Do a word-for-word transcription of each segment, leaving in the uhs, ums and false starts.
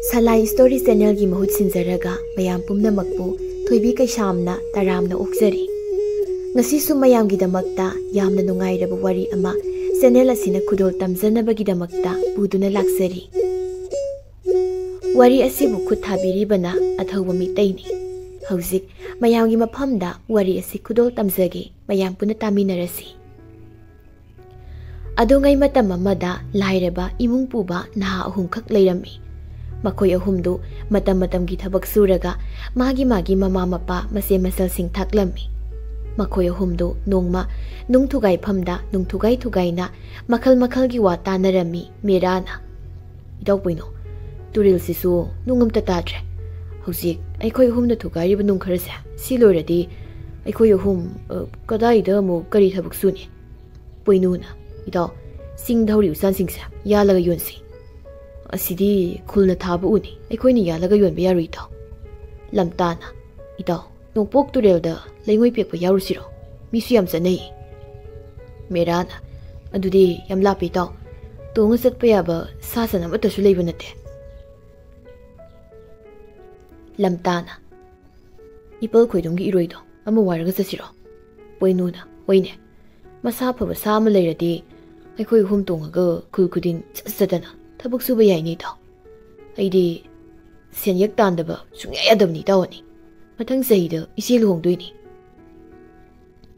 ꯁꯂꯥꯏ story ꯆꯦꯅꯦꯜꯒꯤ ꯃꯍꯨꯠ ꯁꯤꯟꯖꯔꯒ ꯃꯌꯥꯝ ꯄꯨꯝꯅꯃꯛꯄꯨ ꯊꯣꯏꯕꯤ ꯀꯩꯁꯥꯝꯅ ꯇꯔꯥꯝꯅ ꯑꯣꯛꯆꯔꯤ꯫ ꯉꯁꯤꯁꯨ ꯃꯌꯥꯝꯒꯤꯗꯃꯛꯇ ꯌꯥꯝꯅ ꯅꯨꯡꯉꯥꯏꯔꯕ ꯋꯥꯔꯤ ꯑꯃ ꯆꯦꯅꯦꯜ ꯑꯁꯤꯅ ꯈꯨꯗꯣꯜ ꯇꯝꯖꯅꯕꯒꯤꯗꯃꯛꯇ ꯄꯨꯗꯨꯅ ꯂꯥꯛꯆꯔꯤ꯫ ꯋꯥꯔꯤ ꯑꯁꯤꯕꯨ ꯈꯨꯠ ꯊꯥꯕꯤꯔꯤꯕꯅ ꯑꯊꯧꯕ ꯃꯤꯇꯩꯅꯤ꯫ ꯍꯧꯖꯤꯛ ꯃꯌꯥꯝꯒꯤ ꯃꯐꯝꯗ ꯋꯥꯔꯤ ꯑꯁꯤ ꯈꯨꯗꯣꯜ ꯇꯝꯖꯒꯦ, ꯃꯌꯥꯝ ꯄꯨꯟꯅ ꯇꯥꯃꯤꯟꯅꯔꯁꯤ꯫ ꯑꯗꯨꯉꯩ ꯃꯇꯝ ꯑꯃꯗ ꯂꯥꯏꯔꯕ ꯏꯃꯨꯡ ꯄꯨꯕ ꯅꯍꯥ ꯑꯍꯨꯝꯈꯛ ꯂꯩꯔꯝꯃꯤ꯫ ꯃꯈꯣꯏ ꯑꯍꯨꯝꯗꯨ ꯃꯇꯝ ꯃꯇꯝꯒꯤ ꯊꯕꯛ ꯁꯨꯔꯒ ꯃꯥꯒꯤ ꯃꯥꯒꯤ ꯃꯃꯥ ꯃꯄꯥ ꯃꯆꯦ ꯃꯆꯜꯁꯤꯡ ꯊꯥꯛꯂꯝꯃꯤ꯫ ꯃꯈꯣꯏ ꯑꯍꯨꯝꯗꯨ ꯅꯣꯡꯃ ꯅꯨꯡ ꯊꯨꯒꯥꯏꯐꯝꯗ ꯅꯨꯡ ꯊꯨꯒꯥꯏ ꯊꯨꯒꯥꯏꯅ ꯃꯈꯜ ꯃꯈꯜꯒꯤ ꯋꯥ ꯇꯥꯅꯔꯝꯃꯤ꯫ ꯃꯦꯔꯥꯅ, "ꯏꯇꯥꯎ ꯄꯣꯏꯅꯨ, ꯇꯨꯔꯦꯜꯁꯤꯁꯨ ꯅꯨꯡ ꯑꯝꯇ ꯇꯥꯗ꯭ꯔꯦ꯫ ꯍꯧꯖꯤꯛ ꯑꯩꯈꯣꯏ ꯑꯍꯨꯝꯅ ꯊꯨꯒꯥꯏꯔꯤꯕ ꯅꯨꯡ ꯈꯔꯁꯦ ꯁꯤ ꯂꯣꯏꯔꯗꯤ ꯑꯩꯈꯣꯏ ꯑꯍꯨꯝ, ꯑ, ꯀꯗꯥꯏꯗ ꯑꯃꯨꯛ ꯀꯔꯤ ꯊꯕꯛ ꯁꯨꯅꯤ?" ꯄꯣꯏꯅꯨꯅ, "ꯏꯇꯥꯎ, ꯆꯤꯡꯗ ꯍꯧꯔꯤ ꯎꯆꯥꯟꯁꯤꯡꯁꯦ ꯌꯥꯜꯂꯒ ꯌꯣꯟꯁꯤ꯫ ꯑꯁꯤꯗꯤ ꯈꯨꯜꯅ ꯊꯥꯕ ꯎꯅꯤ, ꯑꯩꯈꯣꯏꯅ ꯌꯥꯜꯂꯒ ꯌꯣꯟꯕ ꯌꯥꯔꯣꯏ, ꯏꯇꯥꯎ꯫" ꯂꯝꯇꯥꯅ, "ꯏꯇꯥꯎ, ꯅꯣꯡꯄꯣꯛ ꯇꯨꯔꯦꯜꯗ ꯂꯩꯉꯣꯏ ꯄꯦꯛꯄ ꯌꯥꯎꯔꯨꯁꯤꯔꯣ? ꯃꯤꯁꯨ ꯌꯥꯝ ꯆꯠꯅꯩ꯫" ꯃꯦꯔꯥꯅ, "ꯑꯗꯨꯗꯤ ꯌꯥꯝ ꯂꯥꯞꯄꯦ, ꯏꯇꯥꯎ꯫ ꯇꯣꯡꯉ ꯆꯠꯄ ꯌꯥꯕ ꯁꯥ ꯁꯟ ꯑꯃꯠꯇꯁꯨ ꯂꯩꯕ ꯅꯠꯇꯦ꯫" ꯂꯝꯇꯥꯅ, "ꯏꯄꯜ ꯈꯣꯏꯗꯨꯝꯒꯤ ꯏꯔꯣꯏꯗꯣ ꯑꯃ ꯋꯥꯏꯔꯒ ꯆꯠꯁꯤꯔꯣ?" ꯄꯣꯏꯅꯨꯅ, "ꯍꯣꯏꯅꯦ, ꯃꯁꯥ ꯐꯕ ꯁꯥ ꯑꯃ ꯂꯩꯔꯗꯤ ꯑꯩꯈꯣꯏ ꯑꯍꯨꯝ ꯇꯣꯡꯉꯒ ꯈꯨꯜ ꯈꯨꯗꯤꯡ ꯆꯠ ꯆꯠꯇꯅ ꯊꯕꯛ ꯁꯨꯕ ꯌꯥꯏꯅꯦ, ꯏꯇꯥꯎ꯫ ꯑꯩꯗꯤ ꯁꯦꯟꯌꯦꯛ ꯇꯥꯟꯗꯕ ꯁꯨꯡꯌꯥ ꯌꯥꯗꯕꯅꯤ, ꯏꯇꯥꯎ ꯑꯅꯤ꯫ ꯃꯊꯪ ꯆꯍꯤꯗ ꯏꯆꯦ ꯂꯨꯍꯣꯡꯗꯣꯏꯅꯤ꯫"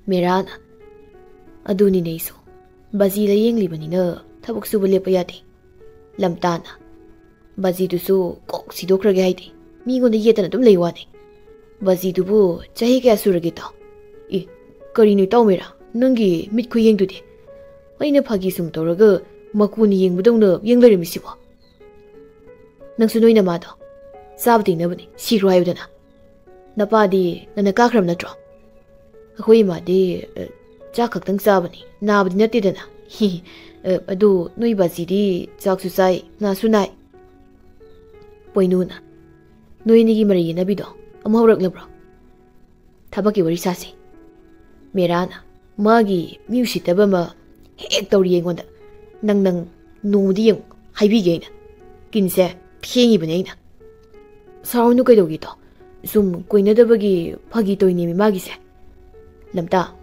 ꯃꯦꯔꯥꯅ, "ꯑꯗꯨꯅꯤꯅꯦ ꯑꯩꯁꯨ꯫ ꯕꯥꯖꯤ ꯂꯥꯌꯦꯡꯂꯤꯕꯅꯤꯅ ꯊꯕꯛ ꯁꯨꯕ ꯂꯦꯞꯄ ꯌꯥꯗꯦ꯫" ꯂꯝꯇꯥꯅ, "ꯕꯥꯖꯤꯗꯨꯁꯨ ꯀꯣꯛ ꯁꯤꯗꯣꯛꯈ꯭ꯔꯒꯦ ꯍꯥꯏꯗꯦ꯫ ꯃꯤꯉꯣꯟꯗ ꯌꯦꯠꯇꯅ ꯑꯗꯨꯝ ꯂꯩ ꯋꯥꯅꯤ꯫ ꯕꯥꯖꯤꯗꯨꯕꯨ ꯆꯍꯤ ꯀꯌꯥ ꯁꯨꯔꯒꯦ, ꯏꯇꯥꯎ? ꯑꯦ, ꯀꯔꯤꯅꯣ, ꯏꯇꯥꯎ ꯃꯦꯔꯥ, ꯅꯪꯒꯤ ꯃꯤꯠ ꯈꯨꯌꯦꯡꯗꯨꯗꯤ? ꯑꯩꯅ ꯐꯥꯒꯤ ꯁꯨꯝ ꯇꯧꯔꯒ ꯃꯀꯨꯅ ꯌꯦꯡꯕꯗꯧꯅ ꯌꯦꯡ ꯂꯩꯔꯝꯃꯤꯁꯤꯕꯣ? ꯅꯪꯁꯨ ꯅꯣꯏ ꯅꯃꯥꯗꯣ ꯆꯥꯕ ꯇꯤꯡꯅꯕꯅꯤ, ꯁꯤꯈ꯭ꯔꯣ ꯍꯥꯏꯌꯨꯗꯅ꯫ ꯅꯄꯥꯗꯤ ꯉꯟꯅ ꯀꯥꯈ꯭ꯔꯕ ꯅꯠꯇ꯭ꯔꯣ?" "ꯑꯩꯈꯣꯏ ꯏꯃꯥꯗꯤ, ꯑ, ꯆꯥꯛ ꯈꯛꯇꯪ ꯆꯥꯕꯅꯤ, ꯅꯥꯕꯗꯤ ꯅꯠꯇꯦꯗꯅ꯫" "ꯑ, ꯑꯗꯨ ꯅꯣꯏ ꯕꯥꯖꯤꯗꯤ ꯆꯥꯛꯁꯨ ꯆꯥꯏ, ꯅꯥꯁꯨ ꯅꯥꯏ꯫" ꯄꯣꯏꯅꯨꯅ, "ꯅꯣꯏ ꯑꯅꯤꯒꯤ ꯃꯔꯩ ꯌꯦꯠꯅꯕꯤꯗꯣ ꯑꯃꯨꯛ ꯍꯧꯔꯛꯂꯕ꯭ꯔꯣ?" "ꯊꯕꯛꯀꯤ ꯋꯥꯔꯤ ꯁꯥꯁꯤ꯫" ꯃꯦꯔꯥꯅ, "ꯃꯥꯒꯤ ꯃꯤ ꯎꯁꯤꯠꯇꯕ ꯑꯃ ꯍꯦꯛ ꯇꯧꯔꯤ ꯑꯩꯉꯣꯟꯗ꯫ ꯅꯪ, ꯅꯪ ꯅꯣꯡꯃꯗꯤ ꯌꯦꯡꯉꯨ, ꯍꯥꯏꯕꯤꯒꯦ ꯑꯩꯅ꯫ ꯀꯤꯟꯁꯦ ꯐꯦꯡꯉꯤꯕꯅꯦ ꯑꯩꯅ꯫ ꯁꯥꯎꯔꯅꯨ ꯀꯩꯗꯧꯒꯦꯗꯣ, ꯁꯨꯝ ꯀꯣꯏꯅꯗꯕꯒꯤ ꯐꯥꯒꯤ ꯇꯧꯔꯤꯅꯦꯃꯤ ꯃꯥꯒꯤꯁꯦ꯫ ꯂꯝꯇꯥ,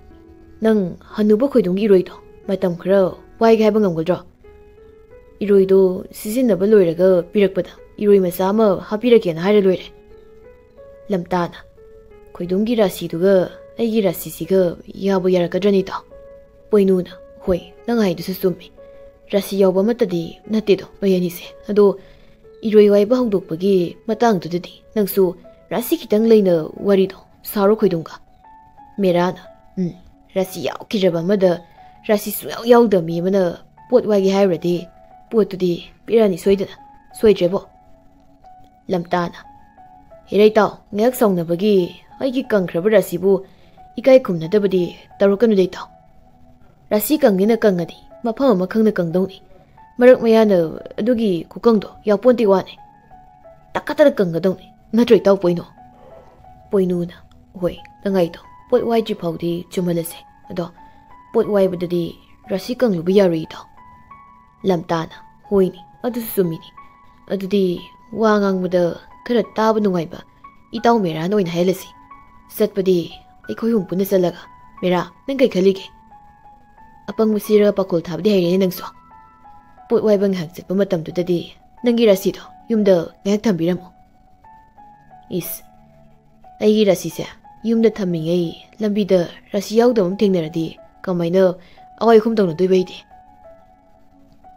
ꯅꯪ ꯍꯅꯨꯕ ꯈꯣꯏꯗꯣꯝꯒꯤ ꯏꯔꯣꯏꯗꯣ ꯃꯇꯝ ꯈꯔ ꯋꯥꯏꯒꯦ ꯍꯥꯏꯕ ꯉꯝꯒꯗ꯭ꯔꯣ? ꯏꯔꯣꯏꯗꯣ ꯁꯤꯖꯤꯟꯅꯕ ꯂꯣꯏꯔꯒ ꯄꯤꯔꯛꯄꯗ ꯏꯔꯣꯏ ꯃꯆꯥ ꯑꯃ ꯍꯥꯞꯄꯤꯔꯛꯀꯦꯅ ꯍꯥꯏꯔ ꯂꯣꯏꯔꯦ꯫ ꯂꯝꯇꯥꯅ, ꯈꯣꯏꯗꯣꯝꯒꯤ ꯔꯥꯁꯤꯗꯨꯒ ꯑꯩꯒꯤ ꯔꯥꯁꯤꯁꯤꯒ ꯌꯥꯕꯨ ꯌꯥꯔꯛꯀꯗ꯭ꯔꯅꯤꯗꯣ? ꯄꯣꯏꯅꯨꯅ, ꯍꯣꯏ, ꯅꯪ ꯍꯥꯏꯗꯨꯁꯨ ꯆꯨꯝꯃꯤ꯫ ꯔꯥꯁꯤ ꯌꯥꯎꯕ ꯑꯃꯠꯇꯗꯤ ꯅꯠꯇꯦꯗꯣ ꯅꯣꯏ ꯑꯅꯤꯁꯦ꯫ ꯑꯗꯣ ꯏꯔꯣꯏ ꯋꯥꯏꯕ ꯍꯧꯗꯣꯛꯄꯒꯤ ꯃꯇꯥꯡꯗꯨꯗꯗꯤ ꯅꯪꯁꯨ ꯔꯥꯁꯤ ꯈꯤꯇꯪ ꯂꯩꯅ ꯋꯥꯔꯤꯗꯣ ꯁꯥꯔꯣ ꯈꯣꯏꯗꯣꯝꯒ꯫ ꯃꯦꯔꯥꯅ, ꯎꯝ, ꯔꯥꯁꯤ ꯌꯥꯎꯈꯤꯗ꯭ꯔꯕ ꯑꯃꯗ ꯔꯥꯁꯤ ꯁꯨꯡꯌꯥꯎ ꯌꯥꯎꯗꯕ ꯃꯤ ꯑꯃꯅ ꯄꯣꯠ ꯋꯥꯏꯒꯦ ꯍꯥꯏꯔꯨꯔꯗꯤ ꯄꯣꯠꯇꯨꯗꯤ ꯄꯤꯔꯛꯑꯅꯤ ꯁꯣꯏꯗꯅ, ꯁꯣꯏꯗ꯭ꯔꯦꯕꯣ? ꯂꯝꯇꯥꯅ, ꯍꯦꯔꯩ ꯇꯥꯎ, ꯉꯥꯏꯍꯥꯛ ꯁꯥꯎꯅꯕꯒꯤ ꯑꯩꯒꯤ ꯀꯪꯈ꯭ꯔꯕ ꯔꯥꯁꯤꯕꯨ ꯏꯀꯥꯏ ꯈꯨꯝꯅꯗꯕꯗꯤ ꯇꯧꯔꯛꯀꯅꯨꯗ ꯏꯇꯥꯎ꯫ ꯔꯥꯁꯤ ꯀꯪꯒꯦꯅ ꯀꯪꯉꯗꯤ ꯃꯐꯝ ꯑꯃ ꯈꯪꯅ ꯀꯪꯗꯧꯅꯤ꯫ ꯃꯔꯛ ꯃꯌꯥꯅ ꯑꯗꯨꯒꯤ ꯈꯨꯀꯪꯗꯣ ꯌꯥꯎꯄꯣꯟꯇꯦ ꯋꯥꯅꯦ꯫ ꯇꯛꯈꯠꯇꯅ ꯀꯪꯒꯗꯧꯅꯤ꯫ ꯅꯠꯇ꯭ꯔꯣ ꯏꯇꯥꯎ ꯄꯣꯏꯅꯨ? ꯄꯣꯏꯅꯨꯅ, ꯍꯣꯏ, ꯅꯪ ꯍꯥꯏꯗꯣ ꯄꯣꯠ ꯋꯥꯏꯗ꯭ꯔꯤ ꯐꯥꯎꯗꯤ ꯆꯨꯝꯍꯜꯂꯁꯦ꯫ ꯑꯗꯣ ꯄꯣꯠ ꯋꯥꯏꯕꯗꯗꯤ ꯔꯥꯁꯤ ꯀꯪꯂꯨꯕ ꯌꯥꯔꯣꯏ ꯏꯇꯥꯎ꯫ ꯂꯝꯇꯥꯅ, ꯍꯣꯏꯅꯦ, ꯑꯗꯨꯁꯨ ꯆꯨꯝꯃꯤꯅꯦ꯫ ꯑꯗꯨꯗꯤ ꯋꯥ ꯉꯥꯡꯕꯗ ꯈꯔ ꯇꯥꯕ ꯅꯨꯡꯉꯥꯏꯕ ꯏꯇꯥꯎ ꯃꯦꯔꯥꯅ ꯑꯣꯏꯅ ꯍꯥꯏꯍꯜꯂꯁꯤ꯫ ꯆꯠꯄꯗꯤ ꯑꯩꯈꯣꯏ ꯑꯍꯨꯝ ꯄꯨꯟꯅ ꯆꯠꯂꯒ꯫ ꯃꯦꯔꯥ, ꯅꯪ ꯀꯩ ꯈꯜꯂꯤꯒꯦ? ꯑꯄꯪꯕ ꯁꯤꯔꯒ ꯄꯥꯈꯣꯜ ꯊꯥꯕꯗꯤ ꯍꯩꯔꯦꯅꯦ ꯅꯪꯁꯨ꯫ ꯄꯣꯠ ꯋꯥꯏꯕ ꯉꯥꯏꯍꯥꯛ ꯆꯠꯄ ꯃꯇꯝꯗꯨꯗꯗꯤ ꯅꯪꯒꯤ ꯔꯥꯁꯤꯗꯣ ꯌꯨꯝꯗ ꯉꯥꯏꯍꯥꯛ ꯊꯝꯕꯤꯔꯝꯃꯣ꯫ ꯏꯁ, ꯑꯩꯒꯤ ꯔꯥꯁꯤꯁꯦ ꯌꯨꯝꯗ ꯊꯝꯃꯤꯉꯩ ꯂꯝꯕꯤꯗ ꯔꯥꯁꯤ ꯌꯥꯎꯗꯕ ꯑꯃ ꯊꯦꯡꯅꯔꯗꯤ ꯀꯃꯥꯏꯅ ꯑꯋꯥꯏ ꯑꯈꯨꯝ ꯇꯧꯅꯗꯣꯏꯕ ꯑꯩꯗꯤ?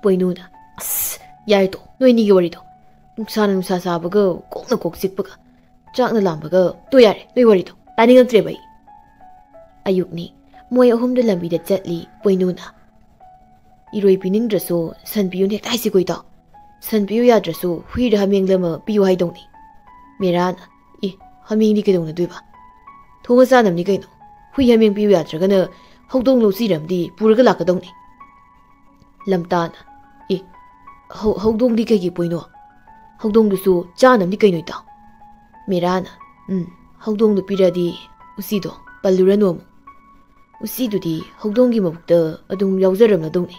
ꯄꯣꯏꯅꯨꯅ, ꯑꯁ, ꯌꯥꯔꯦ ꯇꯣ, ꯅꯣꯏ ꯑꯅꯤꯒꯤ ꯋꯥꯔꯤꯗꯣ꯫ ꯅꯨꯡꯁꯥꯅ ꯅꯨꯡꯁꯥ ꯁꯥꯕꯒ ꯀꯣꯛꯅ ꯀꯣꯛ ꯆꯤꯛꯄꯒ ꯆꯥꯛꯅ ꯂꯥꯝꯕꯒ꯫ ꯇꯣ, ꯌꯥꯔꯦ ꯅꯣꯏ ꯋꯥꯔꯤꯗꯣ, ꯇꯥꯅꯤꯡꯉꯛꯇ꯭ꯔꯦꯕ ꯑꯩ꯫ ꯑꯌꯨꯛꯅꯤ꯫ ꯃꯣꯏ ꯑꯍꯨꯝꯗ ꯂꯝꯕꯤꯗ ꯆꯠꯂꯤ ꯄꯣꯏꯅꯨꯅ꯫ ꯏꯔꯣꯏ ꯄꯤꯅꯤꯡꯗ꯭ꯔꯁꯨ ꯁꯟ ꯄꯤꯌꯨꯅ ꯍꯦꯛꯇ ꯍꯥꯏꯁꯤꯀꯣ ꯏꯇꯥꯎ꯫ ꯁꯟ ꯄꯤꯌꯨ ꯌꯥꯗ꯭ꯔꯁꯨ ꯍꯨꯏꯔ ꯍꯥꯃꯦꯡꯂ ꯑꯃ ꯄꯤꯌꯨ ꯍꯥꯏꯗꯧꯅꯤ꯫ ꯃꯦꯔꯥꯅ, ꯏ, ꯍꯥꯃꯦꯡꯗꯤ ꯀꯩꯗꯧꯅꯗꯣꯏꯕ? ꯊꯣꯡꯉ ꯆꯥꯅꯕꯅꯤ ꯀꯩꯅꯣ꯫ ꯍꯨꯏ ꯍꯥꯃꯦꯡ ꯄꯤꯌꯨ ꯌꯥꯗ꯭ꯔꯒꯅ ꯍꯧꯗꯣꯡ ꯂꯧꯁꯤꯔꯝꯗꯤ ꯄꯨꯔꯒ ꯂꯥꯛꯀꯗꯧꯅꯤ꯫ ꯂꯝꯇꯥꯅ, ꯏ, ꯍꯧ-, ꯍꯧꯗꯣꯡꯗꯤ ꯀꯩꯒꯤ ꯄꯣꯏꯅꯣ? ꯍꯧꯗꯣꯡꯗꯨꯁꯨ ꯆꯥꯅꯕꯅꯤ ꯀꯩꯅꯣ ꯏꯇꯥꯎ꯫ ꯃꯦꯔꯥꯅ, ꯎꯝ, ꯍꯧꯗꯣꯡꯗꯨ ꯄꯤꯔꯗꯤ ꯎꯆꯤꯗꯣ ꯄꯜꯂꯨꯔꯅꯨ ꯑꯃꯨꯛ꯫ ꯎꯆꯤꯗꯨꯗꯤ ꯍꯧꯗꯣꯡꯒꯤ ꯃꯕꯨꯛꯇ ꯑꯗꯨꯝ ꯌꯥꯎꯖꯔꯝꯂꯗꯧꯅꯤ꯫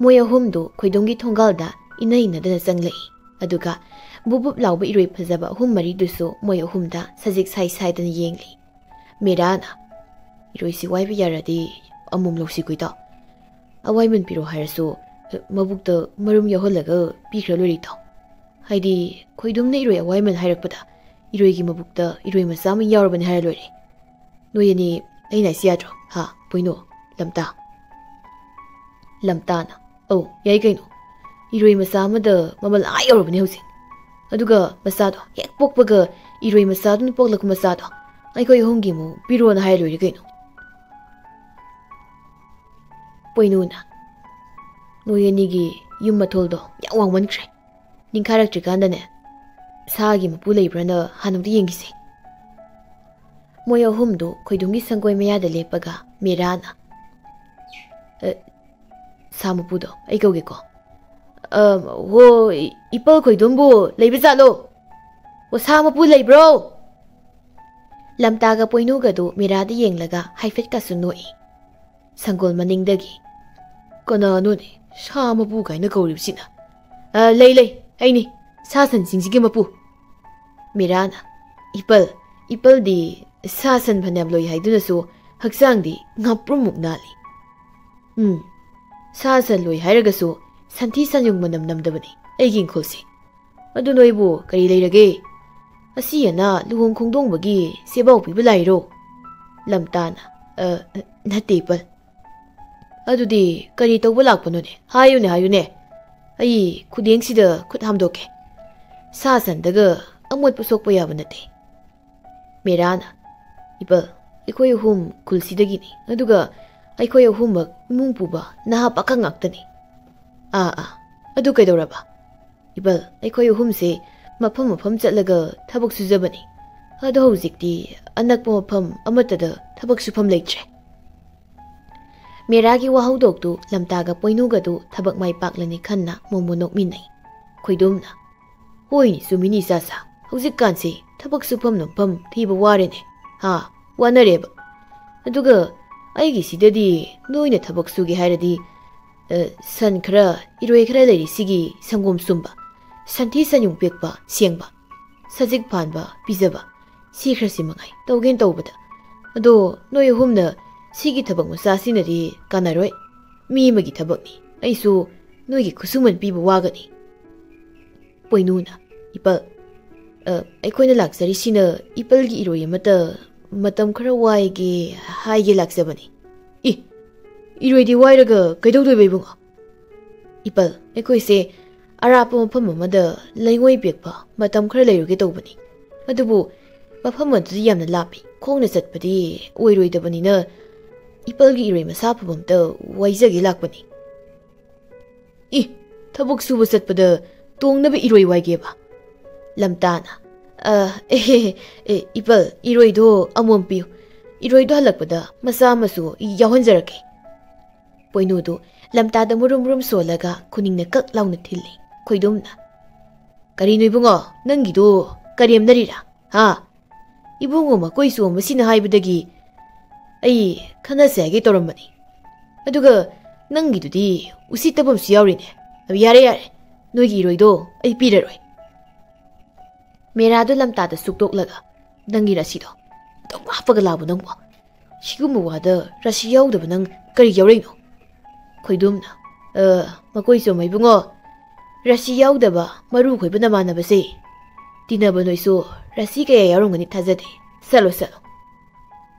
ꯃꯣꯏ ꯑꯍꯨꯝꯗꯨ ꯈꯣꯏꯗꯣꯝꯒꯤ ꯊꯣꯡꯒꯥꯜꯗ ꯏꯟꯅ ꯏꯟꯅꯗꯅ ꯆꯪꯂꯛꯏ꯫ ꯑꯗꯨꯒ ꯕꯨꯞ ꯕꯨꯞ ꯂꯥꯎꯕ ꯏꯔꯣꯏ ꯐꯖꯕ ꯑꯍꯨꯝ ꯃꯔꯤꯗꯨꯁꯨ ꯃꯣꯏ ꯑꯍꯨꯝꯗ ꯁꯖꯤꯛ ꯁꯥꯏ ꯁꯥꯏꯗꯅ ꯌꯦꯡꯂꯤ꯫ ꯃꯤꯔꯥꯅ, "ꯏꯔꯣꯏꯁꯤ ꯋꯥꯏꯕ ꯌꯥꯔꯗꯤ ꯑꯃꯣꯝ ꯂꯧꯁꯤ ꯀꯣꯏꯗꯣ꯫ ꯑꯋꯥꯏꯃꯟ ꯄꯤꯔꯣ ꯍꯥꯏꯔꯁꯨ, ꯃꯕꯨꯛꯇ ꯃꯔꯨꯝ ꯌꯥꯎꯍꯜꯂꯒ ꯄꯤꯈ꯭ꯔ ꯂꯣꯏꯔꯦ ꯏꯇꯥꯎ꯫ ꯍꯥꯏꯗꯤ, ꯈꯣꯏꯗꯨꯝꯅ ꯏꯔꯣꯏ ꯑꯋꯥꯏꯃꯟ ꯍꯥꯏꯔꯛꯄꯗ ꯏꯔꯣꯏꯒꯤ ꯃꯕꯨꯛꯇ ꯏꯔꯣꯏ ꯃꯆꯥ ꯑꯃ ꯌꯥꯎꯔꯕꯅꯤ ꯍꯥꯏꯔ ꯂꯣꯏꯔꯦ꯫ ꯅꯣꯏ ꯑꯅꯤ ꯑꯩꯅ ꯍꯥꯏꯁꯤ ꯌꯥꯗ꯭ꯔꯣ? ꯍꯥ, ꯄꯣꯏꯅꯨ, ꯂꯝꯇꯥ?" ꯂꯝꯇꯥꯅ, "ꯑꯧ, ꯌꯥꯏ ꯀꯩꯅꯣ꯫ ꯏꯔꯣꯏ ꯃꯆꯥ ꯑꯃꯗ ꯃꯃꯜ ꯑꯥ ꯌꯧꯔꯕꯅꯦ ꯍꯧꯖꯤꯛ꯫ ꯑꯗꯨꯒ ꯃꯆꯥꯗꯣ ꯍꯦꯛ ꯄꯣꯛꯄꯒ ꯏꯔꯣꯏ ꯃꯆꯥꯗꯨꯅ ꯄꯣꯛꯂꯛꯄ ꯃꯆꯥꯗꯣ ꯑꯩꯈꯣꯏ ꯑꯍꯨꯝꯒꯤ ꯑꯃꯨꯛ ꯄꯤꯔꯣꯅ ꯍꯥꯏꯔ ꯂꯣꯏꯔꯦ ꯀꯩꯅꯣ꯫" ꯄꯣꯏꯅꯨꯅ, "ꯅꯣꯏ ꯑꯅꯤꯒꯤ ꯌꯨꯝ ꯃꯊꯣꯜꯗꯣ ꯌꯥꯝ ꯋꯥꯡꯃꯟꯈ꯭ꯔꯦ꯫ ꯅꯤꯡꯈꯥꯏꯔꯛꯇ꯭ꯔꯤꯀꯥꯟꯗꯅꯦ, ꯁꯥꯒꯤ ꯃꯄꯨ ꯂꯩꯕ꯭ꯔꯥꯅ ꯍꯥꯟꯅ ꯑꯝꯇ ꯌꯦꯡꯈꯤꯁꯦ꯫" ꯃꯣꯏ ꯑꯍꯨꯝꯗꯨ ꯈꯣꯏꯗꯨꯝꯒꯤ ꯁꯪꯒꯣꯏ ꯃꯌꯥꯗ ꯂꯦꯞꯄꯒ ꯃꯤꯔꯥꯅ, "ꯑ, ꯁꯥ ꯃꯄꯨꯗꯣ ꯑꯩ ꯀꯧꯒꯦꯀꯣ꯫ ꯑ, ꯍꯣ, ꯏꯄꯜ ꯈꯣꯏꯗꯨꯝꯕꯨ ꯂꯩꯕꯖꯥꯠꯂꯣ? ꯑꯣ, ꯁꯥ ꯃꯄꯨ ꯂꯩꯕ꯭ꯔꯣ?" ꯂꯝꯇꯥꯒ ꯄꯣꯏꯅꯨꯒꯗꯨ ꯃꯤꯔꯥꯗ ꯌꯦꯡꯂꯒ ꯍꯥꯏꯐꯦꯠꯀꯁꯨ ꯅꯣꯛꯏ꯫ ꯁꯪꯒꯣꯜ ꯃꯅꯤꯡꯗꯒꯤ, "ꯀꯅꯥꯅꯣꯅꯦ ꯁꯥ ꯃꯄꯨ ꯀꯥꯏꯅ ꯀꯧꯔꯤꯕꯁꯤꯅ? ꯑ, ꯂꯩ, ꯂꯩ, ꯑꯩꯅꯤ, ꯁꯥ ꯁꯟꯁꯤꯡꯁꯤꯒꯤ ꯃꯄꯨ꯫" ꯃꯤꯔꯥꯅ, "ꯏꯄꯜ, ꯏꯄꯜꯗꯤ ꯁꯥ ꯁꯟ ꯐꯅꯌꯥꯝ ꯂꯣꯏ ꯍꯥꯏꯗꯨꯅꯁꯨ ꯍꯛꯆꯥꯡꯗꯤ ꯉꯥꯄ꯭ꯔꯨꯝꯃꯨꯛ ꯅꯥꯜꯂꯤ꯫ ꯎꯝ, ꯁꯥ ꯁꯟ ꯂꯣꯏ ꯍꯥꯏꯔꯒꯁꯨ ꯁꯟꯊꯤ ꯁꯟꯌꯨꯡ ꯃꯅꯝ ꯅꯝꯗꯕꯅꯤ ꯑꯩꯒꯤ ꯏꯪꯈꯣꯜꯁꯤ꯫ ꯑꯗꯨ ꯅꯣꯏꯕꯨ ꯀꯔꯤ ꯂꯩꯔꯒꯦ? ꯑꯁꯤ ꯑꯅꯥ ꯂꯨꯍꯣꯡ ꯈꯣꯡꯗꯣꯡꯕꯒꯤ ꯁꯦꯕꯥꯎ ꯄꯤꯕ ꯂꯥꯛꯏꯔꯣ?" ꯂꯝꯇꯥꯅ, "ꯑ, ꯅꯠꯇꯦ, ꯏꯄꯜ꯫" "ꯑꯗꯨꯗꯤ ꯀꯔꯤ ꯇꯧꯕ ꯂꯥꯛꯄꯅꯣꯅꯦ? ꯍꯥꯏꯌꯨꯅꯦ, ꯍꯥꯏꯌꯨꯅꯦ꯫ ꯑꯩ ꯈꯨꯗꯦꯡꯁꯤꯗ ꯈꯨꯠ ꯍꯥꯝꯗꯣꯛꯀꯦ꯫ ꯁꯥ ꯁꯟꯗꯒ ꯑꯃꯣꯠꯄ ꯁꯣꯛꯄ ꯌꯥꯕ ꯅꯠꯇꯦ꯫" ꯃꯤꯔꯥꯅ, "ꯏꯄꯜ, ꯑꯩꯈꯣꯏ ꯑꯍꯨꯝ ꯈꯨꯜꯁꯤꯗꯒꯤꯅꯤ, ꯑꯗꯨꯒ ꯑꯩꯈꯣꯏ ꯑꯍꯨꯝꯃꯛ ꯏꯃꯨꯡ ꯄꯨꯕ ꯅꯍꯥ ꯄꯥꯈꯪ ꯉꯥꯛꯇꯅꯤ꯫" "ꯑꯥ, ꯑꯥ, ꯑꯗꯨ ꯀꯩꯗꯧꯔꯕ?" "ꯏꯄꯜ, ꯑꯩꯈꯣꯏ ꯑꯍꯨꯝꯁꯦ ꯃꯐꯝ ꯃꯐꯝ ꯆꯠꯂꯒ ꯊꯕꯛ ꯁꯨꯖꯕꯅꯤ꯫ ꯑꯗꯣ ꯍꯧꯖꯤꯛꯇꯤ ꯑꯅꯛꯄ ꯃꯐꯝ ꯑꯃꯠꯇꯗ ꯊꯕꯛ ꯁꯨꯐꯝ ꯂꯩꯇ꯭ꯔꯦ꯫" ꯃꯤꯔꯥꯒꯤ ꯋꯥꯍꯧꯗꯣꯛꯇꯨ ꯂꯝꯇꯥꯒ ꯄꯣꯏꯅꯨꯒꯗꯨ ꯊꯕꯛ ꯃꯥꯏ ꯄꯥꯛꯂꯅꯤ ꯈꯟꯅ ꯃꯣꯃꯣ ꯅꯣꯛꯃꯤꯟꯅꯩ꯫ ꯈꯣꯏꯗꯨꯝꯅ, "ꯍꯣꯏꯅꯦ, ꯆꯨꯝꯃꯤꯅꯤ ꯏꯆꯥꯁꯥ, ꯍꯧꯖꯤꯛꯀꯥꯟꯁꯤ ꯊꯕꯛ ꯁꯨꯐꯝ ꯅꯣꯝꯐꯝ ꯊꯤꯕ ꯋꯥꯔꯦꯅꯦ꯫ ꯍꯥ, ꯋꯥꯅꯔꯦꯕ꯫ ꯑꯗꯨꯒ ꯑꯩꯒꯤꯁꯤꯗꯗꯤ ꯅꯣꯏꯅ ꯊꯕꯛ ꯁꯨꯒꯦ ꯍꯥꯏꯔꯗꯤ, ꯑ, ꯁꯟ ꯈꯔ, ꯏꯔꯣꯏ ꯈꯔ ꯂꯩꯔꯤꯁꯤꯒꯤ ꯁꯪꯒꯣꯝ ꯁꯨꯝꯕ, ꯁꯟꯊꯤ ꯁꯟꯌꯨꯡ ꯄꯦꯛꯄ, ꯁꯦꯡꯕ, ꯁꯖꯤꯛ ꯐꯥꯟꯕ, ꯄꯤꯖꯕ, ꯁꯤ ꯈꯔꯁꯤ ꯃꯉꯥꯏ ꯇꯧꯒꯦꯅ ꯇꯧꯕꯗ꯫ ꯑꯗꯣ ꯅꯣꯏ ꯑꯍꯨꯝꯅ ꯁꯤꯒꯤ ꯊꯕꯛ ꯃꯆꯥꯁꯤꯅꯗꯤ ꯀꯥꯟꯅꯔꯣꯏ꯫ ꯃꯤ ꯑꯃꯒꯤ ꯊꯕꯛꯅꯤ꯫ ꯑꯩꯁꯨ ꯅꯣꯏꯒꯤ ꯈꯨꯠꯁꯨꯃꯟ ꯄꯤꯕ ꯋꯥꯒꯅꯤ꯫ ꯄꯣꯏꯅꯨꯅ, "ꯏꯄꯜ, ꯑ, ꯑꯩꯈꯣꯏꯅ ꯂꯥꯛꯆꯔꯤꯁꯤꯅ ꯏꯄꯜꯒꯤ ꯏꯔꯣꯏ ꯑꯃꯇ ꯃꯇꯝ ꯈꯔ ꯋꯥꯏꯒꯦ ꯍꯥꯏꯒꯦ ꯂꯥꯛꯆꯕꯅꯤ꯫" "ꯏ, ꯏꯔꯣꯏꯗꯤ ꯋꯥꯏꯔꯒ ꯀꯩꯗꯧꯗꯣꯏꯕ ꯏꯕꯨꯡꯉꯣ?" "ꯏꯄꯜ, ꯑꯩꯈꯣꯏꯁꯦ ꯑꯔꯥꯞꯄ ꯃꯐꯝ ꯑꯃꯗ ꯂꯩꯉꯣꯏ ꯄꯦꯛꯄ ꯃꯇꯝ ꯈꯔ ꯂꯩꯔꯨꯒꯦ ꯇꯧꯕꯅꯤ꯫ ꯑꯗꯨꯕꯨ ꯃꯐꯝ ꯑꯗꯨꯗꯤ ꯌꯥꯝꯅ ꯂꯥꯞꯄꯤ꯫ ꯈꯣꯡꯅ ꯆꯠꯄꯗꯤ ꯑꯣꯏꯔꯣꯏꯗꯕꯅꯤꯅ ꯏꯄꯜꯒꯤ ꯏꯔꯣꯏ ꯃꯁꯥ ꯐꯕ ꯑꯝꯇ ꯋꯥꯏꯖꯒꯦ ꯂꯥꯛꯄꯅꯤ꯫" "ꯏ, ꯊꯕꯛ ꯁꯨꯕ ꯆꯠꯄꯗ ꯇꯣꯡꯅꯕ ꯏꯔꯣꯏ ꯋꯥꯏꯒꯦꯕ?" ꯂꯝꯇꯥꯅ, "ꯑ, ꯑꯦ, ꯑꯦ, ꯏꯄꯜ, ꯏꯔꯣꯏꯗꯣ ꯑꯃꯣꯝ ꯄꯤꯌꯨ꯫ ꯏꯔꯣꯏꯗꯣ ꯍꯜꯂꯛꯄꯗ ꯃꯆꯥ ꯑꯃꯁꯨ ꯌꯥꯎꯍꯟꯖꯔꯛꯀꯦ꯫" ꯄꯣꯏꯅꯨꯗꯨ ꯂꯝꯇꯥꯗ ꯃꯨꯔꯨꯝ ꯃꯨꯔꯨꯝ ꯁꯣꯜꯂꯒ ꯈꯨꯅꯤꯡꯅ ꯀꯛ ꯂꯥꯎꯅ ꯊꯤꯜꯂꯤ꯫ ꯈꯣꯏꯗꯨꯝꯅ, "ꯀꯔꯤꯅꯣ ꯏꯕꯨꯡꯉꯣ, ꯅꯪꯒꯤꯗꯨ ꯀꯔꯦꯝꯅꯔꯤꯔꯥ? ꯍꯥ? ꯏꯕꯨꯡꯉꯣ ꯃꯀꯣꯏ ꯆꯣꯝꯕꯁꯤꯅ ꯍꯥꯏꯕꯗꯒꯤ ꯑꯩ ꯈꯟꯅꯁꯦ ꯍꯥꯏꯒꯦ ꯇꯧꯔꯝꯕꯅꯤ꯫ ꯑꯗꯨꯒ ꯅꯪꯒꯤꯗꯨꯗꯤ ꯎꯁꯤꯠꯇꯕ ꯑꯃꯁꯨ ꯌꯥꯎꯔꯤꯅꯦ꯫ ꯑꯗꯨ ꯌꯥꯔꯦ, ꯌꯥꯔꯦ, ꯅꯣꯏꯒꯤ ꯏꯔꯣꯏꯗꯣ ꯑꯩ ꯄꯤꯔꯔꯣꯏ꯫" ꯃꯦꯔꯥꯗꯨ ꯂꯝꯇꯥꯗ ꯁꯨꯛꯇꯣꯛꯂꯒ, "ꯅꯪꯒꯤ ꯔꯥꯁꯤꯗꯣ ꯑꯗꯨꯝ ꯍꯥꯞꯄꯒ ꯂꯥꯛꯑꯕ ꯅꯪꯕꯣ? ꯁꯤꯒꯨꯝꯕ ꯋꯥꯗ ꯔꯥꯁꯤ ꯌꯥꯎꯗꯕ ꯅꯪ ꯀꯔꯤ ꯌꯥꯎꯔꯛꯏꯅꯣ?" ꯈꯣꯏꯗꯨꯝꯅ, "ꯑ, ꯃꯀꯣꯏ ꯆꯣꯝꯕ ꯏꯕꯨꯡꯉꯣ, ꯔꯥꯁꯤ ꯌꯥꯎꯗꯕ ꯃꯔꯨ ꯈꯣꯏꯕ ꯅꯃꯥꯟꯅꯕꯁꯦ ꯇꯤꯟꯅꯕ ꯅꯣꯏꯁꯨ ꯔꯥꯁꯤ ꯀꯌꯥ ꯌꯥꯎꯔꯝꯒꯅꯤ ꯊꯥꯖꯗꯦ꯫ ꯆꯠꯂꯣ, ꯆꯠꯂꯣ꯫"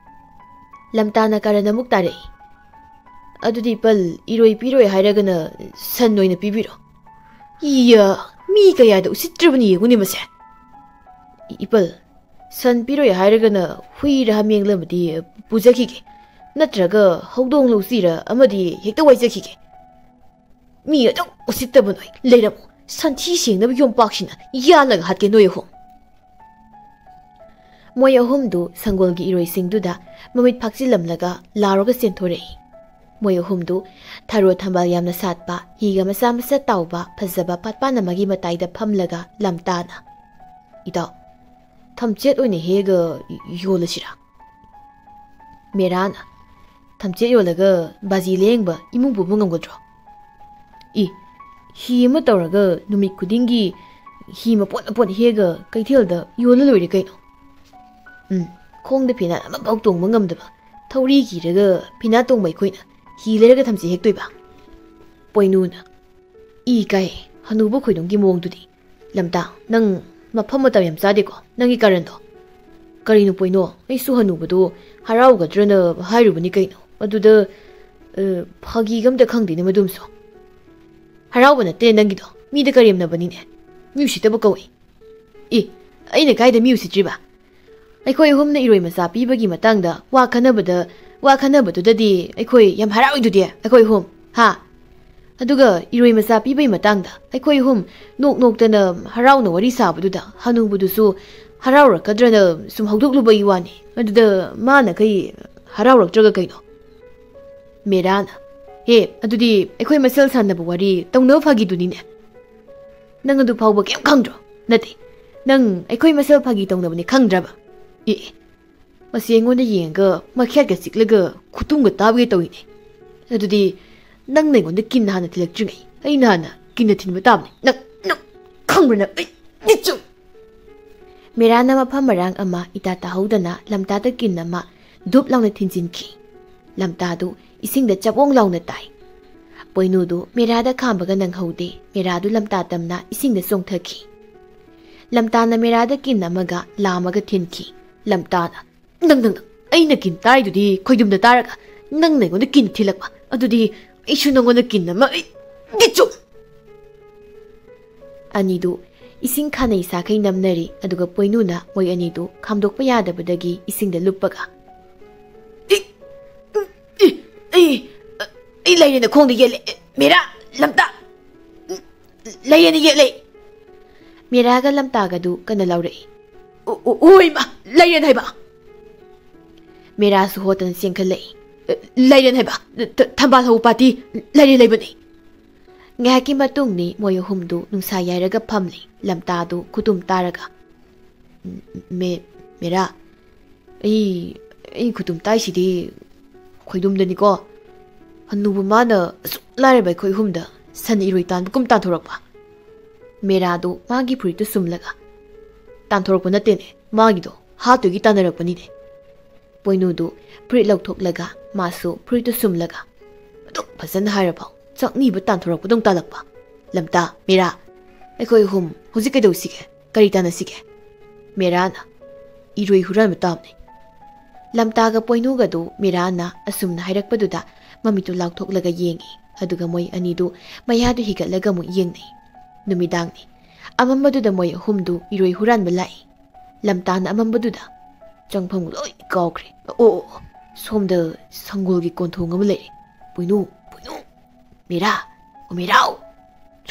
ꯂꯝꯇꯥꯅ ꯀꯥꯔꯟ ꯑꯃꯨꯛ ꯇꯥꯔꯛꯏ꯫ "ꯑꯗꯨꯗꯤ ꯏꯄꯜ, ꯏꯔꯣꯏ ꯄꯤꯔꯣꯏ ꯍꯥꯏꯔꯒꯅ ꯁꯟ ꯑꯣꯏꯅ ꯄꯤꯕꯤꯔꯣ꯫" "ꯏꯌꯥ, ꯃꯤ ꯀꯌꯥꯗ ꯎꯁꯤꯠꯇ꯭ꯔꯕꯅꯤ ꯌꯦꯡꯉꯨꯅꯦ ꯃꯁꯦ꯫ ꯏ-, ꯏꯄꯜ, ꯁꯟ ꯄꯤꯔꯣꯏ ꯍꯥꯏꯔꯒꯅ ꯍꯨꯏꯔ ꯍꯥꯃꯦꯡꯂ ꯑꯃꯗꯤ ꯄꯨꯖꯈꯤꯒꯦ, ꯅꯠꯇ꯭ꯔꯒ ꯍꯧꯗꯣꯡꯂ ꯎꯆꯤꯔ ꯑꯃꯗꯤ ꯍꯦꯛꯇ ꯋꯥꯏꯖꯈꯤꯒꯦ꯫ ꯃꯤ ꯑꯗꯨꯛ ꯎꯁꯤꯠꯇꯕ ꯅꯣꯏ ꯂꯩꯔꯝꯃꯣ, ꯁꯟꯊꯤ ꯁꯦꯡꯅꯕ ꯌꯣꯝꯄꯥꯛꯁꯤꯅ ꯌꯥꯜꯂꯒ ꯍꯥꯠꯀꯦ ꯅꯣꯏ ꯑꯍꯨꯝ꯫" ꯃꯣꯏ ꯑꯍꯨꯝꯗꯨ ꯁꯪꯒꯣꯜꯒꯤ ꯏꯔꯣꯏꯁꯤꯡꯗꯨꯗ ꯃꯃꯤꯠ ꯐꯥꯛꯆꯤꯜꯂꯝꯂꯒ ꯂꯥꯎꯔꯒ ꯆꯦꯟꯊꯣꯔꯛꯏ꯫ ꯃꯣꯏ ꯑꯍꯨꯝꯗꯨ ꯊꯔꯣ ꯊꯝꯕꯥꯜ ꯌꯥꯝꯅ ꯁꯥꯠꯄ, ꯍꯤꯒ ꯃꯆꯥ ꯃꯆꯥ ꯇꯥꯎꯕ ꯐꯖꯕ ꯄꯥꯠꯄꯥꯟ ꯑꯃꯒꯤ ꯃꯇꯥꯏꯗ ꯐꯝꯂꯒ ꯂꯝꯇꯥꯅ, "ꯏꯇꯥꯎ, ꯊꯝꯆꯦꯠ ꯑꯣꯏꯅ ꯍꯦꯛꯑꯒ ꯌꯣꯜꯂꯁꯤꯔꯥ?" ꯃꯦꯔꯥꯅ, "ꯊꯝꯆꯦꯠ ꯌꯣꯜꯂꯒ ꯕꯥꯖꯤ ꯂꯦꯡꯕ ꯏꯃꯨꯡ ꯄꯨꯕ ꯉꯝꯒꯗ꯭ꯔꯣ?" "ꯏ, ꯍꯤ ꯑꯃ ꯇꯧꯔꯒ ꯅꯨꯃꯤꯠ ꯈꯨꯗꯤꯡꯒꯤ ꯍꯤ ꯃꯄꯣꯠ ꯃꯄꯣꯠ ꯍꯦꯛꯑꯒ ꯀꯩꯊꯦꯜꯗ ꯌꯣꯜꯂ ꯂꯣꯏꯔꯦ ꯀꯩꯅꯣ꯫ ꯎꯝ, ꯈꯣꯡꯗ ꯐꯤꯅꯥꯠ ꯑꯃꯐꯥꯎ ꯇꯣꯡꯕ ꯉꯝꯗꯕ, ꯊꯧꯔꯤ ꯀꯤꯔꯒ ꯐꯤꯅꯥꯠ ꯇꯣꯡꯕ ꯑꯩꯈꯣꯏꯅ ꯍꯤ ꯂꯩꯔꯒ ꯊꯝꯆꯦꯠ ꯍꯦꯛꯇꯣꯏꯕ꯫ ꯄꯣꯏꯅꯨꯅ, "ꯏ ꯀꯥꯏ, ꯍꯅꯨꯕ ꯈꯣꯏꯗꯣꯝꯒꯤ ꯃꯑꯣꯡꯗꯨꯗꯤ꯫ ꯂꯝꯇꯥ, ꯅꯪ ꯃꯐꯝ ꯃꯇꯝ ꯌꯥꯝ ꯆꯥꯗꯦꯀꯣ, ꯅꯪꯒꯤ ꯀꯥꯔꯟꯗꯣ꯫ ꯀꯔꯤꯅꯣ ꯄꯣꯏꯅꯣ, ꯑꯩꯁꯨ ꯍꯅꯨꯕꯗꯣ ꯍꯔꯥꯎꯒꯗ꯭ꯔꯅ ꯍꯥꯏꯔꯨꯕꯅꯤ ꯀꯩꯅꯣ꯫ ꯑꯗꯨꯗ, ꯑ, ꯐꯥꯒꯤꯒ ꯑꯝꯇ ꯈꯪꯗꯦꯅꯦ ꯃꯗꯨꯝꯁꯨ꯫ ꯍꯔꯥꯎꯕ ꯅꯠꯇꯦ ꯅꯪꯒꯤꯗꯣ, ꯃꯤꯗ ꯀꯔꯦꯝꯅꯕꯅꯤꯅꯦ꯫ ꯃꯤ ꯎꯁꯤꯠꯇꯕ ꯀꯧꯏ꯫ ꯏ, ꯑꯩꯅ ꯀꯥꯏꯗ ꯃꯤ ꯎꯁꯤꯠꯇ꯭ꯔꯤꯕ? ꯑꯩꯈꯣꯏ ꯑꯍꯨꯝꯅ ꯏꯔꯣꯏ ꯃꯆꯥ ꯄꯤꯕꯒꯤ ꯃꯇꯥꯡꯗ ꯋꯥ ꯈꯟꯅꯕꯗ, ꯋꯥ ꯈꯟꯅꯕꯗꯨꯗꯗꯤ ꯑꯩꯈꯣꯏ ꯌꯥꯝ ꯍꯔꯥꯎꯏꯗꯨꯗꯤ, ꯑꯩꯈꯣꯏ ꯑꯍꯨꯝ, ꯍꯥ? ꯑꯗꯨꯒ ꯏꯔꯣꯏ ꯃꯆꯥ ꯄꯤꯕꯒꯤ ꯃꯇꯥꯡꯗ ꯑꯩꯈꯣꯏ ꯑꯍꯨꯝ ꯅꯣꯛ ꯅꯣꯛꯇꯅ ꯍꯔꯥꯎꯅ ꯋꯥꯔꯤ ꯁꯥꯕꯗꯨꯗ ꯍꯅꯨꯕꯗꯨꯁꯨ ꯍꯔꯥꯎꯔꯛꯀꯗ꯭ꯔꯅ ꯁꯨꯝ ꯍꯧꯗꯣꯛꯂꯨꯕꯒꯤ ꯋꯥꯅꯤ꯫ ꯑꯗꯨꯗ ꯃꯥꯅ ꯀꯩ ꯍꯔꯥꯎꯔꯛꯇ꯭ꯔꯒ ꯀꯩꯅꯣ?" ꯃꯦꯔꯥꯅ, "ꯍꯦ, ꯑꯗꯨꯗꯤ ꯑꯩꯈꯣꯏ ꯃꯁꯦꯜ ꯁꯥꯟꯅꯕ ꯋꯥꯔꯤ ꯇꯧꯅꯕ ꯐꯥꯒꯤꯗꯨꯅꯤꯅꯦ꯫ ꯅꯪ ꯑꯗꯨ ꯐꯥꯎꯕ ꯀꯩꯝ ꯈꯪꯗ꯭ꯔꯣ? ꯅꯠꯇꯦ, ꯅꯪ ꯑꯩꯈꯣꯏ ꯃꯁꯦꯜ ꯐꯥꯒꯤ ꯇꯧꯅꯕꯅꯤ ꯈꯪꯗ꯭ꯔꯕ?" ꯑꯦ, ꯃꯁꯤ ꯑꯩꯉꯣꯟꯗ ꯌꯦꯡꯉꯒ ꯃꯈꯌꯥꯠꯀ ꯆꯤꯛꯂꯒ ꯈꯨꯇꯨꯝꯒ ꯇꯥꯕꯒ ꯇꯧꯏꯅꯦ꯫ ꯑꯗꯨꯗꯤ ꯅꯪꯅ ꯑꯩꯉꯣꯟꯗ ꯀꯤꯟ ꯍꯥꯟꯅ ꯊꯤꯜꯂꯛꯇ꯭ꯔꯤꯉꯩ ꯑꯩꯅ ꯍꯥꯟꯅ ꯀꯤꯟꯅ ꯊꯤꯟꯕ ꯇꯥꯕꯅꯤ꯫ ꯅꯪ, ꯅꯪ ꯈꯪꯕ꯭ꯔꯥ ꯅꯪ? ꯑꯩ, ꯅꯤꯆꯨ! ꯃꯦꯔꯥꯅ ꯃꯐꯝ ꯃꯔꯥꯡ ꯑꯃ ꯏꯇꯥ ꯇꯥꯍꯧꯗꯅ ꯂꯝꯇꯥꯗ ꯀꯤꯟ ꯑꯃ ꯙꯨꯞ ꯂꯥꯎꯅ ꯊꯤꯟꯖꯤꯟꯈꯤ꯫ ꯂꯝꯇꯥꯗꯨ ꯏꯁꯤꯡꯗ ꯆꯞꯋꯣꯡ ꯂꯥꯎꯅ ꯇꯥꯏ꯫ ꯄꯣꯏꯅꯨꯗꯨ ꯃꯦꯔꯥꯗ ꯈꯥꯝꯕꯒ ꯅꯪꯍꯧꯗꯦ꯫ ꯃꯦꯔꯥꯗꯨ ꯂꯝꯇꯥ ꯇꯝꯅ ꯏꯁꯤꯡꯗ ꯆꯣꯡꯊꯈꯤ꯫ ꯂꯝꯇꯥꯅ ꯃꯦꯔꯥꯗ ꯀꯤꯟ ꯑꯃꯒ ꯂꯥ ꯑꯃꯒ ꯊꯤꯟꯈꯤ꯫ ꯂꯝꯇꯥꯅ, "ꯅꯪ, ꯅꯪ, ꯅꯪ, ꯑꯩꯅ ꯀꯤꯟ ꯇꯥꯔꯤꯗꯨꯗꯤ ꯈꯣꯏꯗꯨꯝꯗ ꯇꯥꯔꯒ ꯅꯪꯅ ꯑꯩꯉꯣꯟꯗ ꯀꯤꯟ ꯊꯤꯜꯂꯛꯄ꯫ ꯑꯗꯨꯗꯤ ꯑꯩꯁꯨ ꯅꯪꯉꯣꯟꯗ ꯀꯤꯟ ꯑꯃ, ꯑꯩ, ꯗꯤꯆꯨ!" ꯑꯅꯤꯗꯨ ꯏꯁꯤꯡ ꯈꯥꯅꯩ ꯁꯥꯈꯩ ꯅꯝꯅꯔꯤ, ꯑꯗꯨꯒ ꯄꯣꯏꯅꯨꯅ ꯃꯣꯏ ꯑꯅꯤꯗꯨ ꯈꯥꯝꯗꯣꯛꯄ ꯌꯥꯗꯕꯗꯒꯤ ꯏꯁꯤꯡꯗ ꯂꯨꯞꯄꯒ, "ꯏ, ꯏ, ꯑꯩ, ꯑꯩ ꯂꯩꯔꯦꯅ ꯈꯣꯡꯗ ꯌꯦꯠꯂꯦ꯫ ꯃꯦꯔꯥ, ꯂꯝꯇꯥ, ꯂꯩꯔꯦꯅ ꯌꯦꯠꯂꯦ!" ꯃꯦꯔꯥꯒ ꯂꯝꯇꯥꯒꯗꯨ ꯀꯟꯅ ꯂꯥꯎꯔꯛꯏ꯫ "ꯑꯣ, ꯑꯣ, ꯑꯣꯏꯃ, ꯂꯩꯔꯦꯟ ꯍꯥꯏꯕ!" ꯃꯦꯔꯥꯁꯨ ꯍꯣꯠꯇꯅ ꯆꯦꯟꯈꯠꯂꯛꯏ꯫ "ꯂꯩꯔꯦꯟ ꯍꯥꯏꯕ! ꯊ-, ꯊꯝꯕꯥꯜ ꯍꯧꯕ ꯄꯥꯔꯇꯤ ꯂꯩꯔꯦꯟ ꯂꯩꯕꯅꯤ!" ꯉꯥꯏꯍꯥꯛꯀꯤ ꯃꯇꯨꯡꯅꯤ ꯃꯣꯏ ꯑꯍꯨꯝꯗꯨ ꯅꯨꯡꯁꯥ ꯌꯥꯏꯔꯒ ꯐꯝꯂꯤ꯫ ꯂꯝꯇꯥꯗꯨ ꯈꯨꯇꯨꯝ ꯇꯥꯔꯒ, "ꯃꯦ-, ꯃꯦꯔꯥ, ꯑꯩ, ꯑꯩ ꯈꯨꯇꯨꯝ ꯇꯥꯏꯁꯤꯗꯤ ꯈꯣꯏꯗꯨꯝꯗꯅꯤꯀꯣ꯫ ꯍꯅꯨꯕ ꯃꯥꯅ ꯑꯁꯨꯛ ꯂꯥꯏꯔꯕ ꯑꯩꯈꯣꯏ ꯑꯍꯨꯝꯗ ꯁꯟ ꯏꯔꯣꯏ ꯇꯥꯟꯕꯒꯨꯝ ꯇꯥꯟꯊꯣꯔꯛꯄ꯫ ꯃꯦꯔꯥꯗꯨ ꯃꯥꯒꯤ ꯐꯨꯔꯤꯠꯇꯨ ꯁꯨꯝꯂꯒ, "ꯇꯥꯟꯊꯣꯔꯛꯄ ꯅꯠꯇꯦꯅꯦ, ꯃꯥꯒꯤꯗꯣ ꯍꯥꯠꯇꯨꯒꯤ ꯇꯥꯟꯅꯔꯛꯄꯅꯤꯅꯦ꯫" ꯄꯣꯏꯅꯨꯗꯨ ꯐꯨꯔꯤꯠ ꯂꯧꯊꯣꯛꯂꯒ ꯃꯥꯁꯨ ꯐꯨꯔꯤꯠꯇꯨ ꯁꯨꯝꯂꯒ, "ꯑꯗꯨꯛ ꯐꯖꯅ ꯍꯥꯏꯔꯐꯥꯎ ꯆꯥꯛꯅꯤꯕ ꯇꯥꯟꯊꯣꯔꯛꯄꯗꯧ ꯇꯥꯜꯂꯛꯄ꯫ ꯂꯝꯇꯥ, ꯃꯦꯔꯥ, ꯑꯩꯈꯣꯏ ꯑꯍꯨꯝ ꯍꯧꯖꯤꯛ ꯀꯩꯗꯧꯁꯤꯒꯦ? ꯀꯔꯤ ꯇꯥꯟꯅꯁꯤꯒꯦ?" ꯃꯦꯔꯥꯅ, "ꯏꯔꯣꯏ ꯍꯨꯔꯥꯟꯕ ꯇꯥꯕꯅꯤ꯫" ꯂꯝꯇꯥꯒ ꯄꯣꯏꯅꯨꯒꯗꯨ ꯃꯦꯔꯥꯅ ꯑꯁꯨꯝꯅ ꯍꯥꯏꯔꯛꯄꯗꯨꯗ ꯃꯃꯤꯠꯇꯨ ꯂꯥꯎꯊꯣꯛꯂꯒ ꯌꯦꯡꯉꯤ꯫ ꯑꯗꯨꯒ ꯃꯣꯏ ꯑꯅꯤꯗꯨ ꯃꯌꯥꯗꯨ ꯍꯤꯒꯠꯂꯒ ꯑꯃꯨꯛ ꯌꯦꯡꯅꯩ꯫ ꯅꯨꯃꯤꯗꯥꯡꯅꯤ꯫ ꯑꯃꯝꯕꯗꯨꯗ ꯃꯣꯏ ꯑꯍꯨꯝꯗꯨ ꯏꯔꯣꯏ ꯍꯨꯔꯥꯟꯕ ꯂꯥꯛꯏ꯫ ꯂꯝꯇꯥꯅ ꯑꯃꯝꯕꯗꯨꯗ, "ꯆꯪꯐꯝ ꯂꯣꯏ ꯀꯥꯎꯈ꯭ꯔꯦ꯫ ꯑꯣ, ꯑꯣ, ꯑꯣ, ꯁꯣꯝꯗ ꯁꯪꯒꯣꯜꯒꯤ ꯀꯣꯟꯊꯣꯡ ꯑꯃ ꯂꯩꯔꯦ꯫ ꯄꯣꯏꯅꯨ, ꯄꯣꯏꯅꯨ, ꯃꯦꯔꯥ, ꯑꯣ ꯃꯦꯔꯥꯎ,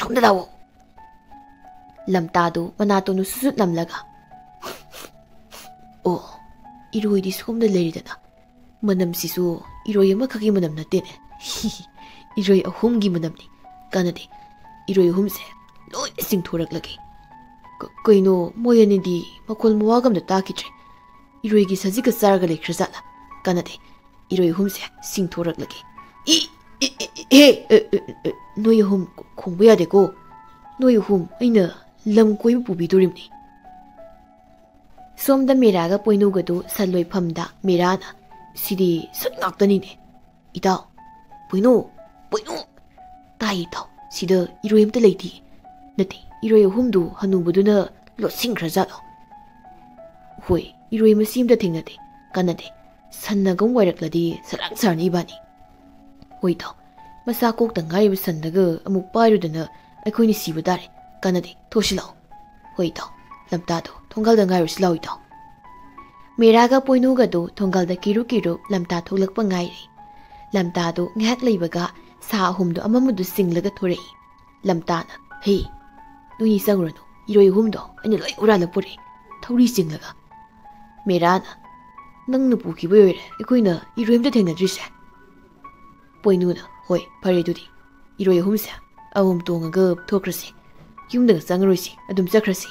ꯁꯣꯝꯗ ꯂꯥꯛꯑꯣ꯫" ꯂꯝꯇꯥꯗꯨ ꯃꯅꯥꯇꯣꯟꯗꯨ ꯁꯨꯠ ꯁꯨꯠ ꯅꯝꯂꯒ, "ꯑꯣ, ꯏꯔꯣꯏꯗꯤ ꯁꯣꯝꯗ ꯂꯩꯔꯤꯗꯅ꯫ ꯃꯅꯝꯁꯤꯁꯨ ꯏꯔꯣꯏ ꯑꯃꯈꯛꯀꯤ ꯃꯅꯝ ꯅꯠꯇꯦꯅꯦ꯫ ꯏꯔꯣꯏ ꯑꯍꯨꯝꯒꯤ ꯃꯅꯝꯅꯤ꯫ ꯀꯥꯟꯅꯗꯦ, ꯏꯔꯣꯏ ꯑꯍꯨꯝꯁꯦ ꯂꯣꯏꯅ ꯆꯤꯡꯊꯣꯔꯛꯂꯒꯦ꯫" ꯀ-, ꯀꯩꯅꯣ, ꯃꯣꯏ ꯑꯅꯤꯗꯤ ꯃꯈꯣꯜ ꯃꯋꯥꯒ ꯑꯝꯇ ꯇꯥꯈꯤꯗ꯭ꯔꯦ꯫ ꯏꯔꯣꯏꯒꯤ ꯁꯖꯤꯛꯀ ꯆꯥꯔꯒ ꯂꯩꯈ꯭ꯔꯖꯥꯠꯂꯥ? ꯀꯥꯟꯅꯗꯦ, ꯏꯔꯣꯏ ꯑꯍꯨꯝꯁꯦ ꯆꯤꯡꯊꯣꯔꯛꯂꯒꯦ꯫ ꯏ, ꯏ, ꯏ, ꯏ, ꯍꯦ, ꯑ, ꯑ, ꯑ, ꯅꯣꯏ ꯑꯍꯨꯝ ꯈꯣꯡꯕ ꯌꯥꯗꯦꯀꯣ꯫ ꯅꯣꯏ ꯑꯍꯨꯝ ꯑꯩꯅ ꯂꯝ ꯀꯣꯏꯕ ꯄꯨꯕꯤꯗꯣꯔꯤꯕꯅꯤ꯫ ꯁꯣꯝꯗ ꯃꯦꯔꯥꯒ ꯄꯣꯏꯅꯨꯒꯗꯨ ꯁꯟ ꯂꯣꯏꯐꯝꯗ ꯃꯦꯔꯥꯅ, "ꯁꯤꯗꯤ ꯁꯟ ꯉꯥꯛꯇꯅꯤꯅꯦ꯫ ꯏꯇꯥꯎ, ꯄꯣꯏꯅꯨ, ꯄꯣꯏꯅꯨ, ꯇꯥꯏ ꯏꯇꯥꯎ, ꯁꯤꯗ ꯏꯔꯣꯏ ꯑꯝꯇ ꯂꯩꯇꯦ꯫ ꯅꯠꯇꯦ, ꯏꯔꯣꯏ ꯑꯍꯨꯝꯗꯨ ꯍꯅꯨꯕꯗꯨꯅ ꯂꯣꯠꯁꯤꯟꯈ꯭ꯔꯖꯥꯠꯂꯣ? ꯍꯣꯏ, ꯏꯔꯣꯏ ꯃꯁꯤ ꯑꯝꯇ ꯊꯦꯡꯅꯗꯦ꯫ ꯀꯥꯟꯅꯗꯦ, ꯁꯟꯅ ꯑꯗꯨꯝ ꯋꯥꯏꯔꯛꯂꯗꯤ ꯁꯂꯥꯛ ꯁꯥꯔꯅꯤ ꯏꯕꯥꯅꯤ꯫" "ꯍꯣꯏ ꯏꯇꯥꯎ, ꯃꯁꯥ ꯀꯣꯛꯇ ꯉꯥꯏꯔꯤꯕ ꯁꯟꯗꯒ ꯑꯃꯨꯛ ꯄꯥꯏꯔꯨꯗꯅ ꯑꯩꯈꯣꯏꯅ ꯁꯤꯕ ꯇꯥꯔꯦ꯫ ꯀꯥꯟꯅꯗꯦ, ꯊꯣꯛꯁꯤ ꯂꯥꯛꯑꯣ꯫" "ꯍꯣꯏ ꯏꯇꯥꯎ꯫" "ꯂꯝꯇꯥꯗꯣ ꯊꯣꯡꯒꯥꯜꯗ ꯉꯥꯏꯔꯨꯁꯤ ꯂꯥꯛꯑꯣ ꯏꯇꯥꯎ꯫" ꯃꯦꯔꯥꯒ ꯄꯣꯏꯅꯨꯒꯗꯨ ꯊꯣꯡꯒꯥꯜꯗ ꯀꯤꯔꯨ ꯀꯤꯔꯨ ꯂꯝꯇꯥ ꯊꯣꯛꯂꯛꯄ ꯉꯥꯏꯔꯤ꯫ ꯂꯝꯇꯥꯗꯨ ꯉꯥꯏꯍꯥꯛ ꯂꯩꯕꯒ ꯁꯥ ꯑꯍꯨꯝꯗꯨ ꯑꯃꯝꯕꯗꯨ ꯆꯤꯡꯂꯒ ꯊꯣꯔꯛꯏ꯫ ꯂꯝꯇꯥꯅ, "ꯍꯦ, ꯅꯣꯏꯅꯤ ꯆꯪꯉꯨꯔꯅꯨ, ꯏꯔꯣꯏ ꯑꯍꯨꯝꯗꯣ ꯑꯩꯅ ꯂꯣꯏ ꯍꯨꯔꯥꯜꯂ ꯄꯨꯔꯛꯑꯦ, ꯊꯧꯔꯤ ꯆꯤꯡꯂꯒ꯫" ꯃꯦꯔꯥꯅ, "ꯅꯪꯅ ꯄꯨꯈꯤꯕ ꯑꯣꯏꯔꯦ, ꯑꯩꯈꯣꯏꯅ ꯏꯔꯣꯏ ꯑꯝꯇ ꯊꯦꯡꯅꯗ꯭ꯔꯤꯁꯦ꯫" ꯄꯣꯏꯅꯨꯅ, "ꯍꯣꯏ, ꯐꯔꯦ ꯑꯗꯨꯗꯤ, ꯏꯔꯣꯏ ꯑꯍꯨꯝꯁꯦ ꯑꯍꯨꯝ ꯇꯣꯡꯉꯒ ꯊꯣꯛꯈ꯭ꯔꯁꯤ, ꯌꯨꯝꯗꯒ ꯆꯪꯉꯔꯣꯏꯁꯤ, ꯑꯗꯨꯝ ꯆꯠꯈ꯭ꯔꯁꯤ꯫"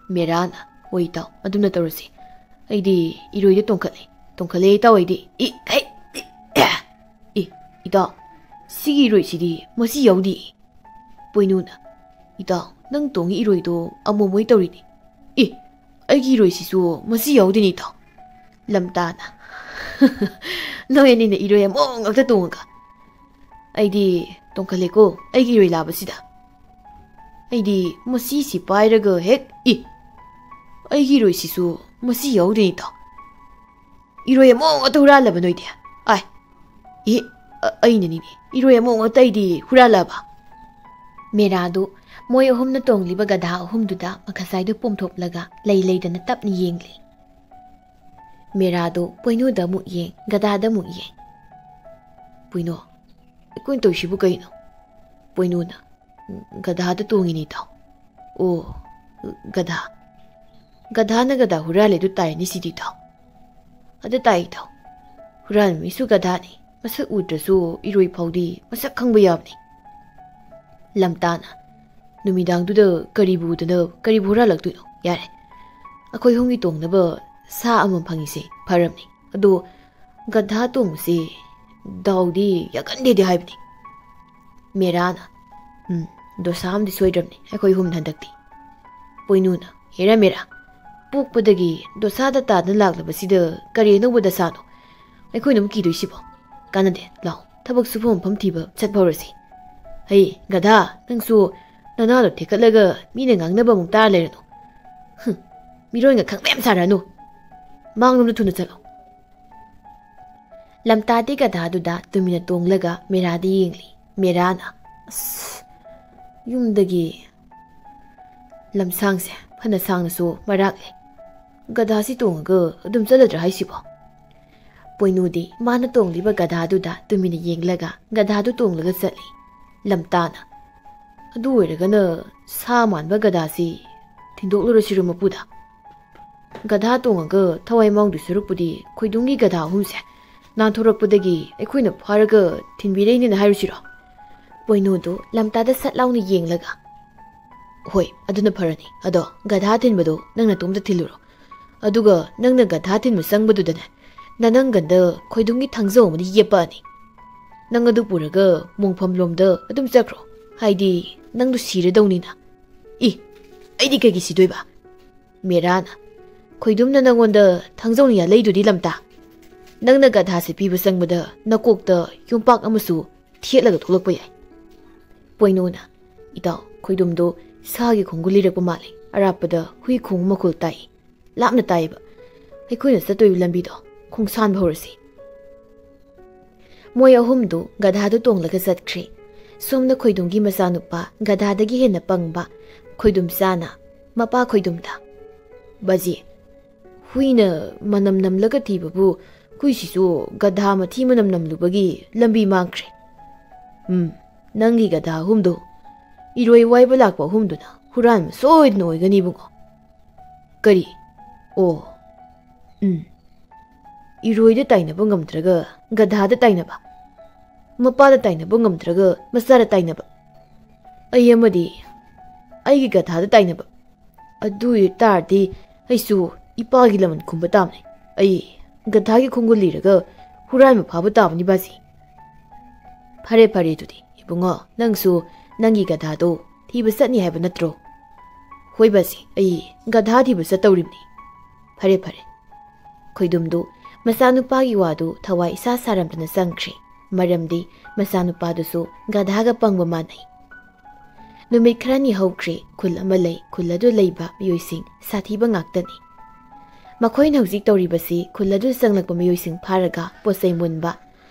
ꯃꯦꯔꯥꯅ, "ꯍꯣꯏ ꯏꯇꯥꯎ, ꯑꯗꯨꯝꯅ ꯇꯧꯔꯁꯤ꯫ ꯑꯩꯗꯤ ꯏꯔꯣꯏꯗ ꯇꯣꯡꯈꯠꯂꯦ, ꯇꯣꯡꯈꯠꯂꯦ ꯏꯇꯥꯎ ꯑꯩꯗꯤ꯫ ꯏ, ꯍꯩ, ꯏ, ꯑꯦ, ꯏ, ꯏꯇꯥꯎ, "ꯁꯤꯒꯤ ꯏꯔꯣꯏꯁꯤꯗꯤ ꯃꯆꯤ ꯌꯥꯎꯗꯦ꯫" ꯄꯣꯏꯅꯨꯅ, "ꯏꯇꯥꯎ, ꯅꯪ ꯇꯣꯡꯉꯤ ꯏꯔꯣꯏꯗꯣ ꯑꯃꯣꯝ ꯑꯣꯏ ꯇꯧꯔꯤꯅꯤ꯫" "ꯑꯦ, ꯑꯩꯒꯤ ꯏꯔꯣꯏꯁꯤꯁꯨ ꯃꯆꯤ ꯌꯥꯎꯗꯦꯅꯦ, ꯏꯇꯥꯎ꯫" ꯂꯝꯇꯥꯅ, "ꯅꯣꯏ ꯑꯅꯤꯅ ꯏꯔꯣꯏ ꯑꯃꯣꯝ ꯉꯥꯛꯇ ꯇꯣꯡꯉꯒ꯫ ꯑꯩꯗꯤ ꯇꯣꯡꯈꯠꯂꯦꯀꯣ ꯑꯩꯒꯤ ꯏꯔꯣꯏ ꯂꯥꯕꯁꯤꯗ꯫ ꯑꯩꯗꯤ ꯃꯆꯤꯁꯤ ꯄꯥꯏꯔꯒ ꯍꯦꯛ, ꯏ! ꯑꯩꯒꯤ ꯏꯔꯣꯏꯁꯤꯁꯨ ꯃꯆꯤ ꯌꯥꯎꯗꯦꯅꯦ, ꯏꯇꯥꯎ꯫ ꯏꯔꯣꯏ ꯑꯃꯣꯝ ꯉꯥꯛꯇ ꯍꯨꯔꯥꯜꯂꯕ ꯅꯣꯏꯗꯤ?" "ꯑꯥꯏ, ꯏ, ꯑ-, ꯑꯩꯅꯅꯤꯅꯦ, ꯏꯔꯣꯏ ꯑꯃꯣꯝ ꯉꯥꯛꯇ ꯑꯩꯗꯤ ꯍꯨꯔꯥꯜꯂꯕ?" ꯃꯦꯔꯥꯗꯨ ꯃꯣꯏ ꯑꯍꯨꯝꯅ ꯇꯣꯡꯂꯤꯕ ꯒꯙꯥ ꯑꯍꯨꯝꯗꯨꯗ ꯃꯈꯁꯥꯏꯗꯨ ꯄꯣꯝꯊꯣꯛꯂꯒ ꯂꯩ ꯂꯩꯗꯅ ꯇꯞꯅ ꯌꯦꯡꯂꯤ꯫ ꯃꯦꯔꯥꯗꯨ ꯄꯣꯏꯅꯨꯗ ꯑꯃꯨꯛ ꯌꯦꯡ, ꯒꯙꯥꯗ ꯑꯃꯨꯛ ꯌꯦꯡ꯫ "ꯄꯣꯏꯅꯨ, ꯑꯩꯈꯣꯏꯅ ꯇꯧꯔꯤꯁꯤꯕꯨ ꯀꯩꯅꯣ?" ꯄꯣꯏꯅꯨꯅ, "ꯒꯙꯥꯗ ꯇꯣꯡꯉꯤꯅꯤ, ꯏꯇꯥꯎ꯫" "ꯑꯣ, ꯒꯙꯥ꯫ ꯒꯙꯥꯅ ꯒꯙꯥ ꯍꯨꯔꯥꯜꯂꯦ ꯑꯗꯨ ꯇꯥꯏꯅꯦ ꯁꯤꯗꯤ, ꯏꯇꯥꯎ꯫" "ꯑꯗꯨ ꯇꯥꯏ, ꯏꯇꯥꯎ꯫ ꯍꯨꯔꯥꯟꯕ ꯃꯤꯁꯨ ꯒꯙꯥꯅꯤ꯫ ꯃꯁꯛ ꯎꯗ꯭ꯔꯁꯨ ꯏꯔꯣꯏ ꯐꯥꯎꯗꯤ ꯃꯁꯛ ꯈꯪꯕ ꯌꯥꯕꯅꯤ꯫" ꯂꯝꯇꯥꯅ, "ꯅꯨꯃꯤꯗꯥꯡꯗꯨꯗ ꯀꯔꯤꯕꯨ ꯎꯗꯅ ꯀꯔꯤꯕꯨ ꯍꯨꯔꯥꯜꯂꯛꯇꯣꯏꯅꯣ? ꯌꯥꯔꯦ, ꯑꯩꯈꯣꯏ ꯑꯍꯨꯝꯒꯤ ꯇꯣꯡꯅꯕ ꯁꯥ ꯑꯃ ꯐꯪꯉꯤꯁꯦ ꯐꯔꯕꯅꯤ꯫ ꯑꯗꯣ ꯒꯙꯥ ꯇꯣꯡꯕꯁꯤ ꯗꯥꯎꯗꯤ ꯌꯥꯒꯟꯗꯦꯗꯤ ꯍꯥꯏꯕꯅꯤ꯫" ꯃꯦꯔꯥꯅ, "ꯎꯝ, ꯗꯣꯁꯥ ꯑꯃꯗꯤ ꯁꯣꯏꯗ꯭ꯔꯕꯅꯤ ꯑꯩꯈꯣꯏ ꯑꯍꯨꯝꯅ ꯍꯟꯗꯛꯇꯤ꯫" ꯄꯣꯏꯅꯨꯅ, "ꯍꯦꯔꯥ ꯃꯦꯔꯥ, ꯄꯣꯛꯄꯗꯒꯤ ꯗꯣꯁꯥꯗ ꯇꯥꯗꯨꯅ ꯂꯥꯛꯂꯕꯁꯤꯗ ꯀꯔꯤ ꯑꯅꯧꯕ ꯗꯁꯥꯅꯣ ꯑꯩꯈꯣꯏꯅ ꯑꯃꯨꯛ ꯀꯤꯗꯣꯏꯁꯤꯕꯣ? ꯀꯥꯟꯅꯗꯦ, ꯂꯥꯛꯑꯣ, ꯊꯕꯛ ꯁꯨꯐꯝ ꯃꯐꯝ ꯊꯤꯕ ꯆꯠꯐꯧꯔꯁꯤ꯫ ꯍꯩ, ꯒꯙꯥ, ꯅꯪꯁꯨ ꯅꯅꯥꯗꯣ ꯊꯦꯛꯀꯠꯂꯒ ꯃꯤꯅ ꯉꯥꯡꯅꯕ ꯑꯃꯨꯛ ꯇꯥꯔ ꯂꯩꯔꯅꯨ꯫ ꯍꯨꯝ, ꯃꯤꯔꯣꯟꯒ ꯈꯪꯕ ꯌꯥꯝ ꯁꯥꯔꯛꯑꯅꯨ꯫ ꯃꯥꯡꯂꯣꯝꯗ ꯊꯨꯅ ꯆꯠꯂꯣ꯫" ꯂꯝꯇꯥꯗꯤ ꯒꯙꯥꯗꯨꯗ ꯇꯨꯃꯤꯟꯅ ꯇꯣꯡꯂꯒ ꯃꯦꯔꯥꯗ ꯌꯦꯡꯂꯤ꯫ ꯃꯦꯔꯥꯅ, "ꯑꯁ, ꯌꯨꯝꯗꯒꯤ ꯂꯝꯁꯥꯡꯁꯦ ꯐꯅ ꯁꯥꯡꯅꯁꯨ ꯃꯔꯥꯛꯂꯦ꯫ ꯒꯙꯥꯁꯤ ꯇꯣꯡꯉꯒ ꯑꯗꯨꯝ ꯆꯠꯂꯗ꯭ꯔꯥ ꯍꯥꯏꯁꯤꯕꯣ?" ꯄꯣꯏꯅꯨꯗꯤ ꯃꯥꯅ ꯇꯣꯡꯂꯤꯕ ꯒꯙꯥꯗꯨꯗ ꯇꯨꯃꯤꯟꯅ ꯌꯦꯡꯂꯒ ꯒꯙꯥꯗꯨ ꯇꯣꯡꯂꯒ ꯆꯠꯂꯤ꯫ ꯂꯝꯇꯥꯅ, "ꯑꯗꯨ ꯑꯣꯏꯔꯒꯅ ꯁꯥ ꯃꯥꯟꯕ ꯒꯙꯥꯁꯤ ꯊꯤꯟꯗꯣꯛꯂꯨꯔꯁꯤꯔꯣ ꯃꯄꯨꯗ? ꯒꯙꯥ ꯇꯣꯡꯉꯒ ꯊꯋꯥꯏ ꯃꯥꯡꯗꯣꯏ ꯁꯔꯨꯛꯄꯨꯗꯤ ꯈꯣꯏꯗꯨꯝꯒꯤ ꯒꯙꯥ ꯑꯍꯨꯝꯁꯦ ꯅꯥꯟꯊꯣꯔꯛꯄꯗꯒꯤ ꯑꯩꯈꯣꯏꯅ ꯐꯥꯔꯒ ꯊꯤꯟꯕꯤꯔꯛꯏꯅꯦꯅ ꯍꯥꯏꯔꯨꯁꯤꯔꯣ?" ꯄꯣꯏꯅꯨꯗꯨ ꯂꯝꯇꯥꯗ ꯁꯠ ꯂꯥꯎꯅ ꯌꯦꯡꯂꯒ, "ꯍꯣꯏ, ꯑꯗꯨꯅ ꯐꯔꯅꯤ꯫ ꯑꯗꯣ ꯒꯙꯥ ꯊꯤꯟꯕꯗꯣ ꯅꯪ ꯅꯇꯣꯝꯇ ꯊꯤꯜꯂꯨꯔꯣ꯫ ꯑꯗꯨꯒ ꯅꯪꯅ ꯒꯙꯥ ꯊꯤꯟꯕ ꯆꯪꯕꯗꯨꯗꯅꯦ, ꯅꯅꯪꯒꯟꯗ ꯈꯣꯏꯗꯨꯝꯒꯤ ꯊꯥꯡꯖꯧ ꯑꯃꯗꯤ ꯌꯦꯞꯄꯛꯑꯅꯤ꯫" ꯅꯪ ꯑꯗꯨ ꯄꯨꯔꯒ ꯃꯣꯡꯐꯝ ꯂꯣꯝꯗ ꯑꯗꯨꯝ ꯆꯠꯈ꯭ꯔꯣ꯫ ꯍꯥꯏꯗꯤ, ꯅꯪꯗꯣ ꯁꯤꯔꯗꯧꯅꯤꯅ꯫ ꯏ, ꯑꯩꯗꯤ ꯀꯩꯒꯤ ꯁꯤꯗꯣꯏꯕ? ꯃꯦꯔꯥꯅ, ꯈꯣꯏꯗꯨꯝꯅ ꯅꯪꯉꯣꯟꯗ ꯊꯥꯡꯖꯧꯅ ꯌꯥꯜꯂꯛꯏꯗꯨꯗꯤ, ꯂꯝꯇꯥ꯫ ꯅꯪꯅ ꯒꯙꯥꯁꯦ ꯄꯤꯕ ꯆꯪꯕꯗ ꯅꯀꯣꯛꯇ ꯌꯣꯝꯄꯥꯛ ꯑꯃꯁꯨ ꯊꯦꯠꯂꯒ ꯊꯣꯛꯂꯛꯄ ꯌꯥꯏ꯫ ꯄꯣꯏꯅꯨꯅ, ꯏꯇꯥꯎ, ꯈꯣꯏꯗꯨꯝꯗꯣ ꯁꯥꯒꯤ ꯈꯣꯡꯒꯨꯜ ꯂꯤꯔꯛꯄ ꯃꯥꯜꯂꯤ꯫ ꯑꯔꯥꯞꯄꯗ ꯍꯨꯏ ꯈꯣꯡꯕ ꯃꯈꯣꯜ ꯇꯥꯏ꯫ ꯂꯥꯞꯅ ꯇꯥꯏꯌꯦꯕ꯫ ꯑꯩꯈꯣꯏꯅ ꯆꯠꯇꯣꯏꯕ ꯂꯝꯕꯤꯗꯣ ꯈꯣꯡꯁꯥꯟꯕ ꯍꯧꯔꯁꯤ꯫ ꯃꯣꯏ ꯑꯍꯨꯝꯗꯨ ꯒꯙꯥꯗꯨ ꯇꯣꯡꯂꯒ ꯆꯠꯈ꯭ꯔꯦ꯫ ꯁꯣꯝꯗ ꯈꯣꯏꯗꯨꯝꯒꯤ ꯃꯆꯥꯅꯨꯄꯥ, ꯒꯙꯥꯗꯒꯤ ꯍꯦꯟꯅ ꯄꯪꯕ ꯈꯣꯏꯗꯨꯝꯆꯥꯅ ꯃꯄꯥ ꯈꯣꯏꯗꯨꯝꯗ, "ꯕꯥꯖꯤ, ꯍꯨꯏꯅ ꯃꯅꯝ ꯅꯝꯂꯒ ꯊꯤꯕꯕꯨ, ꯍꯨꯏꯁꯤꯁꯨ ꯒꯙꯥ ꯃꯊꯤ ꯃꯅꯝ ꯅꯝꯂꯨꯕꯒꯤ ꯂꯝꯕꯤ ꯃꯥꯡꯈ꯭ꯔꯦ꯫ ꯎꯝ, ꯅꯪꯒꯤ ꯒꯙꯥ ꯑꯍꯨꯝꯗꯨ ꯏꯔꯣꯏ ꯋꯥꯏꯕ ꯂꯥꯛꯄ ꯑꯍꯨꯝꯗꯨꯅ ꯍꯨꯔꯥꯟꯕ ꯁꯣꯏꯗꯅ ꯑꯣꯏꯒꯅꯤ, ꯏꯕꯨꯡꯉꯣ꯫" "ꯀꯔꯤ? ꯑꯣ, ꯎꯝ꯫ ꯏꯔꯣꯏꯗ ꯇꯥꯏꯅꯕ ꯉꯝꯗ꯭ꯔꯒ ꯒꯙꯥꯗ ꯇꯥꯏꯅꯕ, ꯃꯄꯥꯗ ꯇꯥꯏꯅꯕ ꯉꯝꯗ꯭ꯔꯒ ꯃꯆꯥꯗ ꯇꯥꯏꯅꯕ, ꯑꯩ ꯑꯃꯗꯤ ꯑꯩꯒꯤ ꯒꯙꯥꯗ ꯇꯥꯏꯅꯕ꯫ ꯑꯗꯨ ꯑꯣꯏ ꯇꯥꯔꯗꯤ ꯑꯩꯁꯨ ꯏꯄꯥꯒꯤ ꯂꯃꯟ ꯈꯨꯝꯕ ꯇꯥꯕꯅꯤ꯫ ꯑꯩ ꯒꯙꯥꯒꯤ ꯈꯣꯡꯒꯨꯜ ꯂꯤꯔꯒ ꯍꯨꯔꯥꯟꯕ ꯐꯥꯕ ꯇꯥꯕꯅꯤ, ꯕꯥꯖꯤ꯫" "ꯐꯔꯦ, ꯐꯔꯦ, ꯑꯗꯨꯗꯤ ꯏꯕꯨꯡꯉꯣ, ꯅꯪꯁꯨ ꯅꯪꯒꯤ ꯒꯙꯥꯗꯣ ꯊꯤꯕ ꯆꯠꯅꯤ ꯍꯥꯏꯕ ꯅꯠꯇ꯭ꯔꯣ?" "ꯍꯣꯏ ꯕꯥꯖꯤ, ꯑꯩ ꯒꯙꯥ ꯊꯤꯕ ꯆꯠꯇꯧꯔꯤꯕꯅꯤ꯫" "ꯐꯔꯦ, ꯐꯔꯦ꯫" ꯈꯣꯏꯗꯨꯝꯗꯨ ꯃꯆꯥꯅꯨꯄꯥꯒꯤ ꯋꯥꯗꯨ ꯊꯋꯥꯏ ꯏꯁꯥ ꯁꯥꯔꯝꯗꯅ ꯆꯪꯈ꯭ꯔꯦ꯫ ꯃꯔꯝꯗꯤ ꯃꯆꯥꯅꯨꯄꯥꯗꯨꯁꯨ ꯒꯙꯥꯒ ꯄꯪꯕ ꯃꯥꯟꯅꯩ꯫ ꯅꯨꯃꯤꯠ ꯈꯔꯅꯤ ꯍꯧꯈ꯭ꯔꯦ꯫ ꯈꯨꯜ ꯑꯃ ꯂꯩ, ꯈꯨꯜ ꯑꯗꯨ ꯂꯩꯕ ꯃꯤꯑꯣꯏꯁꯤꯡ ꯁꯥꯊꯤꯕ ꯉꯥꯛꯇꯅꯤ꯫ ꯃꯈꯣꯏꯅ ꯍꯧꯖꯤꯛ ꯇꯧꯔꯤꯕꯁꯤ ꯈꯨꯜ ꯑꯗꯨ ꯆꯪꯂꯛꯄ ꯃꯤꯑꯣꯏꯁꯤꯡ ꯐꯥꯔꯒ ꯄꯣꯠꯆꯩ ꯃꯨꯟꯕ,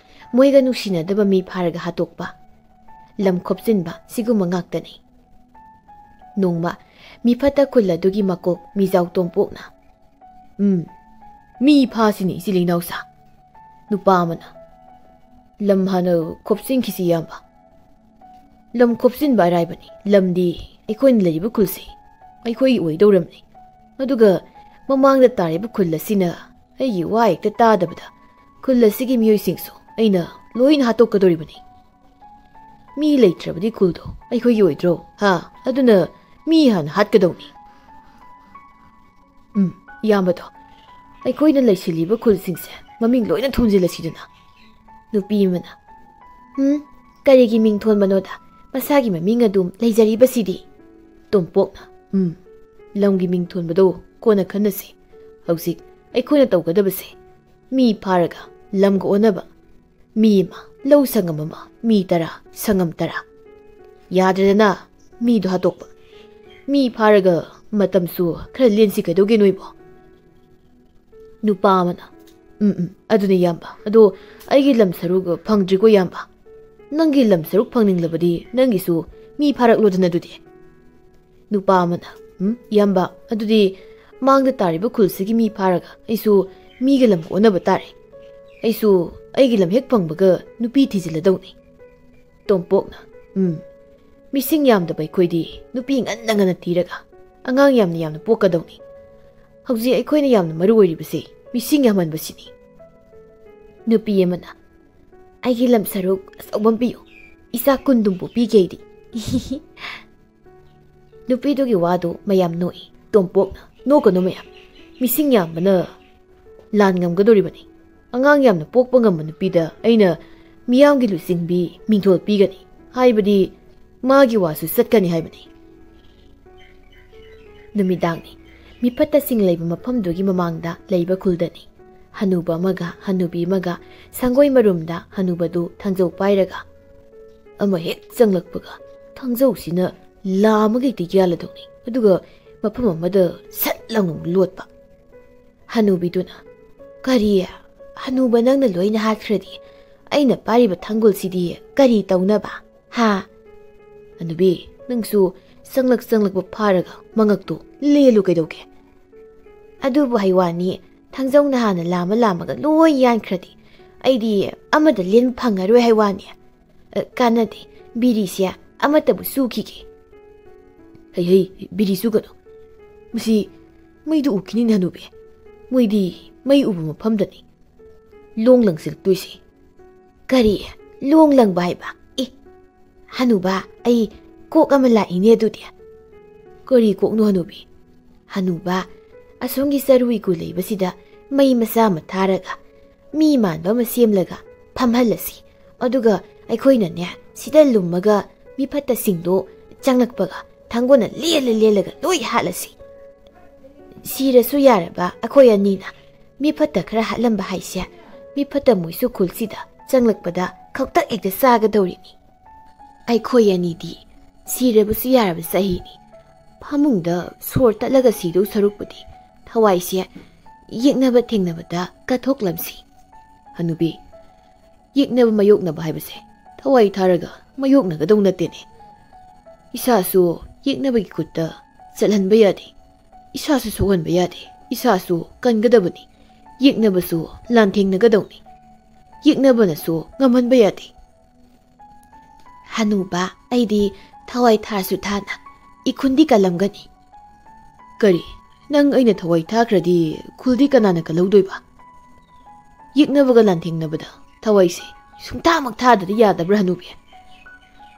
ꯃꯣꯏꯒ ꯅꯨꯡꯁꯤꯅꯗꯕ ꯃꯤ ꯐꯥꯔꯒ ꯍꯥꯠꯇꯣꯛꯄ, ꯂꯝ ꯈꯣꯞꯆꯤꯟꯕ, ꯁꯤꯒꯨꯝꯕ ꯉꯥꯛꯇꯅꯤ꯫ ꯅꯣꯡꯃ ꯃꯤꯐꯠꯇ ꯈꯨꯜ ꯑꯗꯨꯒꯤ ꯃꯀꯣꯛ ꯃꯤꯖꯥꯎ ꯇꯣꯝꯄꯣꯛꯅ, "ꯎꯝ, ꯃꯤ ꯐꯥꯁꯤꯅꯤ ꯏꯆꯤꯜ ꯏꯅꯥꯎꯁꯥ꯫" ꯅꯨꯄꯥ ꯑꯃꯅ, "ꯂꯝ ꯍꯥꯟꯅ ꯈꯣꯞꯆꯤꯟꯈꯤꯁꯤ, ꯏꯌꯥꯝꯕ꯫" "ꯂꯝ ꯈꯣꯞꯆꯤꯟꯕ ꯑꯔꯥꯏꯕꯅꯤ꯫ ꯂꯝꯗꯤ ꯑꯩꯈꯣꯏꯅ ꯂꯩꯔꯤꯕ ꯈꯨꯜꯁꯤ ꯑꯩꯈꯣꯏꯒꯤ ꯑꯣꯏꯗꯧꯔꯕꯅꯤ꯫ ꯑꯗꯨꯒ ꯃꯃꯥꯡꯗ ꯇꯥꯔꯤꯕ ꯈꯨꯜ ꯑꯁꯤꯅ ꯑꯩꯒꯤ ꯋꯥ ꯍꯦꯛꯇ ꯇꯥꯗꯕꯗ ꯈꯨꯜ ꯑꯁꯤꯒꯤ ꯃꯤꯑꯣꯏꯁꯤꯡꯁꯨ ꯑꯩꯅ ꯂꯣꯏꯅ ꯍꯥꯠꯇꯣꯛꯀꯗꯧꯔꯤꯕꯅꯤ꯫ ꯃꯤ ꯂꯩꯇ꯭ꯔꯕꯗꯤ ꯈꯨꯜꯗꯣ ꯑꯩꯈꯣꯏꯒꯤ ꯑꯣꯏꯗ꯭ꯔꯣ? ꯍꯥ? ꯑꯗꯨꯅ ꯃꯤ ꯍꯥꯟꯅ ꯍꯥꯠꯀꯗꯧꯅꯤ꯫" "ꯎꯝ, ꯏꯌꯥꯝꯕꯗꯣ, ꯑꯩꯈꯣꯏꯅ ꯂꯩꯁꯤꯜꯂꯤꯕ ꯈꯨꯜꯁꯤꯡꯁꯦ ꯃꯃꯤꯡ ꯂꯣꯏꯅ ꯊꯣꯟꯖꯤꯜꯂꯁꯤꯗꯅ꯫" ꯅꯨꯄꯤ ꯑꯃꯅ, "ꯎꯝ, ꯀꯔꯤꯒꯤ ꯃꯤꯡ ꯊꯣꯟꯕꯅꯣꯗ? ꯃꯁꯥꯒꯤ ꯃꯃꯤꯡ ꯑꯗꯨꯝ ꯂꯩꯖꯔꯤꯕꯁꯤꯗꯤ?" ꯇꯣꯝꯄꯣꯛꯅ, "ꯎꯝ, ꯂꯝꯒꯤ ꯃꯤꯡ ꯊꯣꯟꯕꯗꯣ ꯀꯣꯟꯅ ꯈꯟꯅꯁꯤ꯫ ꯍꯧꯖꯤꯛ ꯑꯩꯈꯣꯏꯅ ꯇꯧꯒꯗꯕꯁꯦ ꯃꯤ ꯐꯥꯔꯒ ꯂꯝꯒ ꯑꯣꯟꯅꯕ꯫ ꯃꯤ ꯑꯃ, ꯂꯧ ꯁꯪꯉꯝ ꯑꯃ, ꯃꯤ ꯇꯔꯥ, ꯁꯪꯉꯝ ꯇꯔꯥ꯫ ꯌꯥꯗ꯭ꯔꯦꯗꯅ ꯃꯤꯗꯣ ꯍꯥꯠꯇꯣꯛꯄ꯫ ꯃꯤ ꯐꯥꯔꯒ ꯃꯇꯝꯁꯨ ꯈꯔ ꯂꯦꯟꯁꯤ ꯀꯩꯗꯧꯒꯦ ꯅꯣꯏꯕꯣ?" ꯅꯨꯄꯥ ꯑꯃꯅ, "ꯎꯝ, ꯎꯝ, ꯑꯗꯨꯅꯦ ꯏꯌꯥꯝꯕ꯫ ꯑꯗꯣ ꯑꯩꯒꯤ ꯂꯝ ꯁꯔꯨꯛ ꯐꯪꯗ꯭ꯔꯤꯀꯣ ꯏꯌꯥꯝꯕ꯫ ꯅꯪꯒꯤ ꯂꯝ ꯁꯔꯨꯛ ꯐꯪꯅꯤꯡꯂꯕꯗꯤ ꯅꯪꯒꯤꯁꯨ ꯃꯤ ꯐꯥꯔꯛꯂꯣꯗꯅ ꯑꯗꯨꯗꯤ꯫" ꯅꯨꯄꯥ ꯑꯃꯅ, "ꯎꯝ, ꯏꯌꯥꯝꯕ, ꯑꯗꯨꯗꯤ ꯃꯥꯡꯗ ꯇꯥꯔꯤꯕ ꯈꯨꯜꯁꯤꯒꯤ ꯃꯤ ꯐꯥꯔꯒ ꯑꯩꯁꯨ ꯃꯤꯒ ꯂꯝ ꯑꯣꯟꯅꯕ ꯇꯥꯔꯦ꯫ ꯑꯩꯁꯨ ꯑꯩꯒꯤ ꯂꯝ ꯍꯦꯛ ꯐꯪꯕꯒ ꯅꯨꯄꯤ ꯊꯤꯖꯤꯜꯂꯗꯧꯅꯤ꯫" ꯇꯣꯝꯄꯣꯛꯅ, "ꯎꯝ, ꯃꯤꯁꯤꯡ ꯌꯥꯝꯗꯕ ꯑꯩꯈꯣꯏꯗꯤ ꯅꯨꯄꯤ ꯉꯟꯅ ꯉꯟꯅ ꯊꯤꯔꯒ ꯑꯉꯥꯡ ꯌꯥꯝꯅ ꯌꯥꯝꯅ ꯄꯣꯛꯀꯗꯧꯅꯤ꯫ ꯍꯧꯖꯤꯛ ꯑꯩꯈꯣꯏꯅ ꯌꯥꯝꯅ ꯃꯔꯨ ꯑꯣꯏꯔꯤꯕꯁꯤ ꯃꯤꯁꯤꯡ ꯌꯥꯝꯍꯟꯕꯁꯤꯅꯤ꯫" ꯅꯨꯄꯤ ꯑꯃꯅ, "ꯑꯩꯒꯤ ꯂꯝ ꯁꯔꯨꯛ ꯑꯆꯧꯕ ꯑꯃ ꯄꯤꯌꯨ, ꯏꯆꯥ ꯀꯨꯟꯗꯨꯝ ꯄꯣꯛꯄꯤꯒꯦ ꯑꯩꯗꯤ꯫" ꯅꯨꯄꯤꯗꯨꯒꯤ ꯋꯥꯗꯨ ꯃꯌꯥꯝ ꯅꯣꯛꯏ꯫ ꯇꯣꯝꯄꯣꯛꯅ, "ꯅꯣꯛꯀꯅꯨ ꯃꯌꯥꯝ, ꯃꯤꯁꯤꯡ ꯌꯥꯝꯕꯅ ꯂꯥꯟ ꯉꯝꯒꯗꯧꯔꯤꯕꯅꯤ꯫ ꯑꯉꯥꯡ ꯌꯥꯝꯅ ꯄꯣꯛꯄ ꯉꯝꯕ ꯅꯨꯄꯤꯗ ꯑꯩꯅ ꯃꯤꯌꯥꯝꯒꯤ ꯂꯨꯆꯤꯡꯕꯤ ꯃꯤꯡꯊꯣꯜ ꯄꯤꯒꯅꯤ, ꯍꯥꯏꯕꯗꯤ ꯃꯥꯒꯤ ꯋꯥꯁꯨ ꯆꯠꯀꯅꯤ ꯍꯥꯏꯕꯅꯤ꯫" ꯅꯨꯃꯤꯗꯥꯡꯅꯤ꯫ ꯃꯤꯐꯠꯇꯁꯤꯡ ꯂꯩꯕ ꯃꯐꯝꯗꯨꯒꯤ ꯃꯃꯥꯡꯗ ꯂꯩꯕ ꯈꯨꯜꯗꯅꯤ꯫ ꯍꯅꯨꯕ ꯑꯃꯒ ꯍꯅꯨꯕꯤ ꯑꯃꯒ ꯁꯪꯒꯣꯏ ꯃꯔꯨꯝꯗ ꯍꯅꯨꯕꯗꯨ ꯊꯥꯡꯖꯧ ꯄꯥꯏꯔꯒ ꯑꯃ ꯍꯦꯛ ꯆꯪꯂꯛꯄꯒ ꯊꯥꯡꯖꯧꯁꯤꯅ ꯂꯥ ꯑꯃꯒ ꯍꯦꯛꯇ ꯌꯥꯜꯂꯗꯧꯅꯤ꯫ ꯑꯗꯨꯒ ꯃꯐꯝ ꯑꯃꯗ ꯁꯠ ꯂꯥꯎꯅ ꯑꯃꯨꯛ ꯂꯣꯠꯄ꯫ ꯍꯅꯨꯕꯤꯗꯨꯅ, "ꯀꯔꯤ? ꯍꯅꯨꯕ ꯅꯪꯅ ꯂꯣꯏꯅ ꯍꯥꯠꯈ꯭ꯔꯗꯤ ꯑꯩꯅ ꯄꯥꯏꯔꯤꯕ ꯊꯥꯡꯒꯣꯜꯁꯤꯗꯤ ꯀꯔꯤ ꯇꯧꯅꯕ? ꯍꯥ? ꯍꯅꯨꯕꯤ, ꯅꯪꯁꯨ ꯆꯪꯂꯛ ꯆꯪꯂꯛꯄ ꯐꯥꯔꯒ ꯃꯉꯛꯇꯨ ꯂꯦꯜꯂꯨ ꯀꯩꯗꯧꯒꯦ?" "ꯑꯗꯨꯕꯨ ꯍꯩꯋꯥꯅꯤ, ꯊꯥꯡꯖꯧꯅ ꯍꯥꯟꯅ ꯂꯥꯝꯃ ꯂꯥꯝꯃꯒ ꯂꯣꯏ ꯌꯥꯟꯈ꯭ꯔꯗꯤ ꯑꯩꯗꯤ ꯑꯃꯗ ꯂꯦꯟꯕ ꯐꯪꯉꯔꯣꯏ ꯍꯩꯋꯥꯅꯤ꯫ ꯑ, ꯀꯥꯟꯅꯗꯦ, ꯕꯤꯔꯤꯁꯦ ꯑꯃꯠꯇꯕꯨ ꯆꯨꯈꯤꯒꯦ꯫" "ꯍꯩ ꯍꯩ, ꯕꯤꯔꯤ ꯆꯨꯒꯅꯨ꯫ ꯃꯁꯤ ꯃꯩꯗꯨ ꯎꯈꯤꯅꯤꯅꯦ ꯍꯅꯨꯕꯤ꯫ ꯃꯣꯏꯗꯤ ꯃꯩ ꯎꯕ ꯃꯐꯝꯗꯅꯤ ꯂꯣꯡ ꯂꯪꯁꯤꯜꯂꯛꯇꯣꯏꯁꯦ꯫" "ꯀꯔꯤ? ꯂꯣꯡ ꯂꯪꯕ ꯍꯥꯏꯕ? ꯑꯦ, ꯍꯅꯨꯕ, ꯑꯩ ꯀꯣꯛ ꯑꯃ ꯂꯥꯛꯏꯅꯦ ꯑꯗꯨꯗꯤ꯫" "ꯀꯔꯤ ꯀꯣꯛꯅꯣ ꯍꯅꯨꯕꯤ?" "ꯍꯅꯨꯕ, ꯑꯁꯣꯝꯒꯤ ꯆꯔꯨ ꯏꯀꯨ ꯂꯩꯕꯁꯤꯗ ꯃꯩ ꯃꯆꯥ ꯑꯃ ꯊꯥꯔꯒ ꯃꯤ ꯃꯥꯟꯕ ꯑꯃ ꯁꯦꯝꯂꯒ ꯐꯝꯍꯜꯂꯁꯤ꯫ ꯑꯗꯨꯒ ꯑꯩꯈꯣꯏꯅꯅꯦ, ꯁꯤꯗ ꯂꯨꯝꯃꯒ ꯃꯤ ꯐꯠꯇꯁꯤꯡꯗꯣ ꯆꯪꯂꯛꯄꯒ ꯊꯥꯡꯒꯣꯟꯅ ꯂꯦꯜꯂ ꯂꯦꯜꯂꯒ ꯂꯣꯏ ꯍꯥꯠꯂꯁꯤ꯫ ꯁꯤꯔꯁꯨ ꯌꯥꯔꯕ ꯑꯩꯈꯣꯏ ꯑꯅꯤꯅ ꯃꯤ ꯐꯠꯇ ꯈꯔ ꯍꯥꯠꯂꯝꯕ ꯍꯥꯏꯁꯦ, ꯃꯤ ꯐꯠꯇ ꯃꯣꯏꯁꯨ ꯈꯨꯜꯁꯤꯗ ꯆꯪꯂꯛꯄꯗ ꯈꯛꯇꯛ ꯍꯦꯛꯇ ꯆꯥꯒꯗꯧꯔꯤꯅꯤ꯫ ꯑꯩꯈꯣꯏ ꯑꯅꯤꯗꯤ ꯁꯤꯔꯕꯁꯨ ꯌꯥꯔꯕ ꯆꯍꯤꯅꯤ꯫ ꯐꯃꯨꯡꯗ ꯁꯣꯔ ꯇꯠꯂꯒ ꯁꯤꯗꯧ ꯁꯔꯨꯛꯄꯨꯗꯤ ꯊꯋꯥꯏꯁꯦ ꯌꯦꯛꯅꯕ ꯊꯦꯡꯅꯕꯗ ꯀꯠꯊꯣꯛꯂꯝꯁꯤ꯫ ꯍꯅꯨꯕꯤ, ꯌꯦꯛꯅꯕ ꯃꯥꯌꯣꯛꯅꯕ ꯍꯥꯏꯕꯁꯦ ꯊꯋꯥꯏ ꯊꯥꯔꯒ ꯃꯥꯌꯣꯛꯅꯒꯗꯧ ꯅꯠꯇꯦꯅꯦ꯫ ꯏꯁꯥꯁꯨ ꯌꯦꯛꯅꯕꯒꯤ ꯈꯨꯠꯇ ꯆꯠꯍꯟꯕ ꯌꯥꯗꯦ, ꯏꯁꯥꯁꯨ ꯁꯣꯛꯍꯟꯕ ꯌꯥꯗꯦ, ꯏꯁꯥꯁꯨ ꯀꯟꯒꯗꯕꯅꯤ, ꯌꯦꯛꯅꯕꯁꯨ ꯂꯥꯟꯊꯦꯡꯅꯒꯗꯧꯅꯤ, ꯌꯦꯛꯅꯕꯅꯁꯨ ꯉꯝꯍꯟꯕ ꯌꯥꯗꯦ꯫ ꯍꯅꯨꯕ, ꯑꯩꯗꯤ ꯊꯋꯥꯏ ꯊꯥꯔꯁꯨ ꯊꯥꯅ ꯏꯈꯨꯟꯗꯤ ꯀꯜꯂꯝꯒꯅꯤ꯫ ꯀꯔꯤ? ꯅꯪ ꯑꯩꯅ ꯊꯋꯥꯏ ꯊꯥꯈ꯭ꯔꯗꯤ ꯈꯨꯜꯗꯤ ꯀꯅꯥꯅ ꯀꯜꯍꯧꯗꯣꯏꯕ? ꯌꯦꯛꯅꯕꯒ ꯂꯥꯟꯊꯦꯡꯅꯕꯗ ꯊꯋꯥꯏꯁꯦ ꯁꯨꯡꯊꯥꯃꯛ ꯊꯥꯗꯗꯤ ꯌꯥꯗꯕ꯭ꯔꯥ ꯍꯅꯨꯕꯤ?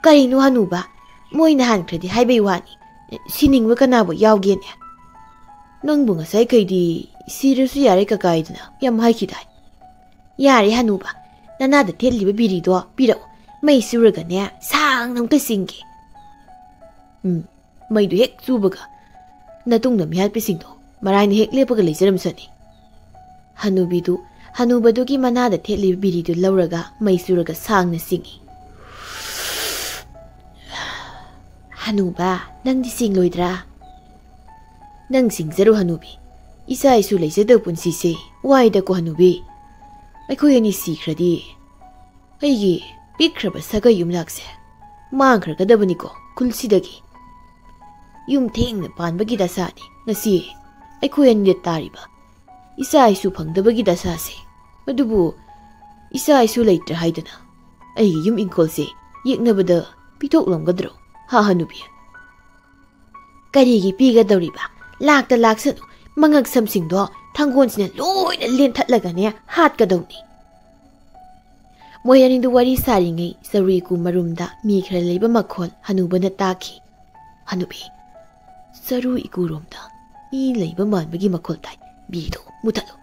ꯀꯔꯤꯅꯣ ꯍꯅꯨꯕ? ꯃꯣꯏꯅ ꯍꯥꯟꯈ꯭ꯔꯗꯤ ꯍꯥꯏꯕꯩ ꯋꯥꯅꯤ꯫ ꯁꯤꯅꯤꯡꯕ ꯀꯅꯥꯕꯨ ꯌꯥꯎꯒꯦꯅꯦ? ꯅꯪꯕꯨ ꯉꯁꯥꯏꯈꯩꯗꯤ ꯁꯤꯔꯁꯨ ꯌꯥꯔꯦ ꯀꯀꯥꯏꯗꯅ ꯌꯥꯝ ꯍꯥꯏꯈꯤꯗꯥꯏ? ꯌꯥꯔꯦ ꯍꯅꯨꯕ, ꯅꯅꯥꯗ ꯊꯦꯠꯂꯤꯕ ꯕꯤꯔꯤꯗꯣ ꯄꯤꯔꯛꯎ꯫ ꯃꯩ ꯆꯨꯔꯒꯅꯦ, ꯁꯥꯡꯅ ꯑꯝꯇ ꯆꯤꯡꯒꯦ꯫ ꯎꯝ, ꯃꯩꯗꯨ ꯍꯦꯛ ꯆꯨꯕꯒ ꯅꯇꯨꯡꯗ ꯃꯤꯍꯥꯠꯄꯤꯁꯤꯡꯗꯣ ꯃꯔꯥꯏꯅ ꯍꯦꯛ ꯂꯦꯞꯄꯒ ꯂꯩꯖꯔꯝꯁꯅꯤ꯫ ꯍꯅꯨꯕꯤꯗꯨ, ꯍꯅꯨꯕꯗꯨꯒꯤ ꯃꯅꯥꯗ ꯊꯦꯠꯂꯤꯕ ꯕꯤꯔꯤꯗꯨ ꯂꯧꯔꯒ ꯃꯩ ꯆꯨꯔꯒ ꯁꯥꯡꯅ ꯆꯤꯡꯏ꯫ ꯍꯅꯨꯕ, ꯅꯪꯗꯤ ꯆꯤꯡꯂꯣꯏꯗ꯭ꯔꯥ? ꯅꯪ ꯆꯤꯡꯖꯔꯣ ꯍꯅꯨꯕꯤ꯫ ꯏꯆꯥ ꯏꯁꯨ ꯂꯩꯖꯗꯕ ꯄꯨꯟꯁꯤꯁꯦ ꯋꯥꯏꯗꯀꯣ ꯍꯅꯨꯕꯤ꯫ ꯑꯩꯈꯣꯏ ꯑꯅꯤ ꯁꯤꯈ꯭ꯔꯗꯤ ꯑꯩꯒꯤ ꯄꯤꯛꯈ꯭ꯔꯕ ꯁꯥꯒꯩ ꯌꯨꯝꯂꯥꯛꯁꯦ ꯃꯥꯡꯈ꯭ꯔꯒꯗꯕꯅꯤꯀꯣ ꯈꯨꯜꯁꯤꯗꯒꯤ꯫ ꯌꯨꯝ ꯊꯦꯡꯅ ꯄꯥꯟꯕꯒꯤ ꯗꯁꯥꯅꯤ ꯉꯁꯤ ꯑꯩꯈꯣꯏ ꯑꯅꯤꯗ ꯇꯥꯔꯤꯕ ꯏꯆꯥ ꯏꯁꯨ ꯐꯪꯗꯕꯒꯤ ꯗꯁꯥꯁꯦ꯫ ꯑꯗꯨꯕꯨ ꯏꯆꯥ ꯏꯁꯨ ꯂꯩꯇ꯭ꯔꯦ ꯍꯥꯏꯗꯅ ꯑꯩꯒꯤ ꯌꯨꯝ ꯏꯪꯈꯣꯜꯁꯦ ꯌꯦꯛꯅꯕꯗ ꯄꯤꯊꯣꯛꯂꯝꯒꯗ꯭ꯔꯣ, ꯍꯥ ꯍꯅꯨꯕꯤ? ꯀꯔꯤꯒꯤ ꯄꯤꯒꯗꯧꯔꯤꯕ? ꯂꯥꯛꯇ ꯂꯥꯛꯁꯅꯨ, ꯃꯉꯛ ꯁꯝꯁꯤꯡꯗꯣ ꯊꯥꯡꯒꯣꯟꯁꯤꯅ ꯂꯣꯏꯅ ꯂꯦꯟꯊꯠꯂꯒꯅꯦ ꯍꯥꯠꯀꯗꯧꯅꯤ꯫ ꯃꯣꯏ ꯑꯅꯤꯗꯨ ꯋꯥꯔꯤ ꯁꯥꯔꯤꯉꯩ ꯆꯔꯨ ꯏꯀꯨ ꯃꯔꯨꯝꯗ ꯃꯤ ꯈꯔ ꯂꯩꯕ ꯃꯈꯣꯜ ꯍꯅꯨꯕꯅ ꯇꯥꯈꯤ꯫ ꯍꯅꯨꯕꯤ, ꯆꯔꯨ ꯏꯀꯨꯔꯣꯝꯗ ꯃꯤ ꯂꯩꯕ ꯃꯥꯟꯕꯒꯤ ꯃꯈꯣꯜ ꯇꯥꯏ꯫ ꯕꯤꯔꯤꯗꯣ ꯃꯨꯊꯠꯂꯨ꯫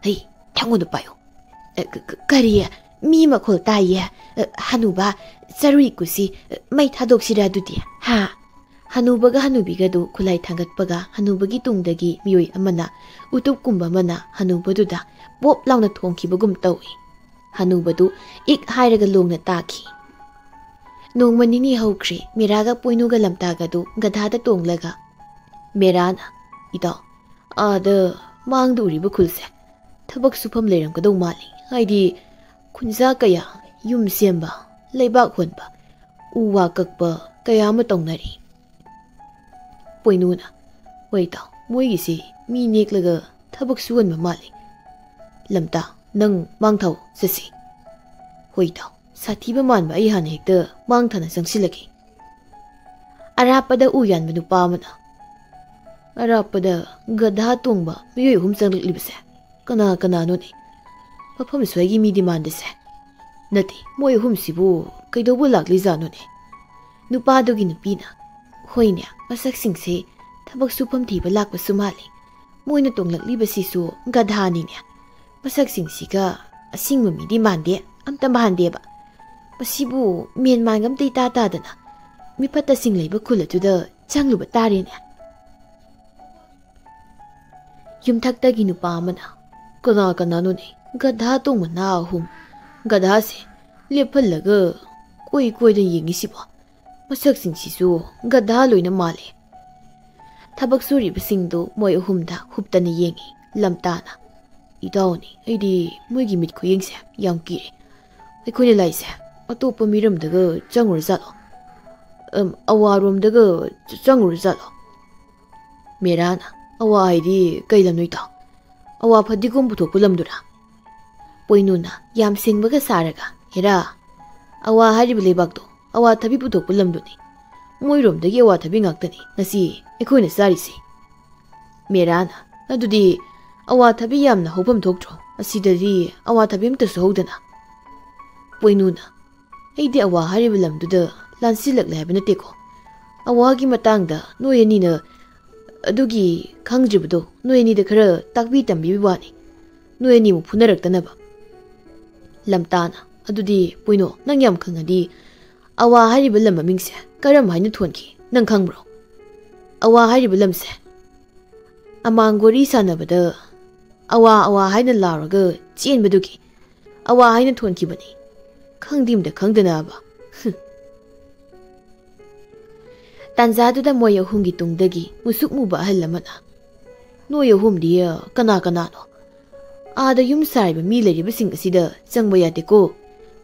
ꯍꯩ, ꯊꯥꯡꯒꯣꯟꯗꯣ ꯄꯥꯏꯌꯨ꯫ ꯑ, ꯀ-, ꯀ-, ꯀꯔꯤ? "ꯃꯤ ꯃꯈꯣꯜ ꯇꯥꯏꯌꯦ꯫ ꯑ, ꯍꯅꯨꯕ, ꯆꯔꯨ ꯏꯀꯨꯁꯤ, ꯑ, ꯃꯩ ꯊꯥꯗꯣꯛꯁꯤꯔ ꯑꯗꯨꯗꯤ, ꯍꯥ?" ꯍꯅꯨꯕꯒ ꯍꯅꯨꯕꯤꯒꯗꯨ ꯈꯨꯠꯂꯥꯏ ꯊꯥꯡꯒꯠꯄꯒ ꯍꯅꯨꯕꯒꯤ ꯇꯨꯡꯗꯒꯤ ꯃꯤꯑꯣꯏ ꯑꯃꯅ, ꯎꯇꯨꯞꯀꯨꯝꯕ ꯑꯃꯅ ꯍꯅꯨꯕꯗꯨꯗ ꯄꯣꯞ ꯂꯥꯎꯅ ꯊꯣꯡꯈꯤꯕꯒꯨꯝ ꯇꯧꯏ꯫ ꯍꯅꯨꯕꯗꯨ ꯏꯛ ꯍꯥꯏꯔꯒ ꯂꯣꯡꯅ ꯇꯥꯈꯤ꯫ ꯅꯣꯡꯃ ꯅꯤꯅꯤ ꯍꯧꯈ꯭ꯔꯦ, ꯃꯤꯔꯥꯒ ꯄꯣꯏꯅꯨꯒ ꯂꯝꯇꯥꯒꯗꯨ ꯒꯙꯥꯗ ꯇꯣꯡꯂꯒ꯫ ꯃꯦꯔꯥꯅ, "ꯏꯇꯥꯎ, ꯑꯥꯗ ꯃꯥꯡꯗ ꯎꯔꯤꯕ ꯈꯨꯜꯁꯦ ꯊꯕꯛ ꯁꯨꯐꯝ ꯂꯩꯔꯝꯒꯗꯧ ꯃꯥꯜꯂꯤ꯫ ꯍꯥꯏꯗꯤ ꯈꯨꯟꯖꯥ ꯀꯌꯥ, ꯌꯨꯝ ꯁꯦꯝꯕ, ꯂꯩꯕꯥꯛ ꯍꯣꯟꯕ, ꯎ ꯋꯥ ꯀꯛꯄ ꯀꯌꯥ ꯑꯃ ꯇꯧꯅꯔꯤ꯫" ꯄꯣꯏꯅꯨꯅ, "ꯍꯣꯏ ꯏꯇꯥꯎ, ꯃꯣꯏꯒꯤꯁꯤ ꯃꯤ ꯅꯦꯛꯂꯒ ꯊꯕꯛ ꯁꯨꯍꯟꯕ ꯃꯥꯜꯂꯤ꯫ ꯂꯝꯇꯥ, ꯅꯪ ꯃꯥꯡ ꯊꯥꯎ, ꯆꯠꯁꯤ꯫" "ꯍꯣꯏ ꯏꯇꯥꯎ, ꯁꯥꯊꯤꯕ ꯃꯥꯟꯕ ꯑꯩ ꯍꯥꯟꯅ ꯍꯦꯛꯇ ꯃꯥꯡ ꯊꯥꯅ ꯆꯪꯁꯤꯜꯂꯒꯦ꯫" ꯑꯔꯥꯞꯄꯗ ꯎ ꯌꯥꯟꯕ ꯅꯨꯄꯥ ꯑꯃꯅ, "ꯑꯔꯥꯞꯄꯗ ꯒꯙꯥ ꯇꯣꯡꯕ ꯃꯤꯑꯣꯏ ꯑꯍꯨꯝ ꯆꯪꯂꯛꯂꯤꯕꯁꯦ ꯀꯅꯥ ꯀꯅꯥꯅꯣꯅꯦ? ꯃꯐꯝ ꯁ꯭ꯋꯥꯏꯒꯤ ꯃꯤꯗꯤ ꯃꯥꯟꯗꯦꯁꯦ꯫ ꯅꯠꯇꯦ, ꯃꯣꯏ ꯑꯍꯨꯝꯁꯤꯕꯨ ꯀꯩꯗꯧꯕ ꯂꯥꯛꯂꯤꯖꯥꯠꯅꯣꯅꯦ?" ꯅꯨꯄꯥꯗꯨꯒꯤ ꯅꯨꯄꯤꯅ, "ꯍꯣꯏꯅꯦ, ꯃꯁꯛꯁꯤꯡꯁꯦ ꯊꯕꯛ ꯁꯨꯐꯝ ꯊꯤꯕ ꯂꯥꯛꯄꯁꯨ ꯃꯥꯜꯂꯤ꯫ ꯃꯣꯏꯅ ꯇꯣꯡꯂꯛꯂꯤꯕꯁꯤꯁꯨ ꯒꯙꯥꯅꯤꯅꯦ꯫ ꯃꯁꯛꯁꯤꯡꯁꯤꯒ ꯑꯁꯤꯡꯕ ꯃꯤꯗꯤ ꯃꯥꯟꯗꯦ, ꯑꯝꯇ ꯃꯥꯟꯗꯦꯕ꯫ ꯃꯁꯤꯕꯨ ꯃꯦꯟ ꯃꯥꯟꯒ ꯑꯝꯇ ꯏꯇꯥ ꯇꯥꯗꯅ ꯃꯤꯐꯠꯇꯁꯤꯡ ꯂꯩꯕ ꯈꯨꯜ ꯑꯗꯨꯗ ꯆꯪꯂꯨꯕ ꯇꯥꯔꯦꯅꯦ꯫" ꯌꯨꯝꯊꯛꯇꯒꯤ ꯅꯨꯄꯥ ꯑꯃꯅ, "ꯀꯅꯥ ꯀꯅꯥꯅꯣꯅꯦ ꯒꯙꯥ ꯇꯣꯡꯕ ꯅꯍꯥ ꯑꯍꯨꯝ ꯒꯙꯥꯁꯦ ꯂꯦꯞꯍꯜꯂꯒ ꯀꯣꯏ ꯀꯣꯏꯗꯅ ꯌꯦꯡꯉꯤꯁꯤꯕꯣ? ꯃꯁꯛꯁꯤꯡꯁꯤꯁꯨ ꯒꯙꯥ ꯂꯣꯏꯅ ꯃꯥꯜꯂꯦ꯫" ꯊꯕꯛ ꯁꯨꯔꯤꯕꯁꯤꯡꯗꯨ ꯃꯣꯏ ꯑꯍꯨꯝꯗ ꯍꯨꯞꯇꯅ ꯌꯦꯡꯉꯤ꯫ ꯂꯝꯇꯥꯅ, "ꯏꯇꯥꯎꯅꯤ, ꯑꯩꯗꯤ ꯃꯣꯏꯒꯤ ꯃꯤꯠ ꯈꯨꯌꯦꯡꯁꯦ ꯌꯥꯝ ꯀꯤꯔꯦ꯫ ꯑꯩꯈꯣꯏꯅ ꯂꯥꯛꯏꯁꯦ ꯑꯇꯣꯞꯄ ꯃꯤꯔꯝꯗꯒ ꯆꯪꯉꯨꯔꯖꯥꯠꯂꯣ? ꯑꯝ, ꯑꯋꯥꯔꯣꯝꯗꯒ ꯆ-, ꯆꯪꯉꯨꯔꯖꯥꯠꯂꯣ?" ꯃꯦꯔꯥꯅ, "ꯑꯋꯥ ꯍꯥꯏꯗꯤ ꯀꯩ ꯂꯝꯅꯣ ꯏꯇꯥꯎ? ꯑꯋꯥ ꯐꯗꯤꯒꯣꯝ ꯄꯨꯊꯣꯛꯄ ꯂꯝꯗꯨꯔꯥ?" ꯄꯣꯏꯅꯨꯅ ꯌꯥꯝ ꯁꯤꯡꯕꯒ ꯁꯥꯔꯒ, "ꯍꯦꯔꯥ, ꯑꯋꯥ ꯍꯥꯏꯔꯤꯕ ꯂꯩꯕꯥꯛꯇꯣ ꯑꯋꯥꯊꯕꯤ ꯄꯨꯊꯣꯛꯄ ꯂꯝꯗꯨꯅꯤ꯫ ꯃꯣꯏꯔꯣꯝꯗꯒꯤ ꯑꯋꯥꯊꯕꯤ ꯉꯥꯛꯇꯅꯤ ꯉꯁꯤ ꯑꯩꯈꯣꯏꯅ ꯆꯥꯔꯤꯁꯤ꯫" ꯃꯦꯔꯥꯅ, "ꯑꯗꯨꯗꯤ ꯑꯋꯥꯊꯕꯤ ꯌꯥꯝꯅ ꯍꯧꯐꯝ ꯊꯣꯛꯇ꯭ꯔꯣ? ꯑꯁꯤꯗꯗꯤ ꯑꯋꯥꯊꯕꯤ ꯑꯝꯇꯁꯨ ꯍꯧꯗꯅ꯫" ꯄꯣꯏꯅꯨꯅ, "ꯑꯩꯗꯤ ꯑꯋꯥ ꯍꯥꯏꯔꯤꯕ ꯂꯝꯗꯨꯗ ꯂꯥꯟꯁꯤꯜꯂꯛꯂꯦ ꯍꯥꯏꯕ ꯅꯠꯇꯦꯀꯣ꯫ ꯑꯋꯥꯒꯤ ꯃꯇꯥꯡꯗ ꯅꯣꯏ ꯑꯅꯤꯅ ꯑꯗꯨꯒꯤ ꯈꯪꯗ꯭ꯔꯤꯕꯗꯣ ꯅꯣꯏ ꯑꯅꯤꯗ ꯈꯔ ꯇꯥꯛꯄꯤ ꯇꯝꯕꯤꯕ ꯋꯥꯅꯤ, ꯅꯣꯏ ꯑꯅꯤꯃꯨꯛ ꯐꯨꯅꯔꯛꯇꯅꯕ꯫" ꯂꯝꯇꯥꯅ, "ꯑꯗꯨꯗꯤ ꯄꯣꯏꯅꯣ, ꯅꯪ ꯌꯥꯝ ꯈꯪꯉꯗꯤ ꯑꯋꯥ ꯍꯥꯏꯔꯤꯕ ꯂꯝ ꯃꯃꯤꯡꯁꯦ ꯀꯔꯝ ꯍꯥꯏꯅ ꯊꯣꯟꯈꯤ, ꯅꯪ ꯈꯪꯕ꯭ꯔꯣ? ꯑꯋꯥ ꯍꯥꯏꯔꯤꯕ ꯂꯝꯁꯦ ꯑꯃꯥꯡꯒꯣꯔꯤ ꯁꯥꯟꯅꯕꯗ ꯑꯋꯥ ꯑꯋꯥ ꯍꯥꯏꯅ ꯂꯥꯎꯔꯒ ꯆꯦꯟꯕꯗꯨꯒꯤ ꯑꯋꯥ ꯍꯥꯏꯅ ꯊꯣꯟꯈꯤꯕꯅꯤ꯫ ꯈꯪꯗꯤꯝꯗ ꯈꯪꯗꯅꯕ꯫" ꯍꯨꯝ꯫ ꯇꯥꯟꯖꯥꯗꯨꯗ ꯃꯣꯏ ꯑꯍꯨꯝꯒꯤ ꯇꯨꯡꯗꯒꯤ ꯃꯨꯁꯨꯛ ꯃꯨꯕ ꯑꯍꯜ ꯑꯃꯅ, "ꯅꯣꯏ ꯑꯍꯨꯝꯗꯤ, ꯑ, ꯀꯅꯥ ꯀꯅꯥꯅꯣ? ꯑꯥꯗ ꯌꯨꯝ ꯁꯥꯔꯤꯕ ꯃꯤ ꯂꯩꯔꯤꯕꯁꯤꯡ ꯑꯁꯤꯗ ꯆꯪꯕ ꯌꯥꯗꯦꯀꯣ꯫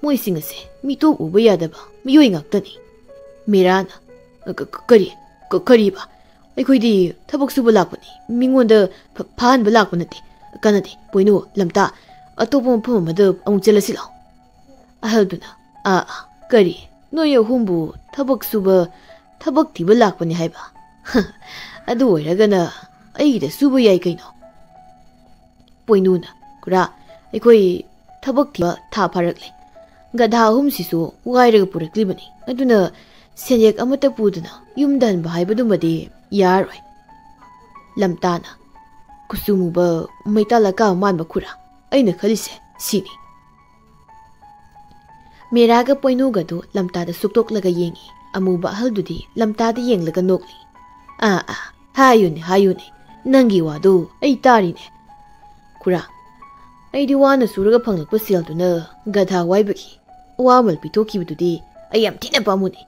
ꯃꯣꯏꯁꯤꯡ ꯑꯁꯦ ꯃꯤꯇꯣꯞ ꯎꯕ ꯌꯥꯗꯕ ꯃꯤꯑꯣꯏ ꯉꯥꯛꯇꯅꯤ꯫" ꯃꯤꯔꯥꯅ, "ꯀ-, ꯀ-, ꯀꯔꯤ? ꯀ-, ꯀꯔꯤꯕ? ꯑꯩꯈꯣꯏꯗꯤ ꯊꯕꯛ ꯁꯨꯕ ꯂꯥꯛꯄꯅꯤ, ꯃꯤꯉꯣꯟꯗ ꯐ-, ꯐꯥꯍꯟꯕ ꯂꯥꯛꯄ ꯅꯠꯇꯦ꯫ ꯀꯥꯟꯅꯗꯦ, ꯄꯣꯏꯅꯨ, ꯂꯝꯇꯥ, ꯑꯇꯣꯞꯄ ꯃꯐꯝ ꯑꯃꯗ ꯑꯃꯨꯛ ꯆꯠꯂꯁꯤ ꯂꯥꯛꯑꯣ꯫" ꯑꯍꯜꯗꯨꯅ, "ꯑꯥ, ꯑꯥ, ꯀꯔꯤ? ꯅꯣꯏ ꯑꯍꯨꯝꯕꯨ ꯊꯕꯛ ꯁꯨꯕ, ꯊꯕꯛ ꯊꯤꯕ ꯂꯥꯛꯄꯅꯤ ꯍꯥꯏꯕ? ꯑꯗꯨ ꯑꯣꯏꯔꯒꯅ ꯑꯩꯒꯤꯗ ꯁꯨꯕ ꯌꯥꯏ ꯀꯩꯅꯣ?" ꯄꯣꯏꯅꯨꯅ, "ꯈꯨꯔꯥ, ꯑꯩꯈꯣꯏ ꯊꯕꯛ ꯊꯤꯕ ꯊꯥ ꯐꯥꯔꯛꯂꯦ꯫ ꯒꯙꯥ ꯑꯍꯨꯝꯁꯤꯁꯨ ꯋꯥꯏꯔꯒ ꯄꯨꯔꯛꯂꯤꯕꯅꯤ꯫ ꯑꯗꯨꯅ ꯁꯦꯟꯌꯦꯛ ꯑꯃꯠꯇ ꯄꯨꯗꯅ ꯌꯨꯝꯗ ꯍꯟꯕ ꯍꯥꯏꯕꯗꯨꯃꯗꯤ ꯌꯥꯔꯔꯣꯏ꯫" ꯂꯝꯇꯥꯅ, "ꯀꯨꯆꯨ ꯃꯨꯕ ꯃꯩꯇꯥꯜ ꯑꯀꯥꯕ ꯃꯥꯟꯕ ꯈꯨꯔꯥ, ꯑꯩꯅ ꯈꯜꯂꯤꯁꯦ ꯁꯤꯅꯤ꯫" ꯃꯦꯔꯥꯒ ꯄꯣꯏꯅꯨꯒꯗꯨ ꯂꯝꯇꯥꯗ ꯁꯨꯛꯇꯣꯛꯂꯒ ꯌꯦꯡꯉꯤ꯫ ꯑꯃꯨꯕ ꯑꯍꯜꯗꯨꯗꯤ ꯂꯝꯇꯥꯗ ꯌꯦꯡꯂꯒ ꯅꯣꯛꯂꯤ꯫ "ꯑꯥ, ꯑꯥ, ꯍꯥꯏꯌꯨꯅꯦ, ꯍꯥꯏꯌꯨꯅꯦ, ꯅꯪꯒꯤ ꯋꯥꯗꯨ ꯑꯩ ꯇꯥꯔꯤꯅꯦ꯫ ꯈꯨꯔꯥ, ꯑꯩꯗꯤ ꯋꯥꯅ ꯁꯨꯔꯒ ꯐꯪꯂꯛꯄ ꯁꯦꯜꯗꯨꯅ ꯒꯙꯥ ꯋꯥꯏꯕꯒꯤ ꯑꯋꯥꯃꯜ ꯄꯤꯊꯣꯛꯈꯤꯕꯗꯨꯗꯤ ꯑꯩ ꯌꯥꯝ ꯊꯤꯅ ꯄꯥꯝꯃꯨꯅꯤ꯫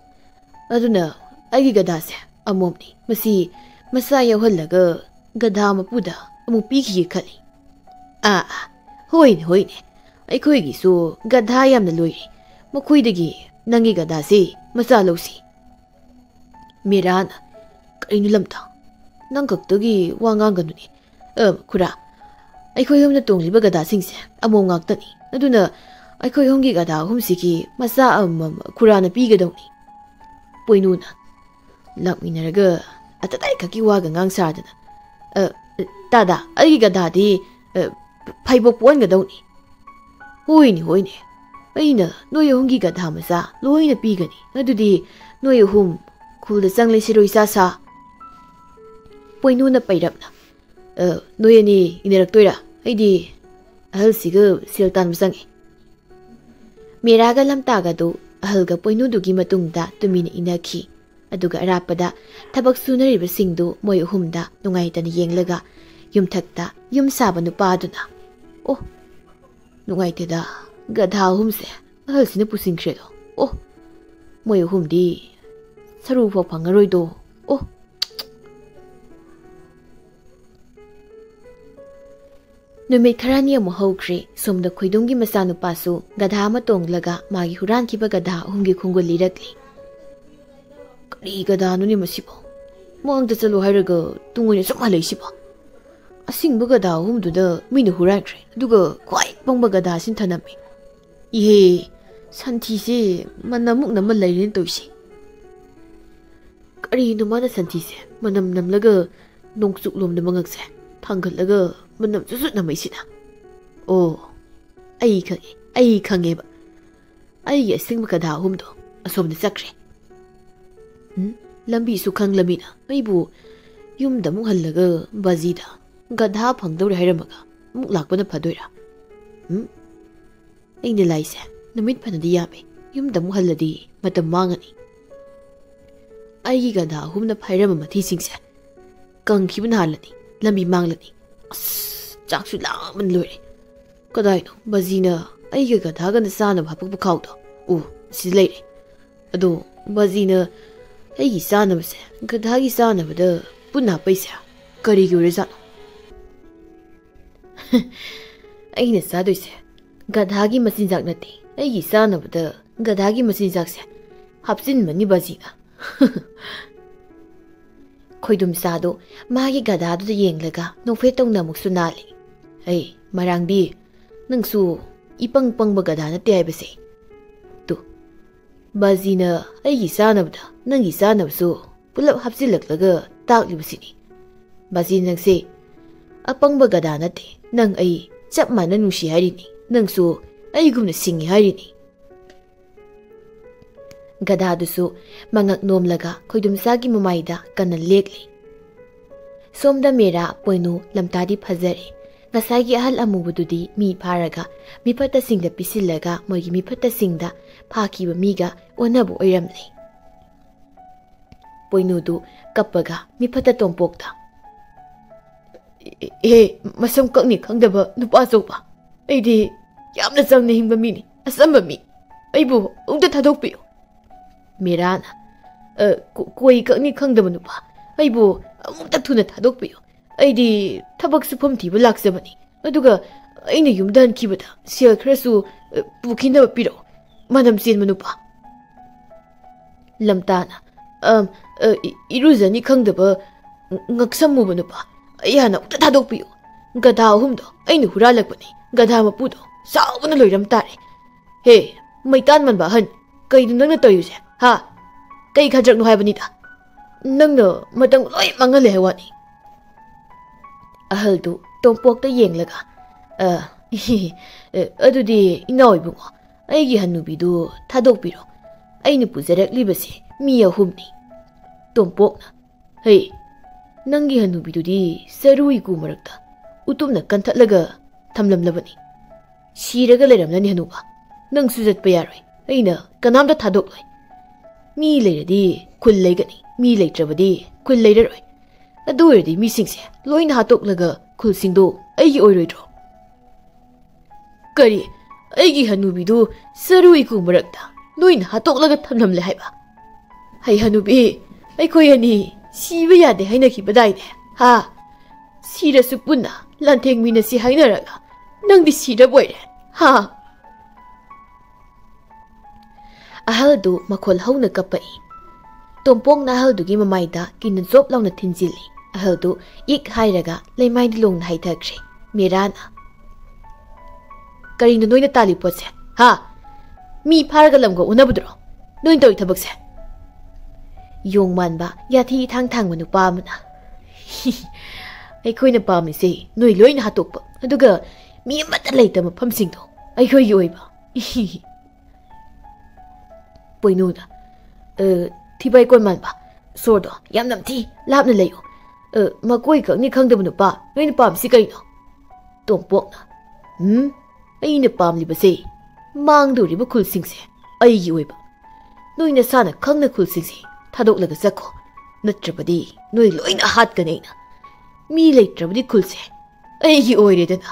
ꯑꯗꯨꯅ ꯑꯩꯒꯤ ꯒꯙꯥꯁꯦ ꯑꯃꯣꯝꯅꯤ꯫ ꯃꯁꯤ ꯃꯆꯥ ꯌꯥꯎꯍꯜꯂꯒ ꯒꯙꯥ ꯃꯄꯨꯗ ꯑꯃꯨꯛ ꯄꯤꯈꯤꯒꯦ ꯈꯜꯂꯤ꯫" "ꯑꯥ, ꯑꯥ, ꯍꯣꯏꯅꯦ, ꯍꯣꯏꯅꯦ, ꯑꯩꯈꯣꯏꯒꯤꯁꯨ ꯒꯙꯥ ꯌꯥꯝꯅ ꯂꯣꯏꯔꯦ꯫ ꯃꯈꯣꯏꯗꯒꯤ ꯅꯪꯒꯤ ꯒꯙꯥꯁꯤ ꯃꯆꯥ ꯂꯧꯁꯤ꯫" ꯃꯤꯔꯥꯅ, "ꯀꯔꯤꯅꯣ ꯂꯝꯇꯥ? ꯅꯪ ꯈꯛꯇꯒꯤ ꯋꯥ ꯉꯥꯡꯒꯅꯨꯅꯦ꯫ ꯑ, ꯈꯨꯔꯥ, ꯑꯩꯈꯣꯏ ꯑꯍꯨꯝꯅ ꯇꯣꯡꯂꯤꯕ ꯒꯙꯥꯁꯤꯡꯁꯦ ꯑꯃꯣꯝ ꯉꯥꯛꯇꯅꯤ꯫ ꯑꯗꯨꯅ ꯑꯩꯈꯣꯏ ꯑꯍꯨꯝꯒꯤ ꯒꯙꯥ ꯑꯍꯨꯝꯁꯤꯒꯤ ꯃꯆꯥ ꯑꯃꯃꯝ ꯈꯨꯔꯥꯅ ꯄꯤꯒꯗꯧꯅꯤ꯫" ꯄꯣꯏꯅꯨꯅ, ꯂꯥꯛꯃꯤꯟꯅꯔꯒ ꯑꯇꯇꯥꯏꯈꯛꯀꯤ ꯋꯥꯒ ꯉꯥꯡ ꯁꯥꯗꯅ, "ꯑ, ꯇꯥꯗꯥ, ꯑꯩꯒꯤ ꯒꯙꯥꯗꯤ, ꯑ, ꯐꯩꯕꯣꯛ ꯄꯣꯛꯍꯟꯒꯗꯧꯅꯤ꯫" "ꯍꯣꯏꯅꯦ, ꯍꯣꯏꯅꯦ, ꯑꯩꯅ ꯅꯣꯏ ꯑꯍꯨꯝꯒꯤ ꯒꯙꯥ ꯃꯆꯥ ꯂꯣꯏꯅ ꯄꯤꯒꯅꯤ꯫ ꯑꯗꯨꯗꯤ ꯅꯣꯏ ꯑꯍꯨꯝ ꯈꯨꯜꯗ ꯆꯪꯂꯁꯤꯔꯣ, ꯏꯆꯥ ꯁꯥ?" ꯄꯣꯏꯅꯨꯅ ꯄꯩꯔꯞꯅ, "ꯑ, ꯅꯣꯏ ꯑꯅꯤ ꯏꯟꯅꯔꯛꯇꯣꯏꯔꯥ? ꯑꯩꯗꯤ ꯑꯍꯜꯁꯤꯒ ꯁꯦꯜ ꯇꯥꯟꯕ ꯆꯪꯉꯤ꯫" ꯃꯦꯔꯥꯒ ꯂꯝꯇꯥꯒꯗꯨ ꯑꯍꯜꯒ ꯄꯣꯏꯅꯨꯗꯨꯒꯤ ꯃꯇꯨꯡꯗ ꯇꯨꯃꯤꯟꯅ ꯏꯟꯅꯈꯤ꯫ ꯑꯗꯨꯒ ꯑꯔꯥꯞꯄꯗ ꯊꯕꯛ ꯁꯨꯅꯔꯤꯕꯁꯤꯡꯗꯨ ꯃꯣꯏ ꯑꯍꯨꯝꯗ ꯅꯨꯡꯉꯥꯏꯇꯅ ꯌꯦꯡꯂꯒ ꯌꯨꯝꯊꯛꯇ ꯌꯨꯝ ꯁꯥꯕ ꯅꯨꯄꯥꯗꯨꯅ, "ꯑꯣ, ꯅꯨꯡꯉꯥꯏꯇꯦꯗ, ꯒꯙꯥ ꯑꯍꯨꯝꯁꯦ ꯑꯍꯜꯁꯤꯅ ꯄꯨꯁꯤꯟꯈ꯭ꯔꯦꯗꯣ꯫ ꯑꯣ, ꯃꯣꯏ ꯑꯍꯨꯝꯗꯤ ꯁꯔꯨ ꯐꯥꯎ ꯐꯪꯉꯔꯣꯏꯗꯣ꯫ ꯑꯣ!" ꯅꯨꯃꯤꯠ ꯈꯔꯅꯤ ꯑꯃꯨꯛ ꯍꯧꯈ꯭ꯔꯦ꯫ ꯁꯣꯝꯗ ꯈꯣꯏꯗꯨꯝꯒꯤ ꯃꯆꯥꯅꯨꯄꯥꯁꯨ ꯒꯙꯥ ꯑꯃ ꯇꯣꯡꯂꯒ ꯃꯥꯒꯤ ꯍꯨꯔꯥꯟꯈꯤꯕ ꯒꯙꯥ ꯑꯍꯨꯝꯒꯤ ꯈꯣꯡꯒꯨꯜ ꯂꯤꯔꯛꯂꯤ꯫ "ꯀꯔꯤ ꯒꯙꯥꯅꯣꯅꯦ ꯃꯁꯤꯕꯣ? ꯃꯃꯥꯡꯗ ꯆꯠꯂꯣ ꯍꯥꯏꯔꯒ ꯇꯨꯡ ꯑꯣꯏꯅ ꯁꯨꯝ ꯍꯜꯂꯛꯏꯁꯤꯕꯣ? ꯑꯁꯤꯡꯕ ꯒꯙꯥ ꯑꯍꯨꯝꯗꯨꯗ ꯃꯤꯅ ꯍꯨꯔꯥꯟꯈ꯭ꯔꯦ, ꯑꯗꯨꯒ ꯈ꯭ꯋꯥꯏ ꯄꯪꯕ ꯒꯙꯥꯁꯤꯅ ꯊꯅꯝꯃꯤ꯫ ꯏꯍꯦ, ꯁꯟꯊꯤꯁꯦ ꯃꯅꯝꯃꯨꯛ ꯅꯝꯃ ꯂꯩꯔꯦꯅ ꯇꯧꯏꯁꯦ꯫ ꯀꯔꯤꯅꯣ ꯃꯥꯅ ꯁꯟꯊꯤꯁꯦ ꯃꯅꯝ ꯅꯝꯂꯒ ꯅꯣꯡꯆꯨꯞꯂꯣꯝꯗ ꯃꯉꯛꯁꯦ ꯊꯥꯡꯒꯠꯂꯒ ꯃꯅꯝ ꯆꯨꯠ ꯆꯨꯠ ꯅꯝꯃꯛꯏꯁꯤꯅ? ꯑꯣ, ꯑꯩ ꯈꯪꯉꯦ, ꯑꯩ ꯈꯪꯉꯦꯕ꯫ ꯑꯩꯒꯤ ꯑꯁꯤꯡꯕ ꯒꯙꯥ ꯑꯍꯨꯝꯗꯣ ꯑꯁꯣꯝꯗ ꯆꯠꯈ꯭ꯔꯦ꯫ ꯎꯝ? ꯂꯝꯕꯤꯁꯨ ꯈꯪꯂꯃꯤꯅ ꯑꯩꯕꯨ ꯌꯨꯝꯗ ꯑꯃꯨꯛ ꯍꯜꯂꯒ ꯕꯥꯖꯤꯗ ꯒꯙꯥ ꯐꯪꯗꯧꯔꯦ ꯍꯥꯏꯔꯝꯃꯒ ꯑꯃꯨꯛ ꯂꯥꯛꯄꯅ ꯐꯗꯣꯏꯔꯥ? ꯎꯝ? ꯑꯩꯅ ꯂꯥꯏꯁꯦ, ꯅꯨꯃꯤꯠ ꯐꯅꯗꯤ ꯌꯥꯝꯃꯦ꯫ ꯌꯨꯝꯗ ꯑꯃꯨꯛ ꯍꯜꯂꯗꯤ ꯃꯇꯝ ꯃꯥꯡꯉꯅꯤ꯫ ꯑꯩꯒꯤ ꯒꯙꯥ ꯑꯍꯨꯝꯅ ꯐꯥꯏꯔꯝꯕ ꯃꯊꯤꯁꯤꯡꯁꯦ ꯀꯪꯈꯤꯕꯅ ꯍꯥꯜꯂꯅꯤ, ꯂꯝꯕꯤ ꯃꯥꯡꯂꯅꯤ꯫ ꯑꯁ, ꯆꯥꯛꯁꯨ ꯂꯥꯝꯕꯅ ꯂꯣꯏꯔꯦ꯫ ꯀꯗꯥꯏꯅꯣ ꯕꯥꯖꯤꯅ ꯑꯩꯒ ꯒꯙꯥꯒꯅ ꯆꯥꯅꯕ ꯍꯥꯄꯛꯄ ꯈꯥꯎꯗꯣ? ꯑꯣ, ꯁꯤꯗ ꯂꯩꯔꯦ꯫ ꯑꯗꯣ ꯕꯥꯖꯤꯅ ꯑꯩꯒꯤ ꯆꯥꯅꯕꯁꯦ ꯒꯙꯥꯒꯤ ꯆꯥꯅꯕꯗ ꯄꯨꯟꯅ ꯍꯥꯞꯄꯛꯏꯁꯦ ꯀꯔꯤꯒꯤ ꯑꯣꯏꯔꯖꯥꯠꯅꯣ? ꯑꯩꯅ ꯆꯥꯗꯣꯏꯁꯦ ꯒꯙꯥꯒꯤ ꯃꯆꯤꯟꯖꯥꯛ ꯅꯠꯇꯦ, ꯑꯩꯒꯤ ꯆꯥꯅꯕꯗ ꯒꯙꯥꯒꯤ ꯃꯆꯤꯟꯖꯥꯛꯁꯦ ꯍꯥꯞꯆꯤꯟꯕꯅꯤ ꯕꯥꯖꯤꯅ꯫ ꯈꯣꯏꯗꯨꯝꯆꯥꯗꯣ ꯃꯥꯒꯤ ꯒꯙꯥꯗꯨꯗ ꯌꯦꯡꯂꯒ ꯅꯣꯛꯐꯦꯠ ꯇꯧꯅ ꯑꯃꯨꯛꯁꯨ ꯅꯥꯜꯂꯤ꯫ ꯑꯩ, ꯃꯔꯥꯡꯕꯤ, ꯅꯪꯁꯨ ꯏꯄꯪ ꯄꯪꯕ ꯒꯙꯥ ꯅꯠꯇꯦ ꯍꯥꯏꯕꯁꯦ꯫ ꯇꯨ, ꯕꯥꯖꯤꯅ ꯑꯩꯒꯤ ꯆꯥꯅꯕꯗ ꯅꯪꯒꯤ ꯆꯥꯅꯕꯁꯨ ꯄꯨꯂꯞ ꯍꯥꯞꯆꯤꯜꯂꯛꯂꯒ ꯇꯥꯛꯂꯤꯕꯁꯤꯅꯤ꯫ ꯕꯥꯖꯤ, ꯅꯪꯁꯦ ꯑꯄꯪꯕ ꯒꯙꯥ ꯅꯠꯇꯦ, ꯅꯪ ꯑꯩ ꯆꯞ ꯃꯥꯟꯅ ꯅꯨꯡꯁꯤ ꯍꯥꯏꯔꯤꯅꯤ, ꯅꯪꯁꯨ ꯑꯩꯒꯨꯝꯅ ꯁꯤꯡꯉꯤ ꯍꯥꯏꯔꯤꯅꯤ꯫ ꯒꯙꯥꯗꯨꯁꯨ ꯃꯉꯛ ꯅꯣꯝꯂꯒ ꯈꯣꯏꯗꯨꯝꯆꯥꯒꯤ ꯃꯃꯥꯏꯗ ꯀꯟꯅ ꯂꯦꯛꯂꯤ꯫ ꯁꯣꯝꯗ ꯃꯦꯔꯥ, ꯄꯣꯏꯅꯨ, ꯂꯝꯇꯥꯗꯤ ꯐꯖꯔꯦ꯫ ꯉꯁꯥꯏꯒꯤ ꯑꯍꯜ ꯑꯃꯨꯕꯗꯨꯗꯤ ꯃꯤ ꯐꯥꯔꯒ ꯃꯤꯐꯠꯇꯁꯤꯡꯗ ꯄꯤꯁꯤꯜꯂꯒ ꯃꯣꯏꯒꯤ ꯃꯤꯐꯠꯇꯁꯤꯡꯗ ꯐꯥꯈꯤꯕ ꯃꯤꯒ ꯑꯣꯟꯅꯕ ꯑꯣꯏꯔꯝꯂꯦ꯫ ꯄꯣꯏꯅꯨꯗꯨ ꯀꯞꯄꯒ ꯃꯤꯐꯠꯇ ꯇꯣꯝꯄꯣꯛꯇ, "ꯑꯦ, ꯃꯁꯝ ꯀꯛꯅꯤ ꯈꯪꯗꯕ ꯅꯨꯄꯥ ꯑꯆꯧꯕ, ꯑꯩꯗꯤ ꯌꯥꯝꯅ ꯆꯝꯅ ꯍꯤꯡꯕ ꯃꯤꯅꯤ, ꯑꯆꯝꯕ ꯃꯤ꯫ ꯑꯩꯕꯨ ꯑꯃꯨꯛꯇ ꯊꯥꯗꯣꯛꯄꯤꯌꯨ꯫" ꯃꯤꯔꯥꯅ, "ꯑ, ꯀꯣ-, ꯀꯣꯏ ꯀꯛꯅꯤ ꯈꯪꯗꯕ ꯅꯨꯄꯥ, ꯑꯩꯕꯨ ꯑꯃꯨꯛꯇ ꯊꯨꯅ ꯊꯥꯗꯣꯛꯄꯤꯌꯨ꯫ ꯑꯩꯗꯤ ꯊꯕꯛ ꯁꯨꯐꯝ ꯊꯤꯕ ꯂꯥꯛꯆꯕꯅꯤ꯫ ꯑꯗꯨꯒ ꯑꯩꯅ ꯌꯨꯝꯗ ꯍꯟꯈꯤꯕꯗ ꯁꯦꯜ ꯈꯔꯁꯨ, ꯑ, ꯄꯨꯈꯤꯅꯕ ꯄꯤꯔꯛꯎ, ꯃꯅꯝ ꯆꯦꯟꯕ ꯅꯨꯄꯥ꯫" ꯂꯝꯇꯥꯅ, "ꯑꯝ, ꯑ, ꯏ-, ꯏꯔꯨꯖꯅꯤ ꯈꯪꯗꯕ ꯉ-, ꯉꯛꯁꯝ ꯃꯨꯕ ꯅꯨꯄꯥ, ꯑꯩ ꯍꯥꯟꯅ ꯑꯃꯨꯛꯇ ꯊꯥꯗꯣꯛꯄꯤꯌꯨ꯫ ꯒꯙꯥ ꯑꯍꯨꯝꯗꯣ ꯑꯩꯅ ꯍꯨꯔꯥꯜꯂꯛꯄꯅꯤ꯫ ꯒꯙꯥ ꯃꯄꯨꯗꯣ ꯆꯥꯎꯕꯅ ꯂꯣꯏꯔꯝ ꯇꯥꯔꯦ꯫ ꯍꯦ, ꯃꯩꯇꯥꯟ ꯃꯟꯕ ꯑꯍꯟ, ꯀꯩꯅꯣ ꯅꯪꯅ ꯇꯧꯔꯤꯁꯦ, ꯍꯥ? ꯀꯩ ꯈꯗ꯭ꯔꯛꯅꯣ ꯍꯥꯏꯕꯅꯤꯗ? ꯅꯪꯅ ꯃꯇꯝ ꯂꯣꯏ ꯃꯥꯡꯍꯜꯂꯦ ꯍꯥꯏ ꯋꯥꯅꯤ꯫" ꯑꯍꯜꯗꯨ ꯇꯣꯝꯄꯣꯛꯇ ꯌꯦꯡꯂꯒ, "ꯑ, ꯑ, ꯑꯗꯨꯗꯤ ꯏꯅꯥꯎ ꯏꯕꯨꯡꯉꯣ, ꯑꯩꯒꯤ ꯍꯅꯨꯕꯤꯗꯨ ꯊꯥꯗꯣꯛꯄꯤꯔꯣ꯫ ꯑꯩꯅ ꯄꯨꯖꯔꯛꯂꯤꯕꯁꯦ ꯃꯤ ꯑꯍꯨꯝꯅꯤ꯫" ꯇꯣꯝꯄꯣꯛꯅ, "ꯍꯩ, ꯅꯪꯒꯤ ꯍꯅꯨꯕꯤꯗꯨꯗꯤ ꯆꯔꯨ ꯏꯀꯨ ꯃꯔꯛꯇ ꯎꯇꯨꯞꯅ ꯀꯟꯊꯠꯂꯒ ꯊꯝꯂꯝꯂꯕꯅꯤ꯫ ꯁꯤꯔꯒ ꯂꯩꯔꯝꯂꯅꯤ ꯍꯅꯨꯕ꯫ ꯅꯪꯁꯨ ꯆꯠꯄ ꯌꯥꯔꯣꯏ꯫ ꯑꯩꯅ ꯀꯅꯥꯝꯇ ꯊꯥꯗꯣꯛꯂꯣꯏ꯫ ꯃꯤ ꯂꯩꯔꯗꯤ ꯈꯨꯜ ꯂꯩꯒꯅꯤ, ꯃꯤ ꯂꯩꯇ꯭ꯔꯕꯗꯤ ꯈꯨꯜ ꯂꯩꯔꯔꯣꯏ꯫ ꯑꯗꯨ ꯑꯣꯏꯔꯗꯤ ꯃꯤꯁꯤꯡꯁꯦ ꯂꯣꯏꯅ ꯍꯥꯠꯇꯣꯛꯂꯒ ꯈꯨꯜꯁꯤꯡꯗꯣ ꯑꯩꯒꯤ ꯑꯣꯏꯔꯣꯏꯗ꯭ꯔꯣ?" "ꯀꯔꯤ? ꯑꯩꯒꯤ ꯍꯅꯨꯕꯤꯗꯨ ꯆꯔꯨ ꯏꯀꯨ ꯃꯔꯛꯇ ꯅꯣꯏꯅ ꯍꯥꯠꯇꯣꯛꯂꯒ ꯊꯝꯂꯝꯂꯦ ꯍꯥꯏꯕ? ꯍꯩ ꯍꯅꯨꯕꯤ, ꯑꯩꯈꯣꯏ ꯑꯅꯤ ꯁꯤꯕ ꯌꯥꯗꯦ ꯍꯥꯏꯅꯈꯤꯕꯗꯥꯏꯅꯦ? ꯍꯥ? ꯁꯤꯔꯁꯨ ꯄꯨꯟꯅ ꯂꯥꯟꯊꯦꯡꯃꯤꯟꯅꯁꯤ ꯍꯥꯏꯅꯔꯒ ꯅꯪꯗꯤ ꯁꯤꯔꯕꯣꯏꯔꯦ, ꯍꯥ?" ꯑꯍꯜꯗꯨ ꯃꯈꯣꯜ ꯍꯧꯅ ꯀꯞꯄꯛꯏ꯫ ꯇꯣꯝꯄꯣꯛꯅ ꯑꯍꯜꯗꯨꯒꯤ ꯃꯃꯥꯏꯗ ꯀꯤꯟꯅ ꯖꯣꯞ ꯂꯥꯎꯅ ꯊꯤꯟꯖꯤꯜꯂꯤ꯫ ꯑꯍꯜꯗꯨ ꯏꯛ ꯍꯥꯏꯔꯒ ꯂꯩꯃꯥꯏꯗ ꯂꯣꯡꯅ ꯍꯥꯏꯊꯈ꯭ꯔꯦ꯫ ꯃꯤꯔꯥꯅ, "ꯀꯔꯤꯅꯣ ꯅꯣꯏꯅ ꯇꯥꯜꯂꯤ ꯄꯣꯠꯁꯦ? ꯍꯥ? ꯃꯤ ꯐꯥꯔꯒ ꯂꯝꯒ ꯑꯣꯟꯅꯕꯗꯨꯔꯣ ꯅꯣꯏꯅ ꯇꯧꯔꯤ ꯊꯕꯛꯁꯦ?" ꯌꯣꯡ ꯃꯥꯟꯕ ꯌꯥꯊꯤ ꯏꯊꯥꯡ ꯊꯥꯡꯕ ꯅꯨꯄꯥ ꯑꯃꯅ, "ꯑꯩꯈꯣꯏꯅ ꯄꯥꯝꯃꯤꯁꯦ ꯅꯣꯏ ꯂꯣꯏꯅ ꯍꯥꯠꯇꯣꯛꯄ, ꯑꯗꯨꯒ ꯃꯤ ꯑꯃꯠꯇ ꯂꯩꯇꯕ ꯃꯐꯝꯁꯤꯡꯗꯣ ꯑꯩꯈꯣꯏꯒꯤ ꯑꯣꯏꯕ꯫" ꯄꯣꯏꯅꯨꯅ, "ꯑ, ꯊꯤꯕꯥꯏ ꯀꯣꯟ ꯃꯥꯟꯕ, ꯁꯣꯔꯗꯣ ꯌꯥꯝ ꯅꯝꯊꯤ, ꯂꯥꯞꯅ ꯂꯩꯌꯨ꯫ ꯑ, ꯃꯀꯣꯏ ꯈꯛꯅꯤ ꯈꯪꯗꯕ ꯅꯨꯄꯥ, ꯅꯣꯏꯅ ꯄꯥꯝꯃꯤꯁꯤ ꯀꯩꯅꯣ?" ꯇꯣꯝꯄꯣꯛꯅ, "ꯎꯝ, ꯑꯩꯅ ꯄꯥꯝꯂꯤꯕꯁꯦ ꯃꯥꯡꯗꯧꯔꯤꯕ ꯈꯨꯜꯁꯤꯡꯁꯦ ꯑꯩꯒꯤ ꯑꯣꯏꯕ꯫ ꯅꯣꯏ ꯅꯁꯥꯅ ꯈꯪꯅ ꯈꯨꯜꯁꯤꯡꯁꯦ ꯊꯥꯗꯣꯛꯂꯒ ꯆꯠꯈꯣ, ꯅꯠꯇ꯭ꯔꯕꯗꯤ ꯅꯣꯏ ꯂꯣꯏꯅ ꯍꯥꯠꯀꯅꯤ ꯑꯩꯅ꯫ ꯃꯤ ꯂꯩꯇ꯭ꯔꯕꯗꯤ ꯈꯨꯜꯁꯦ ꯑꯩꯒꯤ ꯑꯣꯏꯔꯦꯗꯅ꯫"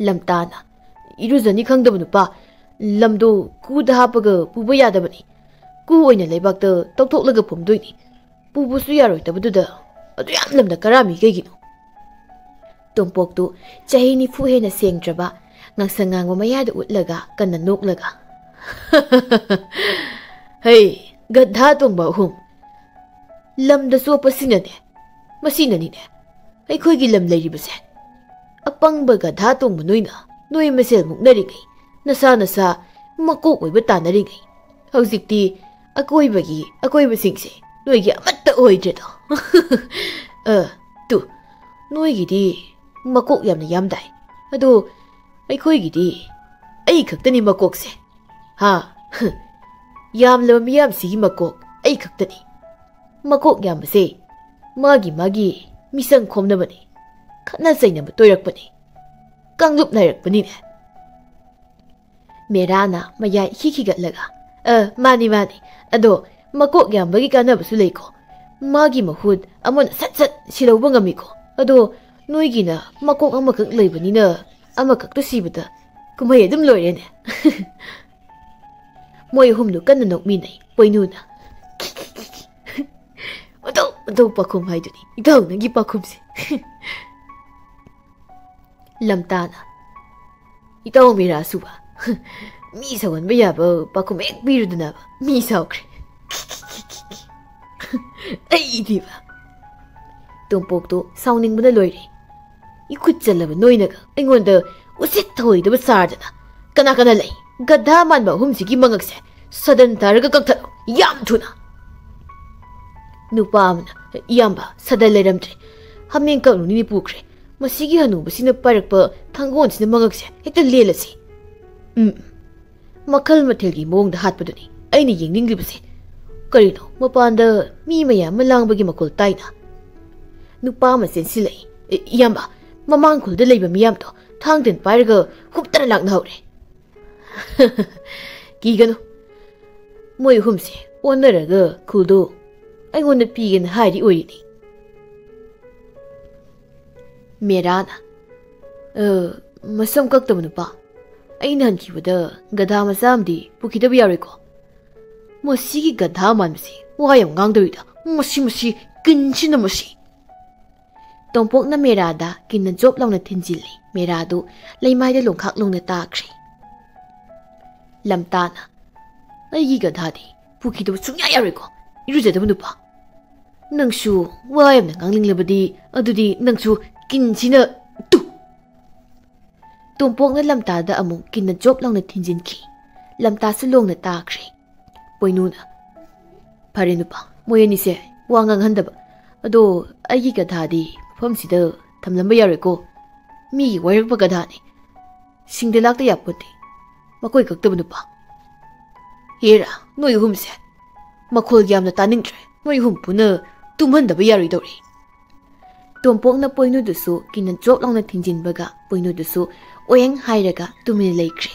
ꯂꯝꯇꯥꯅ, "ꯏꯔꯨꯖꯅꯤ ꯈꯪꯗꯕ ꯅꯨꯄꯥ, ꯂꯝꯗꯣ ꯀꯨꯗ ꯍꯥꯞꯄꯒ ꯄꯨꯕ ꯌꯥꯗꯕꯅꯤ꯫ ꯀꯨ ꯑꯣꯏꯅ ꯂꯩꯕꯥꯛꯇ ꯇꯧꯊꯣꯛꯂꯒ ꯐꯨꯝꯗꯣꯏꯅꯤ꯫ ꯄꯨꯕꯁꯨ ꯌꯥꯔꯣꯏꯗꯕꯗꯨꯗ ꯑꯗꯨ ꯌꯥꯝ ꯂꯝꯅ ꯀꯔꯥꯝꯃꯤ ꯀꯩꯒꯤꯅꯣ?" ꯇꯣꯝꯄꯣꯛꯇꯨ ꯆꯍꯤ ꯅꯤꯐꯨ ꯍꯦꯟꯅ ꯁꯦꯡꯗ꯭ꯔꯕ ꯉꯥꯡꯁꯪ ꯉꯥꯡꯕ ꯃꯌꯥꯗ ꯎꯠꯂꯒ ꯀꯟꯅ ꯅꯣꯛꯂꯒ, "ꯍꯩ, ꯒꯙꯥ ꯇꯣꯡꯕ ꯑꯍꯨꯝ, ꯂꯝꯗ ꯆꯣꯞꯄꯁꯤꯅꯅꯦ, ꯃꯁꯤꯅꯅꯤꯅꯦ ꯑꯩꯈꯣꯏꯒꯤ ꯂꯝ ꯂꯩꯔꯤꯕꯁꯦ꯫ ꯑꯄꯪꯕ ꯒꯙꯥ ꯇꯣꯡꯕ ꯅꯣꯏꯅ ꯅꯣꯏ ꯃꯁꯦꯜ ꯃꯨꯛꯅꯔꯤꯉꯩ, ꯅꯁꯥ ꯅꯁꯥ ꯃꯀꯣꯛ ꯑꯣꯏꯕ ꯇꯥꯟꯅꯔꯤꯉꯩ, ꯍꯧꯖꯤꯛꯇꯤ ꯑꯀꯣꯏꯕꯒꯤ ꯑꯀꯣꯏꯕꯁꯤꯡꯁꯦ ꯅꯣꯏꯒꯤ ꯑꯃꯠꯇ ꯑꯣꯏꯗ꯭ꯔꯦꯗꯣ꯫" "ꯑ, ꯇꯨ, ꯅꯣꯏꯒꯤꯗꯤ ꯃꯀꯣꯛ ꯌꯥꯝꯅ ꯌꯥꯝꯗꯥꯏ, ꯑꯗꯣ ꯑꯩꯈꯣꯏꯒꯤꯗꯤ ꯑꯩ ꯈꯛꯇꯅꯤ ꯃꯀꯣꯛꯁꯦ꯫ ꯍꯥ? ꯌꯥꯝꯂꯕ ꯃꯤꯌꯥꯝꯁꯤꯒꯤ ꯃꯀꯣꯛ ꯑꯩ ꯈꯛꯇꯅꯤ꯫ ꯃꯀꯣꯛ ꯌꯥꯝꯕꯁꯦ ꯃꯥꯒꯤ ꯃꯥꯒꯤ ꯃꯤꯆꯪ ꯈꯣꯝꯅꯕꯅꯤ, ꯈꯠꯅ ꯆꯩꯅꯕ ꯇꯣꯏꯔꯛꯄꯅꯤ, ꯀꯥꯡꯂꯨꯞ ꯅꯥꯏꯔꯛꯄꯅꯤꯅꯦ꯫" ꯃꯦꯔꯥꯅ ꯃꯌꯥꯏ ꯏꯈꯤ ꯈꯤꯒꯠꯂꯒ, "ꯑ, ꯃꯥꯅꯤ, ꯃꯥꯅꯤ꯫ ꯑꯗꯣ ꯃꯀꯣꯛ ꯌꯥꯝꯕꯒꯤ ꯀꯥꯟꯅꯕꯁꯨ ꯂꯩꯀꯣ꯫ ꯃꯥꯒꯤ ꯃꯍꯨꯠ ꯑꯃꯅ ꯁꯠ ꯁꯠ ꯁꯤꯜꯍꯧꯕ ꯉꯝꯃꯤꯀꯣ꯫ ꯑꯗꯣ ꯅꯣꯏꯒꯤꯅ ꯃꯀꯣꯛ ꯑꯃꯈꯛ ꯂꯩꯕꯅꯤꯅ ꯑꯃꯈꯛꯇ ꯁꯤꯕꯗ ꯀꯨꯝꯍꯩ ꯑꯗꯨꯝ ꯂꯣꯏꯔꯦꯅꯦ꯫" ꯃꯣꯏ ꯑꯍꯨꯝꯗꯨ ꯀꯟꯅ ꯅꯣꯛꯃꯤꯟꯅꯩ꯫ ꯄꯣꯏꯅꯨꯅ, "ꯃꯇꯧ ꯃꯇꯧ ꯄꯥꯈꯨꯝ ꯍꯥꯏꯗꯨꯅꯤ ꯏꯇꯥꯎ ꯅꯪꯒꯤ ꯄꯥꯈꯨꯝꯁꯦ꯫" ꯂꯝꯇꯥꯅ, "ꯏꯇꯥꯎ ꯃꯤꯔꯥꯁꯨꯕ, ꯃꯤ ꯁꯧꯍꯟꯕ ꯌꯥꯕ ꯄꯥꯈꯨꯝ ꯍꯦꯛ ꯄꯤꯔꯨꯗꯅꯕ ꯃꯤ ꯁꯥꯎꯈ꯭ꯔꯦ꯫ ꯑꯩꯗꯤꯕ꯫" ꯇꯣꯝꯄꯣꯛꯇꯣ ꯁꯥꯎꯅꯤꯡꯕꯅ ꯂꯣꯏꯔꯦ꯫ "ꯏꯈꯨꯠ ꯆꯜꯂꯕ ꯅꯣꯏꯅꯒ ꯑꯩꯉꯣꯟꯗ ꯎꯁꯤꯠ ꯊꯑꯣꯏꯗꯕ ꯁꯥꯔꯗꯅ꯫ ꯀꯅꯥ ꯀꯅꯥ ꯂꯩ? ꯒꯙꯥ ꯃꯥꯟꯕ ꯑꯍꯨꯝꯁꯤꯒꯤ ꯃꯉꯛꯁꯦ ꯁꯗꯟ ꯇꯥꯔꯒ ꯀꯛꯊꯠꯂꯣ, ꯌꯥꯝ ꯊꯨꯅ!" ꯅꯨꯄꯥ ꯑꯃꯅ, "ꯏꯌꯥꯝꯕ, ꯁꯗꯟ ꯂꯩꯔꯝꯗ꯭ꯔꯦ꯫ ꯍꯥꯃꯦꯡ ꯀꯛꯂꯨꯅꯤꯅꯦ ꯄꯨꯈ꯭ꯔꯦ꯫ ꯃꯁꯤꯒꯤ ꯍꯅꯨꯕꯁꯤꯅ ꯄꯥꯏꯔꯛꯄ ꯊꯥꯡꯒꯣꯟꯁꯤꯅ ꯃꯉꯛꯁꯦ ꯍꯦꯛꯇ ꯂꯦꯜꯂꯁꯤ꯫" "ꯎꯝ, ꯃꯈꯜ ꯃꯊꯦꯜꯒꯤ ꯃꯑꯣꯡꯗ ꯍꯥꯠꯄꯗꯨꯅꯤ ꯑꯩꯅ ꯌꯦꯡꯅꯤꯡꯂꯤꯕꯁꯦ꯫ ꯀꯔꯤꯅꯣ, ꯃꯄꯥꯟꯗ ꯃꯤ ꯃꯌꯥꯝ ꯑꯃ ꯂꯥꯡꯕꯒꯤ ꯃꯈꯣꯜ ꯇꯥꯏꯅ?" ꯅꯨꯄꯥ ꯑꯃ ꯆꯦꯟꯁꯤꯜꯂꯛꯏ꯫ "ꯑꯦ, ꯏꯌꯥꯝꯕ, ꯃꯃꯥꯡ ꯈꯨꯜꯗ ꯂꯩꯕ ꯃꯤꯌꯥꯝꯗꯣ ꯊꯥꯡ ꯇꯦꯟ ꯄꯥꯏꯔꯒ ꯍꯨꯞꯇꯅ ꯂꯥꯛꯅꯍꯧꯔꯦ꯫" "ꯀꯤꯒꯅꯨ, ꯃꯣꯏ ꯑꯍꯨꯝꯁꯦ ꯑꯣꯟꯅꯔꯒ ꯈꯨꯜꯗꯣ ꯑꯩꯉꯣꯟꯗ ꯄꯤꯒꯦꯅ ꯍꯥꯏꯔꯤ ꯑꯣꯏꯔꯤꯅꯤ꯫" ꯃꯦꯔꯥꯅ, "ꯑ, ꯃꯁꯝ ꯀꯛꯇꯕ ꯅꯨꯄꯥ, ꯑꯩꯅ ꯍꯟꯈꯤꯕꯗ ꯒꯙꯥ ꯃꯆꯥ ꯑꯃꯗꯤ ꯄꯨꯈꯤꯗꯕ ꯌꯥꯔꯣꯏꯀꯣ꯫ ꯃꯁꯤꯒꯤ ꯒꯙꯥ ꯃꯥꯟꯕꯁꯤ ꯋꯥ ꯌꯥꯝ ꯉꯥꯡꯗꯧꯔꯤꯗ, ꯃꯁꯤ, ꯃꯁꯤ, ꯀꯤꯟꯁꯤꯅ ꯃꯁꯤ꯫" ꯇꯣꯝꯄꯣꯛꯅ ꯃꯦꯔꯥꯗ ꯀꯤꯟꯅ ꯖꯣꯞ ꯂꯥꯎꯅ ꯊꯤꯟꯖꯤꯜꯂꯤ꯫ ꯃꯦꯔꯥꯗꯨ ꯂꯩꯃꯥꯏꯗ ꯂꯣꯡꯈꯥꯛ ꯂꯣꯡꯅ ꯇꯥꯈ꯭ꯔꯦ꯫ ꯂꯝꯇꯥꯅ, "ꯑꯩꯒꯤ ꯒꯙꯥꯗꯤ ꯄꯨꯈꯤꯗꯕ ꯁꯨꯡꯌꯥ ꯌꯥꯔꯣꯏꯀꯣ, ꯏꯔꯨꯖꯗꯕ ꯅꯨꯄꯥ꯫ ꯅꯪꯁꯨ ꯋꯥ ꯌꯥꯝꯅ ꯉꯥꯡꯅꯤꯡꯂꯕꯗꯤ, ꯑꯗꯨꯗꯤ ꯅꯪꯁꯨ ꯀꯤꯟꯁꯤꯅ ꯇꯨ!" ꯇꯣꯝꯄꯣꯛꯅ ꯂꯝꯇꯥꯗ ꯑꯃꯨꯛ ꯀꯤꯟꯅ ꯖꯣꯞ ꯂꯥꯎꯅ ꯊꯤꯟꯖꯤꯟꯈꯤ꯫ ꯂꯝꯇꯥꯁꯨ ꯂꯣꯡꯅ ꯇꯥꯈ꯭ꯔꯦ꯫ ꯄꯣꯏꯅꯨꯅ, "ꯐꯔꯦ ꯅꯨꯄꯥ, ꯃꯣꯏ ꯑꯅꯤꯁꯦ ꯋꯥ ꯉꯥꯡꯍꯟꯗꯕ꯫ ꯑꯗꯣ ꯑꯩꯒꯤ ꯒꯙꯥꯗꯤ ꯃꯐꯝꯁꯤꯗ ꯊꯝꯂꯝꯕ ꯌꯥꯔꯣꯏꯀꯣ꯫ ꯃꯤꯒꯤ ꯋꯥꯏꯔꯛꯄ ꯒꯙꯥꯅꯤ꯫ ꯁꯤꯡꯗ ꯂꯥꯛꯇ ꯌꯥꯄꯣꯠꯇꯦ꯫ ꯃꯀꯣꯏ ꯀꯛꯇꯕ ꯅꯨꯄꯥ꯫ ꯍꯦꯔꯥ, ꯅꯣꯏ ꯑꯍꯨꯝꯁꯦ ꯃꯈꯣꯜ ꯌꯥꯝꯅ ꯇꯥꯅꯤꯡꯗ꯭ꯔꯦ꯫ ꯅꯣꯏ ꯑꯍꯨꯝ ꯄꯨꯟꯅ ꯇꯨꯝꯍꯟꯗꯕ ꯌꯥꯔꯣꯏꯗꯧꯔꯤ꯫" ꯇꯣꯝꯄꯣꯛꯅ ꯄꯣꯏꯅꯨꯗꯨꯁꯨ ꯀꯤꯟꯅ ꯖꯣꯞ ꯂꯥꯎꯅ ꯊꯤꯡꯖꯤꯟꯕꯒ ꯄꯣꯏꯅꯨꯗꯨꯁꯨ ꯑꯣꯌꯦꯡ ꯍꯥꯏꯔꯒ ꯇꯨꯃꯤꯟꯅ ꯂꯩꯈ꯭ꯔꯦ꯫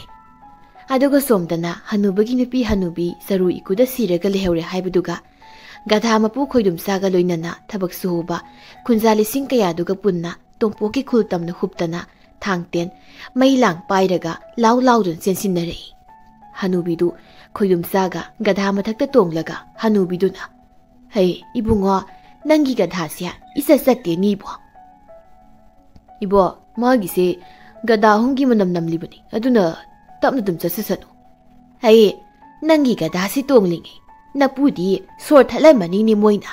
ꯑꯗꯨꯒ ꯁꯣꯝꯗꯅ ꯍꯅꯨꯕꯒꯤ ꯅꯨꯄꯤ ꯍꯅꯨꯕꯤ ꯆꯔꯨ ꯏꯀꯨꯗ ꯁꯤꯔꯒ ꯂꯩꯍꯧꯔꯦ ꯍꯥꯏꯕꯗꯨꯒ, ꯒꯙꯥ ꯃꯄꯨ ꯈꯣꯏꯗꯨꯝꯆꯥꯒ ꯂꯣꯏꯅꯅ ꯊꯕꯛ ꯁꯨꯍꯧꯕ ꯈꯨꯟꯖꯥ ꯂꯤꯁꯤꯡ ꯀꯌꯥꯗꯨꯒ ꯄꯨꯟꯅ ꯇꯣꯝꯄꯣꯛꯀꯤ ꯈꯨꯜ ꯇꯝꯅ ꯍꯨꯞꯇꯅ ꯊꯥꯡꯇꯦꯟ, ꯃꯩ ꯂꯥꯡ ꯄꯥꯏꯔꯒ ꯂꯥꯎ ꯂꯥꯎꯗꯨꯅ ꯆꯦꯟꯁꯤꯟꯅꯔꯛꯏ꯫ ꯍꯅꯨꯕꯤꯗꯨ ꯈꯣꯏꯗꯨꯝꯆꯥꯒ ꯒꯙꯥ ꯃꯊꯛꯇ ꯇꯣꯡꯂꯒ ꯍꯅꯨꯕꯤꯗꯨꯅ, "ꯍꯩ, ꯏꯕꯨꯡꯉꯣ, ꯅꯪꯒꯤ ꯒꯙꯥꯁꯦ ꯏꯆꯠ ꯆꯠꯇꯦꯅꯦ ꯏꯕꯣ꯫" "ꯏꯕꯣ, ꯃꯥꯒꯤꯁꯦ ꯒꯙꯥ ꯑꯍꯨꯝꯒꯤ ꯃꯅꯝ ꯅꯝꯂꯤꯕꯅꯤ, ꯑꯗꯨꯅ ꯇꯞꯅ ꯑꯗꯨꯝ ꯆꯠꯁꯁꯅꯨ꯫" "ꯍꯩ, ꯅꯪꯒꯤ ꯒꯙꯥꯁꯤ ꯇꯣꯡꯂꯤꯉꯩ ꯅꯄꯨꯗꯤ ꯁꯣꯔ ꯊꯠꯂꯝꯃꯅꯤꯅꯦ ꯃꯣꯏꯅ꯫"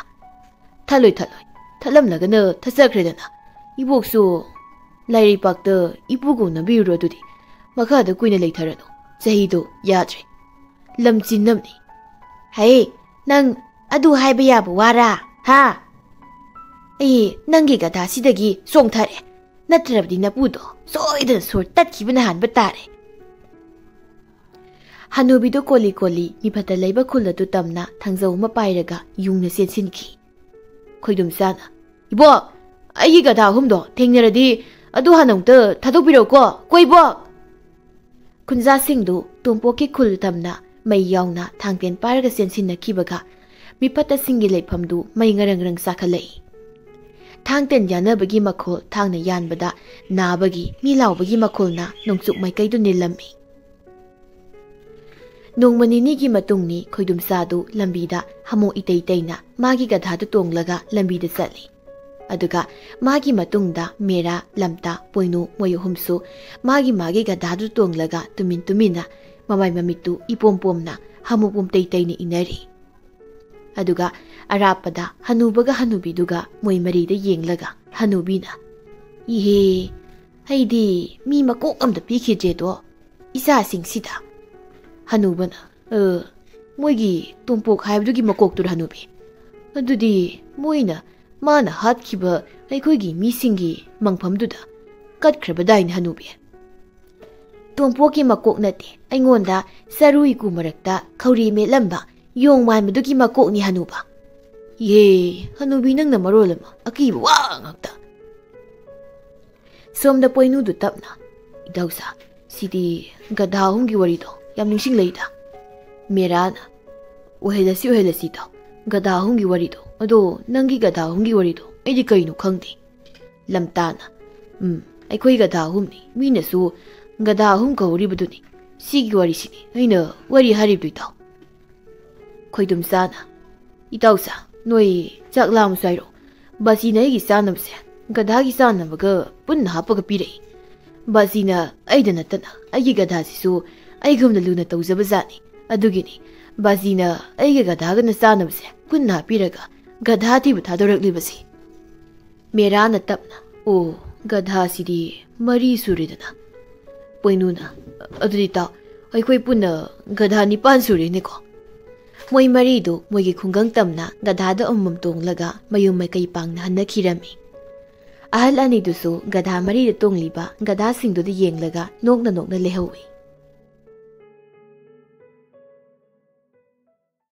"ꯊꯠꯂꯣꯏ, ꯊꯠꯂꯣꯏ, ꯊꯠꯂꯝꯂꯒꯅ ꯊꯠꯆꯈ꯭ꯔꯦꯗꯅ꯫ ꯏꯕꯣꯛꯁꯨ ꯂꯥꯏꯔꯩꯄꯥꯛꯇ ꯏꯄꯨꯒ ꯎꯅꯕꯤꯔꯨꯔꯣ ꯑꯗꯨꯗꯤ꯫ ꯃꯈꯥꯗ ꯀꯨꯏꯅ ꯂꯩꯊꯔꯅꯨ, ꯆꯍꯤꯗꯣ ꯌꯥꯗ꯭ꯔꯦ꯫ ꯂꯝꯆꯤꯟ ꯑꯃꯅꯤ꯫" "ꯍꯩ, ꯅꯪ ꯑꯗꯨ ꯍꯥꯏꯕ ꯌꯥꯕ ꯋꯥꯔꯥ, ꯍꯥ? ꯑꯩ ꯅꯪꯒꯤ ꯒꯙꯥꯁꯤꯗꯒꯤ ꯆꯣꯡꯊꯔꯦ, ꯅꯠꯇ꯭ꯔꯕꯗꯤ ꯅꯄꯨꯗꯣ ꯁꯣꯏꯗꯅ ꯁꯣꯔ ꯇꯠꯈꯤꯕꯅ ꯍꯥꯟꯕ ꯇꯥꯔꯦ꯫" ꯍꯅꯨꯕꯤꯗꯨ ꯀꯣꯂꯤ ꯀꯣꯂꯤ ꯃꯤꯐꯠꯇ ꯂꯩꯕ ꯈꯨꯜ ꯑꯗꯨ ꯇꯝꯅ ꯊꯥꯡꯖꯧ ꯑꯃ ꯄꯥꯏꯔꯒ ꯌꯨꯡꯅ ꯆꯦꯟꯁꯤꯟꯈꯤ꯫ ꯈꯣꯏꯗꯨꯝꯆꯥꯅ, "ꯏꯕꯣ, ꯑꯩꯒꯤ ꯒꯙꯥ ꯑꯍꯨꯝꯗꯣ ꯊꯦꯡꯅꯔꯗꯤ ꯑꯗꯨ ꯍꯥꯟꯅ ꯑꯃꯨꯛꯇ ꯊꯥꯗꯣꯛꯄꯤꯔꯛꯎꯀꯣ, ꯀꯣꯏꯕꯣꯛ!" ꯈꯨꯟꯖꯥꯁꯤꯡꯗꯨ ꯇꯣꯝꯄꯣꯛꯀꯤ ꯈꯨꯜ ꯇꯝꯅ ꯃꯩ ꯌꯥꯎꯅ ꯊꯥꯡꯇꯦꯟ ꯄꯥꯏꯔꯒ ꯆꯦꯟꯁꯤꯟꯅꯈꯤꯕꯒ ꯃꯤꯐꯠꯇꯁꯤꯡꯒꯤ ꯂꯩꯐꯝꯗꯨ ꯃꯩ ꯉꯔꯪ ꯉꯔꯪ ꯆꯥꯛꯈꯠꯂꯛꯏ꯫ ꯊꯥꯡꯇꯦꯟ ꯌꯥꯟꯅꯕꯒꯤ ꯃꯈꯣꯜ, ꯊꯥꯡꯅ ꯌꯥꯟꯕꯗ ꯅꯥꯕꯒꯤ ꯃꯤ ꯂꯥꯎꯕꯒꯤ ꯃꯈꯣꯜꯅ ꯅꯣꯡꯆꯨꯞ ꯃꯥꯏꯀꯩꯗꯨ ꯅꯤꯜꯂꯝꯃꯤ꯫ ꯅꯣꯡꯃ ꯅꯤꯅꯤꯒꯤ ꯃꯇꯨꯡꯅꯤ ꯈꯣꯏꯗꯨꯝꯆꯥꯗꯨ ꯂꯝꯕꯤꯗ ꯍꯥꯃꯣ ꯏꯇꯩ ꯇꯩꯅ ꯃꯥꯒꯤ ꯒꯙꯥꯗꯨ ꯇꯣꯡꯂꯒ ꯂꯝꯕꯤꯗ ꯆꯠꯂꯤ꯫ ꯑꯗꯨꯒ ꯃꯥꯒꯤ ꯃꯇꯨꯡꯗ ꯃꯦꯔꯥ, ꯂꯝꯇꯥ, ꯄꯣꯏꯅꯨ ꯃꯣꯏ ꯑꯍꯨꯝꯁꯨ ꯃꯥꯒꯤ ꯃꯥꯒꯤ ꯒꯙꯥꯗꯨ ꯇꯣꯡꯂꯒ ꯇꯨꯃꯤꯟ ꯇꯨꯃꯤꯟꯅ ꯃꯃꯥꯏ ꯃꯃꯤꯠꯇꯨ ꯏꯄꯣꯝ ꯄꯣꯝꯅ ꯍꯥꯃꯨ ꯄꯣꯝ ꯇꯩ ꯇꯩꯅ ꯏꯟꯅꯔꯤ꯫ ꯑꯗꯨꯒ ꯑꯔꯥꯞꯄꯗ ꯍꯅꯨꯕꯒ ꯍꯅꯨꯕꯤꯗꯨꯒ ꯃꯣꯏ ꯃꯔꯤꯗ ꯌꯦꯡꯂꯒ ꯍꯅꯨꯕꯤꯅ, "ꯏꯍꯦ, ꯑꯩꯗꯤ ꯃꯤ ꯃꯀꯣꯛ ꯑꯝꯇ ꯄꯤꯈꯤꯗ꯭ꯔꯦꯗꯣ ꯏꯆꯥꯁꯤꯡꯁꯤꯗ"꯫ ꯍꯅꯨꯕꯅ, "ꯑ, ꯃꯣꯏꯒꯤ ꯇꯣꯝꯄꯣꯛ ꯍꯥꯏꯕꯗꯨꯒꯤ ꯃꯀꯣꯛꯇꯨꯔ ꯍꯅꯨꯕꯤ? ꯑꯗꯨꯗꯤ ꯃꯣꯏꯅ ꯃꯥꯅ ꯍꯥꯠꯈꯤꯕ ꯑꯩꯈꯣꯏꯒꯤ ꯃꯤꯁꯤꯡꯒꯤ ꯃꯪꯐꯝꯗꯨꯗ ꯀꯠꯈ꯭ꯔꯕꯗꯥꯏꯅꯦ ꯍꯅꯨꯕꯤ?" "ꯇꯣꯝꯄꯣꯛꯀꯤ ꯃꯀꯣꯛ ꯅꯠꯇꯦ, ꯑꯩꯉꯣꯟꯗ ꯆꯔꯨ ꯏꯀꯨ ꯃꯔꯛꯇ ꯈꯧꯔꯤ ꯃꯦꯠꯂꯝꯕ ꯌꯣꯡ ꯃꯥꯟꯕꯗꯨꯒꯤ ꯃꯀꯣꯛꯅꯤ ꯍꯅꯨꯕ"꯫ "ꯌꯦ, ꯍꯅꯨꯕꯤ ꯅꯪꯅ ꯃꯔꯣꯜ ꯑꯃ ꯑꯀꯤꯕ ꯋꯥ ꯉꯥꯛꯇ"꯫ ꯁꯣꯝꯗ ꯄꯣꯏꯅꯨꯗꯨ ꯇꯞꯅ, "ꯏꯇꯥꯎꯁꯥ, ꯁꯤꯗꯤ ꯒꯙꯥ ꯑꯍꯨꯝꯒꯤ ꯋꯥꯔꯤꯗꯣ ꯌꯥꯝ ꯅꯤꯡꯁꯤꯡꯂꯛꯏꯗ"꯫ ꯃꯦꯔꯥꯅ, "ꯑꯣꯏꯍꯜꯂꯁꯤ, ꯑꯣꯏꯍꯜꯂꯁꯤ ꯏꯇꯥꯎ, ꯒꯙꯥ ꯑꯍꯨꯝꯒꯤ ꯋꯥꯔꯤꯗꯣ꯫ ꯑꯗꯣ ꯅꯪꯒꯤ ꯒꯙꯥ ꯑꯍꯨꯝꯒꯤ ꯋꯥꯔꯤꯗꯣ ꯑꯩꯗꯤ ꯀꯩꯅꯣ ꯈꯪꯗꯦ"꯫ ꯂꯝꯇꯥꯅ, "ꯎꯝ, ꯑꯩꯈꯣꯏ ꯒꯙꯥ ꯑꯍꯨꯝꯅꯤ, ꯃꯤꯅꯁꯨ ꯒꯙꯥ ꯑꯍꯨꯝ ꯀꯧꯔꯤꯕꯗꯨꯅꯤ꯫ ꯁꯤꯒꯤ ꯋꯥꯔꯤꯁꯤꯅꯤ ꯑꯩꯅ ꯋꯥꯔꯤ ꯍꯥꯏꯔꯤꯕꯗꯨ ꯏꯇꯥꯎ"꯫ ꯈꯣꯏꯗꯨꯝꯆꯥꯅ, "ꯏꯇꯥꯎꯁꯥ, ꯅꯣꯏ ꯆꯥꯛ ꯂꯥꯝꯃꯁꯨ ꯍꯥꯏꯔꯣ, ꯕꯥꯖꯤꯅ ꯑꯩꯒꯤ ꯆꯥꯅꯕꯁꯦ ꯒꯙꯥꯒꯤ ꯆꯥꯅꯕꯒ ꯄꯨꯟꯅ ꯍꯥꯞꯄꯒ ꯄꯤꯔꯛꯏ꯫ ꯕꯥꯖꯤꯅ ꯑꯩꯗ ꯅꯠꯇꯅ ꯑꯩꯒꯤ ꯒꯙꯥꯁꯤꯁꯨ ꯑꯩꯒꯨꯝꯅ ꯂꯨꯅ ꯇꯧꯖꯕꯖꯥꯠꯅꯤ꯫ ꯑꯗꯨꯒꯤꯅꯤ ꯕꯥꯖꯤꯅ ꯑꯩꯒꯤ ꯒꯙꯥꯒꯅ ꯆꯥꯅꯕꯁꯦ ꯄꯨꯟꯅ ꯍꯥꯞꯄꯤꯔꯒ ꯒꯙꯥ ꯊꯤꯕ ꯊꯥꯗꯣꯔꯛꯂꯤꯕꯁꯤ"꯫ ꯃꯦꯔꯥꯅ ꯇꯞꯅ, "ꯑꯣ, ꯒꯙꯥꯁꯤꯗꯤ ꯃꯔꯤ ꯁꯨꯔꯦꯗꯅ"꯫ ꯄꯣꯏꯅꯨꯅ, "ꯑꯗꯨꯗꯤ ꯇꯥꯎ, ꯑꯩꯈꯣꯏ ꯄꯨꯟꯅ ꯒꯙꯥ ꯅꯤꯄꯥꯟ ꯁꯨꯔꯦꯅꯦꯀꯣ"꯫ ꯃꯣꯏ ꯃꯔꯤꯗꯨ ꯃꯣꯏꯒꯤ ꯈꯨꯡꯒꯪ ꯇꯝꯅ ꯒꯙꯥꯗ ꯑꯃꯃꯝ ꯇꯣꯡꯂꯒ ꯃꯌꯨꯝ ꯃꯥꯏꯀꯩ ꯄꯥꯡꯅ ꯍꯟꯅꯈꯤꯔꯝꯃꯤ꯫ ꯑꯍꯜ ꯑꯅꯤꯗꯨꯁꯨ ꯒꯙꯥ ꯃꯔꯤꯗ ꯇꯣꯡꯂꯤꯕ ꯒꯙꯥꯁꯤꯡꯗꯨꯗ ꯌꯦꯡꯂꯒ ꯅꯣꯛꯅ ꯅꯣꯛꯅ ꯂꯩꯍꯧꯏ꯫